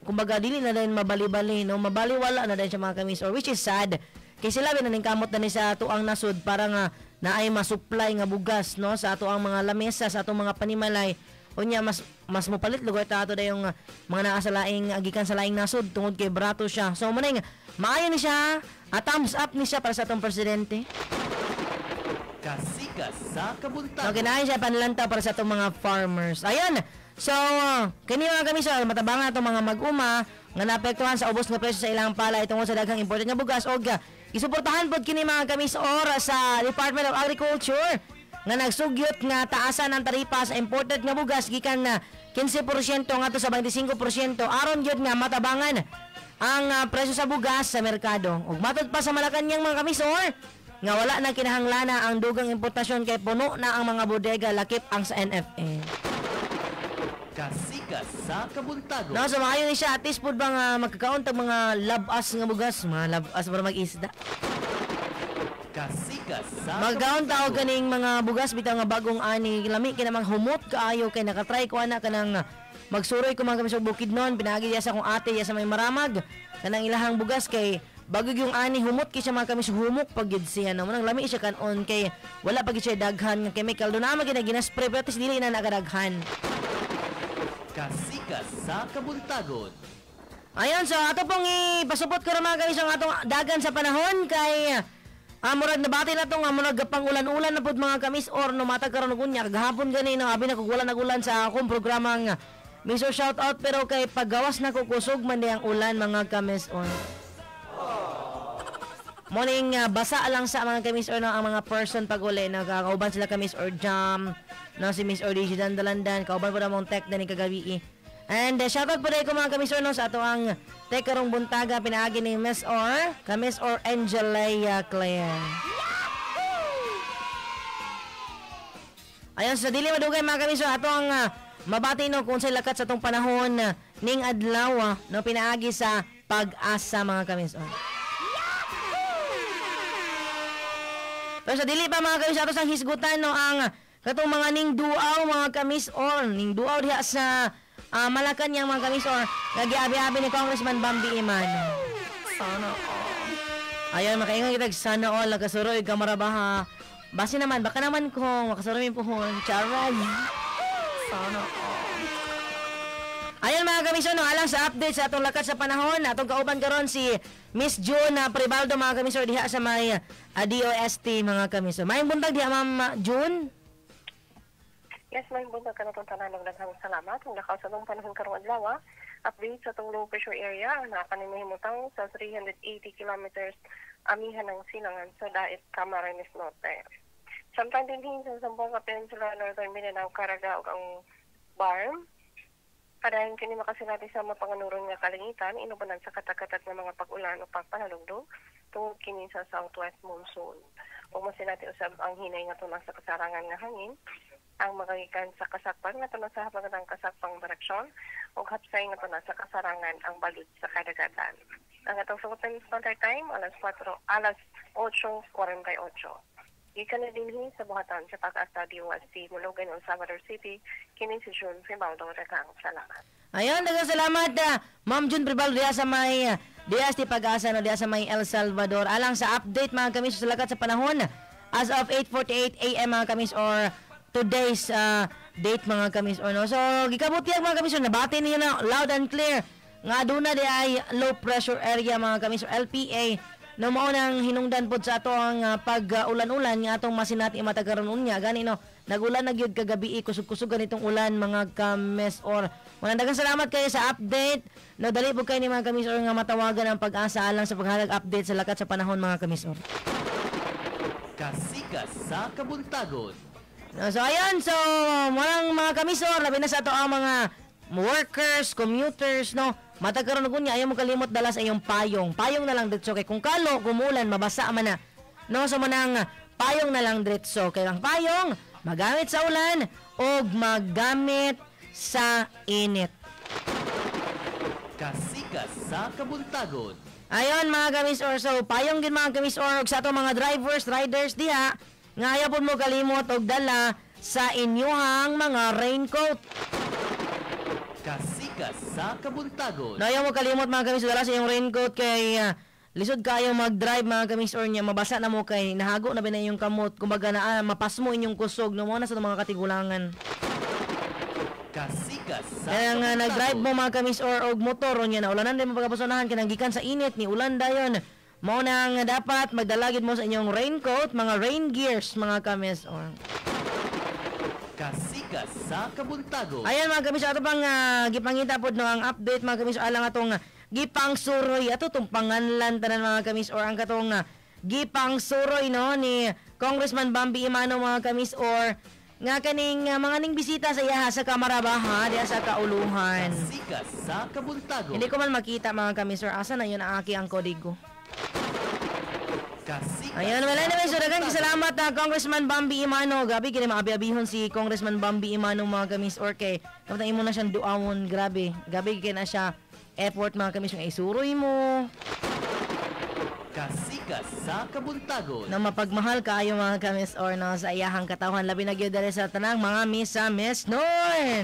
kumbaga dili na din mabali-bali no, mabaliwala na din siya mga kamisor, which is sad. Kay sila bin naningkamot na ni sa atuang nasod para nga naay masupply nga bugas no sa atuang mga lamesa, sa atong mga panimalay. Unya mas mopalit lugar ta ato dayong mga naa sa laing gikan sa laing nasod tungod kay brato siya. So mo ning maayo ni siya, a thumbs up ni siya para sa atong presidente. Kasikas sa kabuntagon. Okay, na siya panlantaw para sa atong mga farmers. Ayun. So, kini mga kamisor, matabangan atong mga mag-uma nga naapektuhan sa ubos nga presyo sa ilang palay tungod sa daghang imported nga bugas og isuportahan pod kini mga kamisor sa Department of Agriculture nga nagsugyot nga taasan ang taripa sa imported nga bugas gikan na 15% ngadto sa 25% aron gyud nga matabangan ang presyo sa bugas sa merkado. Ug matud pa sa Malacañang mga kamisor nga wala na kinahanglana ang dugang importasyon kay puno na ang mga bodega lakip ang sa NFA. Kasikas sa kabuntagon. No, so maayo ni siya at least pud ba nga magkakaon tag mga labas nga bugas, mga labas para mag-isda. Kasikas sa magkaon ta og kaning mga bugas bitaw nga bagong ani, lami kay namang humot kaayo kay nakatry ko ana kanang magsuroy ko mga kami sa Bukidnon, pinaagi diya sa akong ate diya sa may Maramag kanang ilahang bugas kay bago yung ani humot kay siya mga kami humok pag gid siya no, manang lami siya kanon kay wala pa gid siya daghan nga chemical do na man gid gina-spray pero at dili na nakadaghan. Kasikas sa kabuntagon. Ayon, so ato pong ipasupot ko ra mga kami sa atong dagan sa panahon kay murag nabati na to nga murag pangulan-ulan na pud mga kamis or no matag karon og unya kagahapon gani no abi na kog wala nagulan sa akong programang Miso shout out pero kay paggawas na kukusog man di ang ulan mga kamis-or. Morning, basa lang sa mga kamis-or no, ang mga person pag uli nagkakauban sila kamis-or jam no, si Miss or DJ Dandalandan kauban po na mong tech na ni kagabi. And shout out po dahil ko mga kamis-or no, sa ato ang tech karong buntaga pinaagi ni Miss Or Kamis or Angelea Claire. Ayon sa dili madugay mga kamis-or ato ang mabati no kung sa lakat sa atong panahon ning adlaw no pinaagi sa pag-asa mga kamis-or. Pero sa dili pa mga kamis ato sang hisgutan no ang katong mga ning duaw mga kamis-or ning duaw diha sa Malacañang mga kamis-or nga giabi-abi ni Congressman Bambi Emano. Sana all. Ayon makaingon kitag sana all nakasuroy kamarabaha. Basi naman baka naman kung makasuroy puhon. Charas. Sana all. Ayon mga kamisyon, no, alang sa update sa atong lakat sa panahon, atong kauban karon si Miss June Prebaldo mga kamisyon diha sa may DOST mga kamisyon. Maayong buntag diha Ma'am June. Yes, maayong buntag kanatong tanan og daghang salamat. Ang lakaw sa atong panahon karong adlaw, update sa atong low pressure area na kanimahimutang sa 380 kilometers amihan ng silangan sa Daet Camarines Norte. Samtang dinhi sa Zamboanga Peninsula, Northern Mindanao, Caraga ug ang BARM. Padayon kini makasinati sa mapanganuron nga kalangitan inubanan sa katakatag nga mga pag-ulan o pagpanalugdog tungod kini sa southwest monsoon. Ug masinati usab ang hinay nga tunang sa kasarangan nga hangin ang magagikan sa kasakpan nga tunang sa habagatang kasakpang direksyon ug hapsay nga tunang sa kasarangan ang balud sa kadagatan. Ang atong Philippine Standard Time alas 8:48. Gikan na dinhi sa buhatan sa pag-asa DOST Mulugan, El Salvador City, kini si June Pribaldo. Daghang salamat. Ayun, daghang salamat Ma'am June Pribaldo diha sa may DOST Pag-asa no diha sa may El Salvador. Alang sa update mga kamis sa lakat sa panahon as of 8:48 AM mga kamis or today's date mga kamis or no. So gikabutiag mga kamis or nabati niyo na loud and clear nga aduna di ay low pressure area mga kamis or LPA. No mao nang hinungdan pod sa ato ang pag-ulan-ulan nga atong masinati matag karon unya gani no nagulan na gyud kagabi kusog-kusog ganitong ulan mga kames or manang daghang salamat kayo sa update no dali pud kay ni mga kamis or nga matawagan ang pag-asa alang sa paghatag update sa lakat sa panahon mga kamis or. Kasikas sa kabuntagon. No, so ayon so walang mga kamis or labi na sa ato ang mga workers, commuters no. Matag karon og unya ayaw mo kalimot dala sa iyong payong. Payong na lang diretso kay kung kalo gumulan mabasa man na. No so manang payong na lang diretso kay ang payong magamit sa ulan og magamit sa init. Kasikas sa kabuntagon. Ayon mga kamis or so payong gid mga kamis or og sa atong mga drivers, riders diha nga ayaw pud mo kalimot og dala sa inyuhang mga raincoat. Kasikas sa kabuntagon. No, ayaw mo kalimot mga kamis, dala sa iyong raincoat kay lisod kayo mag-drive mga kamis or niya mabasa na mo kay nahago na ba na iyong kamot kumbaga na mapasmo inyong kusog no mo na sa mga katigulangan. Kasikas sa kaya nga nag-drive mo mga kamis or og motor niya na ulanan din mo pagkapusonahan kanang gikan sa init ni ulan dayon. Mao nang dapat magdalagid mo sa inyong raincoat, mga rain gears mga kamis or. Kasikas sa kabuntagon. Ayan mga kamis, ato pang gipangita pod no ang update mga kamis alang atong gipangsuroy ato tong panganlan tanan mga kamis or ang katong gipangsuroy no ni Congressman Bambi Emano mga kamis or nga kaning mga ning bisita sa iyaha sa Kamarabaha diha sa Kauluhan. Kasikas sa kabuntagon. Hindi ko man makita mga kamis or asa na yun ang aki ang kodigo. Ayun, wala naman. So, daghang salamat Congressman Bambi Emano. Gabi, kini maabi-abihon si Congressman Bambi Emano mga kamis or kay kapag imo na siyang duawon, grabe. Gabi, kini na siya effort mga kamis yung isuroy mo. Kasikas sa kabuntagon. Na mapagmahal kaayo mga kamis or no, sa iyahang katawhan. Labi na gyud dali sa tanang mga misa-miss noon.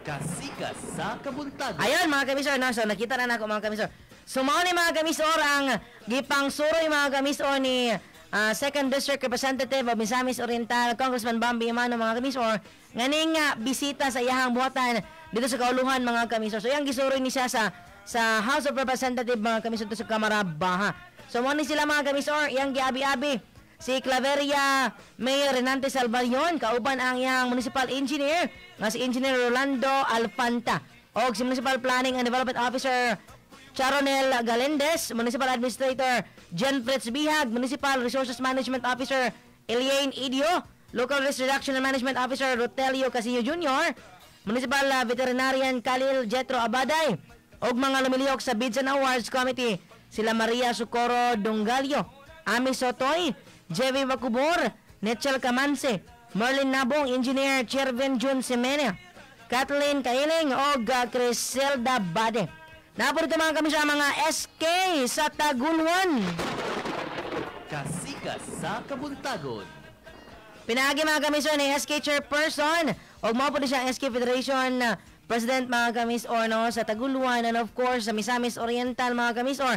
Kasikas sa kabuntagon. Ayun mga kamis or no, so nakita na nako mga kamis or. So mao ni mga kamis or ang gipangsuroy mga kamis or ni 2nd District Representative of Misamis Oriental Congressman Bambi Emano mga kamis or nganing bisita sa iyahang buhatan dito sa Kauluhan mga kamis or. So iyang gisuroy ni siya sa House of Representative mga kamis or sa Kamara Baha. So mao ni sila mga kamis or iyang giabi-abi. Si Claveria Mayor Renante Salvarion kauban ang iyang municipal engineer nga si Engineer Rolando Alfanta og si Municipal Planning and Development Officer Charonel Galendez, Municipal Administrator Jen Fritz Bihag, Municipal Resources Management Officer Elaine Idio, Local Risk Reduction and Management Officer Rotelio Casillo Jr., Municipal Veterinarian Khalil Jetro Abaday, og mga lumilihok sa Bids and Awards Committee sila Maria Socorro Dongalio, Ami Sotoy, Jevi Macubor, Netchel Camanse, Merlin Nabong, Engineer Chervin Jun Semena, Kathleen Kailing og Criselda Bade. Napuro ito mga kami sa mga SK sa Taguluan. Kasika sa Kabuntagon. Pinaagi mga kamisor ni SK Chairperson og mao po siya ang SK Federation President mga kamisor no, sa Taguluan and of course sa Misamis Oriental mga kamisor.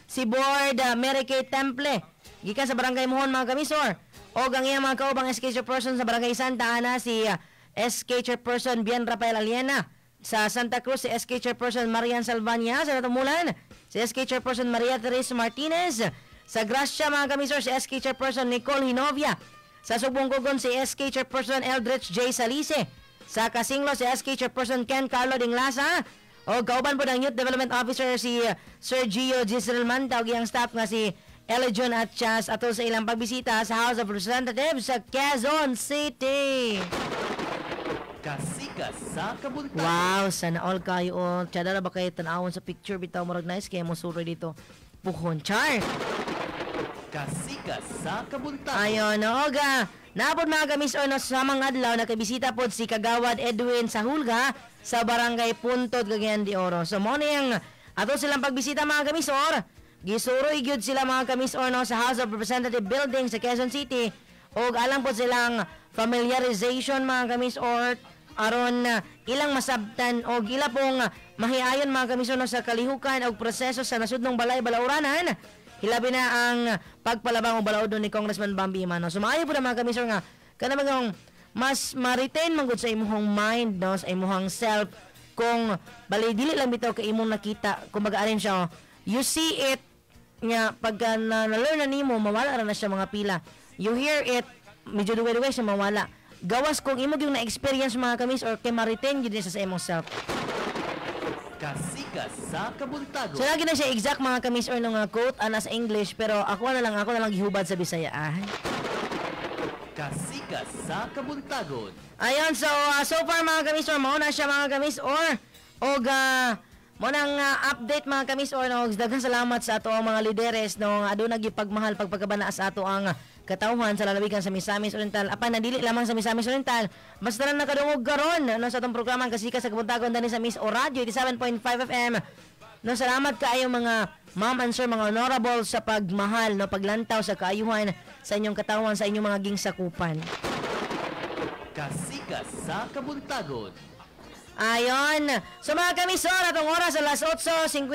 Si Board Mary Kay Temple gikan sa Barangay Mohon mga kamisor. Og ang iyang mga kaubang SK Chairperson sa Barangay Santa Ana si SK Chairperson Bien Rafael Aliena. Sa Santa Cruz si SK Chairperson Marian Salvania. Sa Natumulan si SK Chairperson Maria Therese Martinez. Sa Gracia mga kamisor si SK Chairperson Nicole Hinovia. Sa Subong-Kugon si SK Chairperson Eldridge J. Salise. Sa Kasinglo si SK Chairperson Ken Carlo Dinglasa. O kauban po ng Youth Development Officer si Sergio Gisrel Manta o iyang staff nga si Elijon Atchas atol sa ilang pagbisita sa House of Representatives sa Quezon City. Kasika sa Kabuntagon. Wow, sana all kayo. Oh. Tsada na ba kayo tanawon sa picture bitaw murag nice kaya mo suroy dito. Puhon char. Kasika sa Kabuntagon. Ayon, oga. Napod mga kamis no, sa samang adlaw nakabisita pod si Kagawad Edwin Sahulga sa Barangay Puntod, Cagayan de Oro. So mo niyang ato silang pagbisita mga kamisor. Gisuroy gyud sila mga kamisor no, sa House of Representative Building sa Quezon City. Og alang pod silang familiarization mga kamisor aron ilang masabtan og ila pong mahiayon mga kamisor no, sa kalihukan og proseso sa nasudnong balay balauranan. Hilabi na ang pagpalabang o balaod ni Congressman Bambi Emano. So maayo po na mga kamisor nga kana mga mas ma-retain man gud sa imong mind no, sa imong self kung bali dili lang bitaw kay imong nakita, kumbaga alin siya, oh, you see it nga pagka na-learn na nimo mawala ra na siya mga pila. You hear it medyo duwe-duwe siya mawala. Gawas kung imo gyud na-experience mga kamis or kay ma-retain gyud siya sa imong self. Kasika sa Kabuntagon. So lagi na siya exact mga kamis or nga quote ana sa English pero ako na lang gihubad sa Bisaya. Ah. Kasika sa Kabuntagon. Ayon, so so far mga kamis or mao na siya mga kamis or og mo nang update mga kamis or no, daghang salamat sa ato ang mga lideres no aduna gipagmahal pagpagkabana sa ato ang katawhan sa lalawigan sa Misamis Oriental. Apan nadili lamang sa Misamis Oriental, basta na nakadungog karon no sa atong programa ang Kasika sa Kabuntagon dinhi sa Miss Radio 87.5 FM. No, salamat kaayo mga ma'am and sir, mga honorable sa pagmahal no, paglantaw sa kaayuhan sa inyong katawan, sa inyong mga gingsakupan. Kasika sa Kabuntagon. Ayon. So mga kamisor, atong oras alas 8:54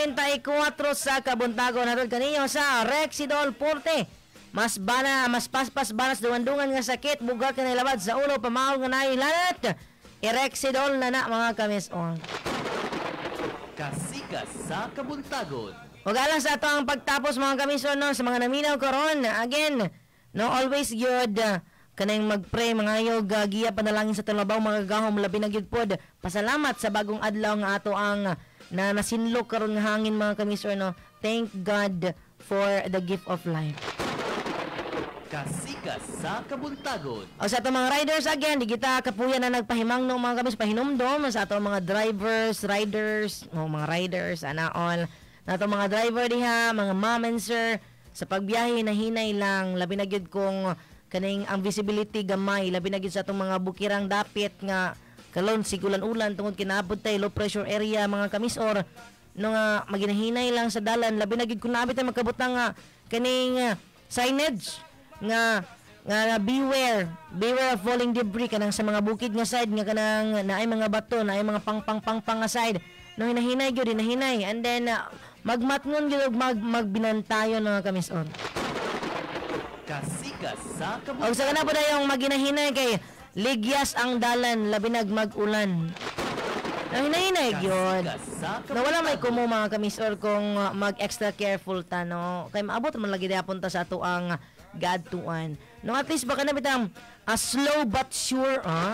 sa Kabuntagon. Natod kaninyo sa Rexidol Forte. Mas bana, mas paspas banas duwandungan nga sakit, bugat nga nilabad sa ulo, pamahol nga nailanat. Rexidol na na mga kamisor. Kasika sa Kabuntagon. Huwag alang sa ato ang pagtapos mga kamisor no, sa mga naminaw karon. Again, no, always good kanang magpray mga ayog giya panalangin sa tulabaw mga gahom labi na gyud pod. Pasalamat sa bagong adlaw nga ato ang na nasinlok karon nga hangin mga kamisor no. Thank God for the gift of life. Kasika sa Kabuntagon. O sa atong mga riders again, di kita kapuya na nagpahimang no mga kamis, pahinumdom sa atong mga drivers, riders, o mga riders, ana all. Na atong mga driver diha, mga ma'am and sir, sa pagbiyahe na hinay lang, labi na gyud kung kaning ang visibility gamay, labi na gyud sa atong mga bukirang dapit nga kalon sigulan-ulan tungod kinaabot tay low pressure area mga kamisor no nga maginahinay lang sa dalan, labi na gyud kung naabit tay magkabutang nga kaning signage nga beware, beware of falling debris kanang sa mga bukid nga side nga kanang naay mga bato, naay mga pang nga side no, hinahinay gyud, hinahinay, and then magmatngon gyud magbinantayon mga kamisor. Kasika sa Kabuntagon. Og sa kana po dayong maginahinay kay ligyas ang dalan labi nag mag-ulan. Hinahinay gyud. Na wala may kumo mga kamisor kung mag extra careful ta no. Kay maabot man lagi diapon ta sa ato ang Gadtuan. No, at least baka na bitang slow but sure, ah.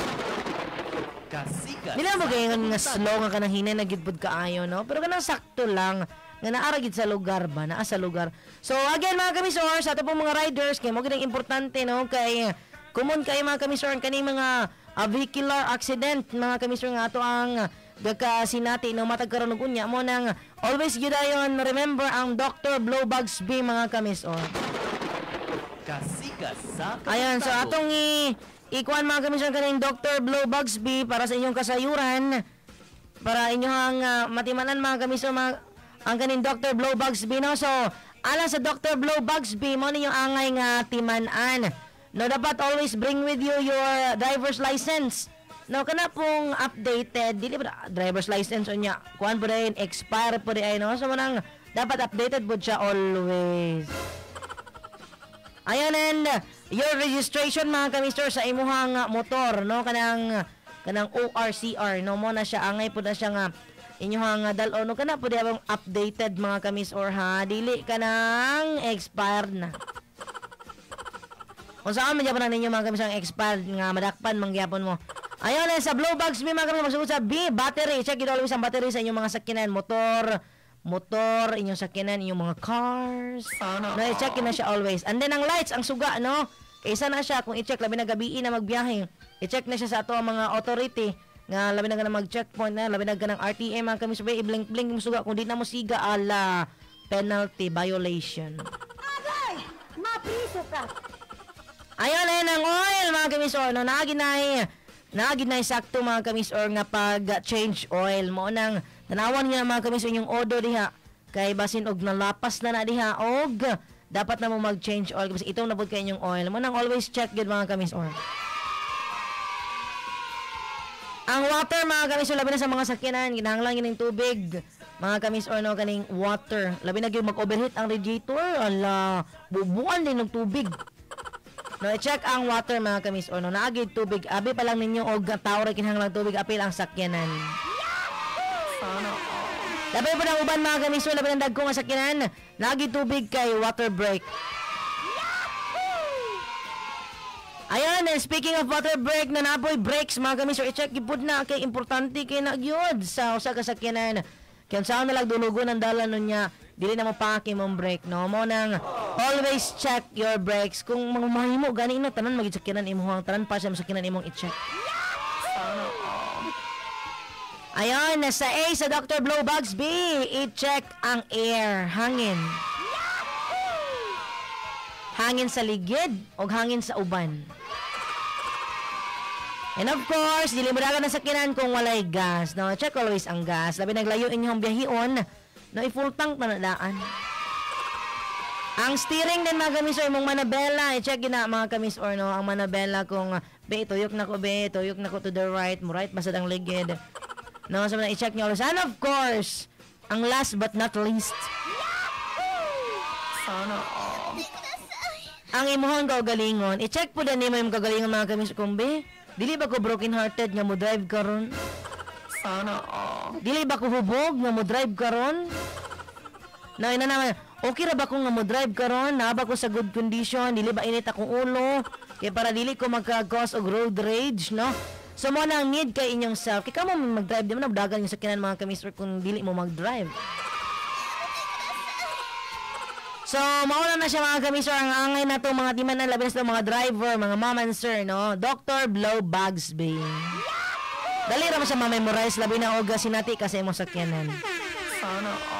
Kasikas. Dili mo gayon nga slow nga kanang hinay na gid pud kaayo, no? Pero kanang sakto lang nga naa ra gid sa lugar ba, naa sa lugar. So again mga kamisor, sa ato pong mga riders kay mo gid ang importante, no, kay common kay mga kamisor ang kaning mga vehicular accident mga kamisor nga ato ang gakasinati, no, matag karon og unya mo nang always gyud ayon remember ang Dr. Blowbugs B mga kamisor. Kasikas sa Ayan, so atong ikuan mga kamisor kaning Dr. Blowbugs B para sa inyong kasayuran, para inyong matimanan mga kamisor mga ang kaning Dr. Blowbugs B, no? So, alang sa Dr. Blowbugs B, mo ninyong angay nga timan-an. No, dapat always bring with you your driver's license. No, kana pong updated, dili ba driver's license unya, kuan po din, expire po din ay, no? So, manang dapat updated po siya always. Ayan, and your registration mga kamisor sa imuhang motor, no, kanang ORCR, no, mo na siya angay po na siya nga inyuhang dal-on, no, kana po di abang updated mga kamisor ha, dili kanang expired na. Kung saan man gyapon ninyo mga kamisor ang expired nga madakpan man gyapon mo. Ayun, sa Blowbugs B mga kamisor, magsugod sa B, battery. Check it always ang battery sa inyong mga sakyanan, motor, inyong sakyanan, inyong mga cars. No, i-check na siya always. And then ang lights, ang suga, no? Kaysa na siya kung i-check labi na gabi na magbiyahe. I-check na siya sa ato ang mga authority nga labi na ka na mag-checkpoint na, labi na ka ng RTA mga kami sabay, i-blink-blink mo suga kung di na mo siga ala penalty violation. Agay! Mapriso ka! Ayun, ayun ang oil mga kamisor, no, naginay sakto mga kamisor nga pag change oil mo nang tanawan nga mga kamisor inyong odo diha kay basin og nalapas na na diha og dapat na mo mag-change oil kasi itong nabot kay inyong oil mo nang always check gyud mga kamisor. Ang water mga kamisor labi na sa mga sakyanan kinahanglan gyud ning tubig mga kamisor, no, kaning water labi na gyud mag-overheat ang radiator, ala bubuan din og tubig. No, i-check ang water mga kamis or no, naagid tubig, abi pa lang ninyo og tao ra kinahanglan tubig, apil ang sakyanan. Labi po ng uban mga kamis or, labi ng dagko nga sakyanan, naagid tubig kay water break. Ayan, and speaking of water break, na napoy brakes mga kamis or, i-check gipud na kay importante kay na gyud sa usa ka sakyanan. Kaya saan na lang dulugon ang dalan nun niya, dili na mo paki mong brake, no? Mo nang always check your brakes. Kung mahimo gani no, tanan magid sakyanan imong tanan pa siya sakyanan imong i-check. Ayon, sa A sa Dr. Blowbugs B, i-check ang air, hangin. Hangin sa ligid o hangin sa uban. And of course, dili mo dagan ang sakyanan kung walay gas, no? Check always ang gas. Labi naglayo inyong biyahion, no, i-full tank na nadaan. Ang steering din mga kamis or imong manabela, i-check gina mga kamis or no, ang manabela kung be tuyok na ko, be tuyok na ko to the right, mo right basad ang ligid. No, so na i-check niyo always. And of course, ang last but not least, ang imuhang kaugalingon. I-check po din nimo imong kaugalingon mga kamis kung be dili ba ko broken hearted nga mo drive karon? Sana all. Dili ba ko hubog nga mo drive karon? Na ina naman, okay ra ba ko nga mo drive karon? Naa ba ko sa good condition? Dili ba init akong ulo? Kay para dili ko magka-cause og road rage, no? So mo na ang need kay inyong self. Kay kamo mag-drive, di man nabdagan yung sakyanan mga kamis or kung dili mo mag-drive. So, mauna na siya mga kamisor, ang angay na to mga timanan, labi na sa mga driver, mga mom and sir, no? Dr. Blowbugs B. Dali ra mo siya ma-memorize, labi na og sinati kasi imong sakyanan.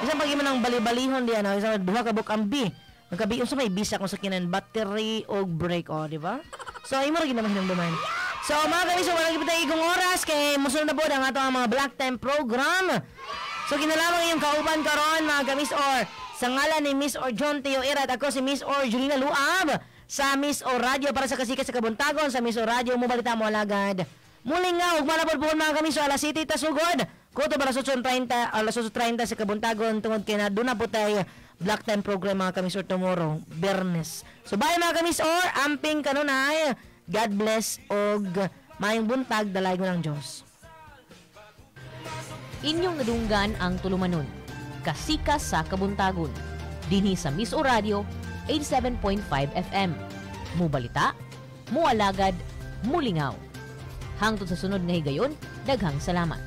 Bisan pag imo nang bali-balihon diyan, no? Bisan duha ka buk ang B. Nagkabi unsa may bisa kung sakyanan, battery og brake, oh, di ba? So, imo ra gid naman hinumduman. So, mga kamisor, wala gid tay igong oras kay mosunod na pod ang ato ang mga Black Time program. So, kinalamang iyong kauban karon mga kamisor. Sa ngalan ni Miss Or John Teo Erat, ako si Miss Or Julina Luab sa Miss Or Radio para sa Kasikas sa Kabuntagon, sa Miss Or Radio, mo balita mo alagad. Muling nga, ug malapod po mga kamisor, alas 7 tasugod. Kuto para 8:30, alas 8:30 sa Kabuntagon tungod kay na doon na po tayo Black Time program mga kamisor tomorrow, Bernes. So bye mga kamisor, amping kanunay. God bless og maayong buntag, dalaygon ng Diyos. Inyong nadunggan ang tulumanon, Kasikas sa Kabuntagon, dinhi sa Miss O Radio 87.5 FM. Mubalita, mualagad, mulingaw. Hangtod sa sunod nga higayon, daghang salamat.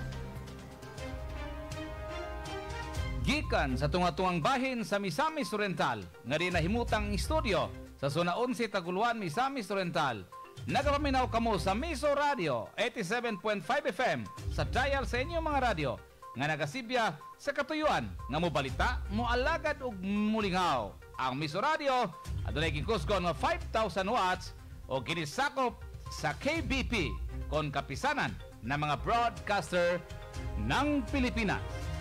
Gikan sa tunga-tungang bahin sa Misamis Oriental, nga di nahimutang studio sa Zona 11 Taguluan, Misamis Oriental. Nagapaminaw kamo sa Miso Radio 87.5 FM sa dial sa inyong mga radyo nga nagasibya sa katuyuan nga mobalita, moalagad ug mulingaw. Ang Miso Radio adunay gikusgon nga 5,000 watts o kini sakop sa KBP kon kapisanan ng mga broadcaster ng Pilipinas.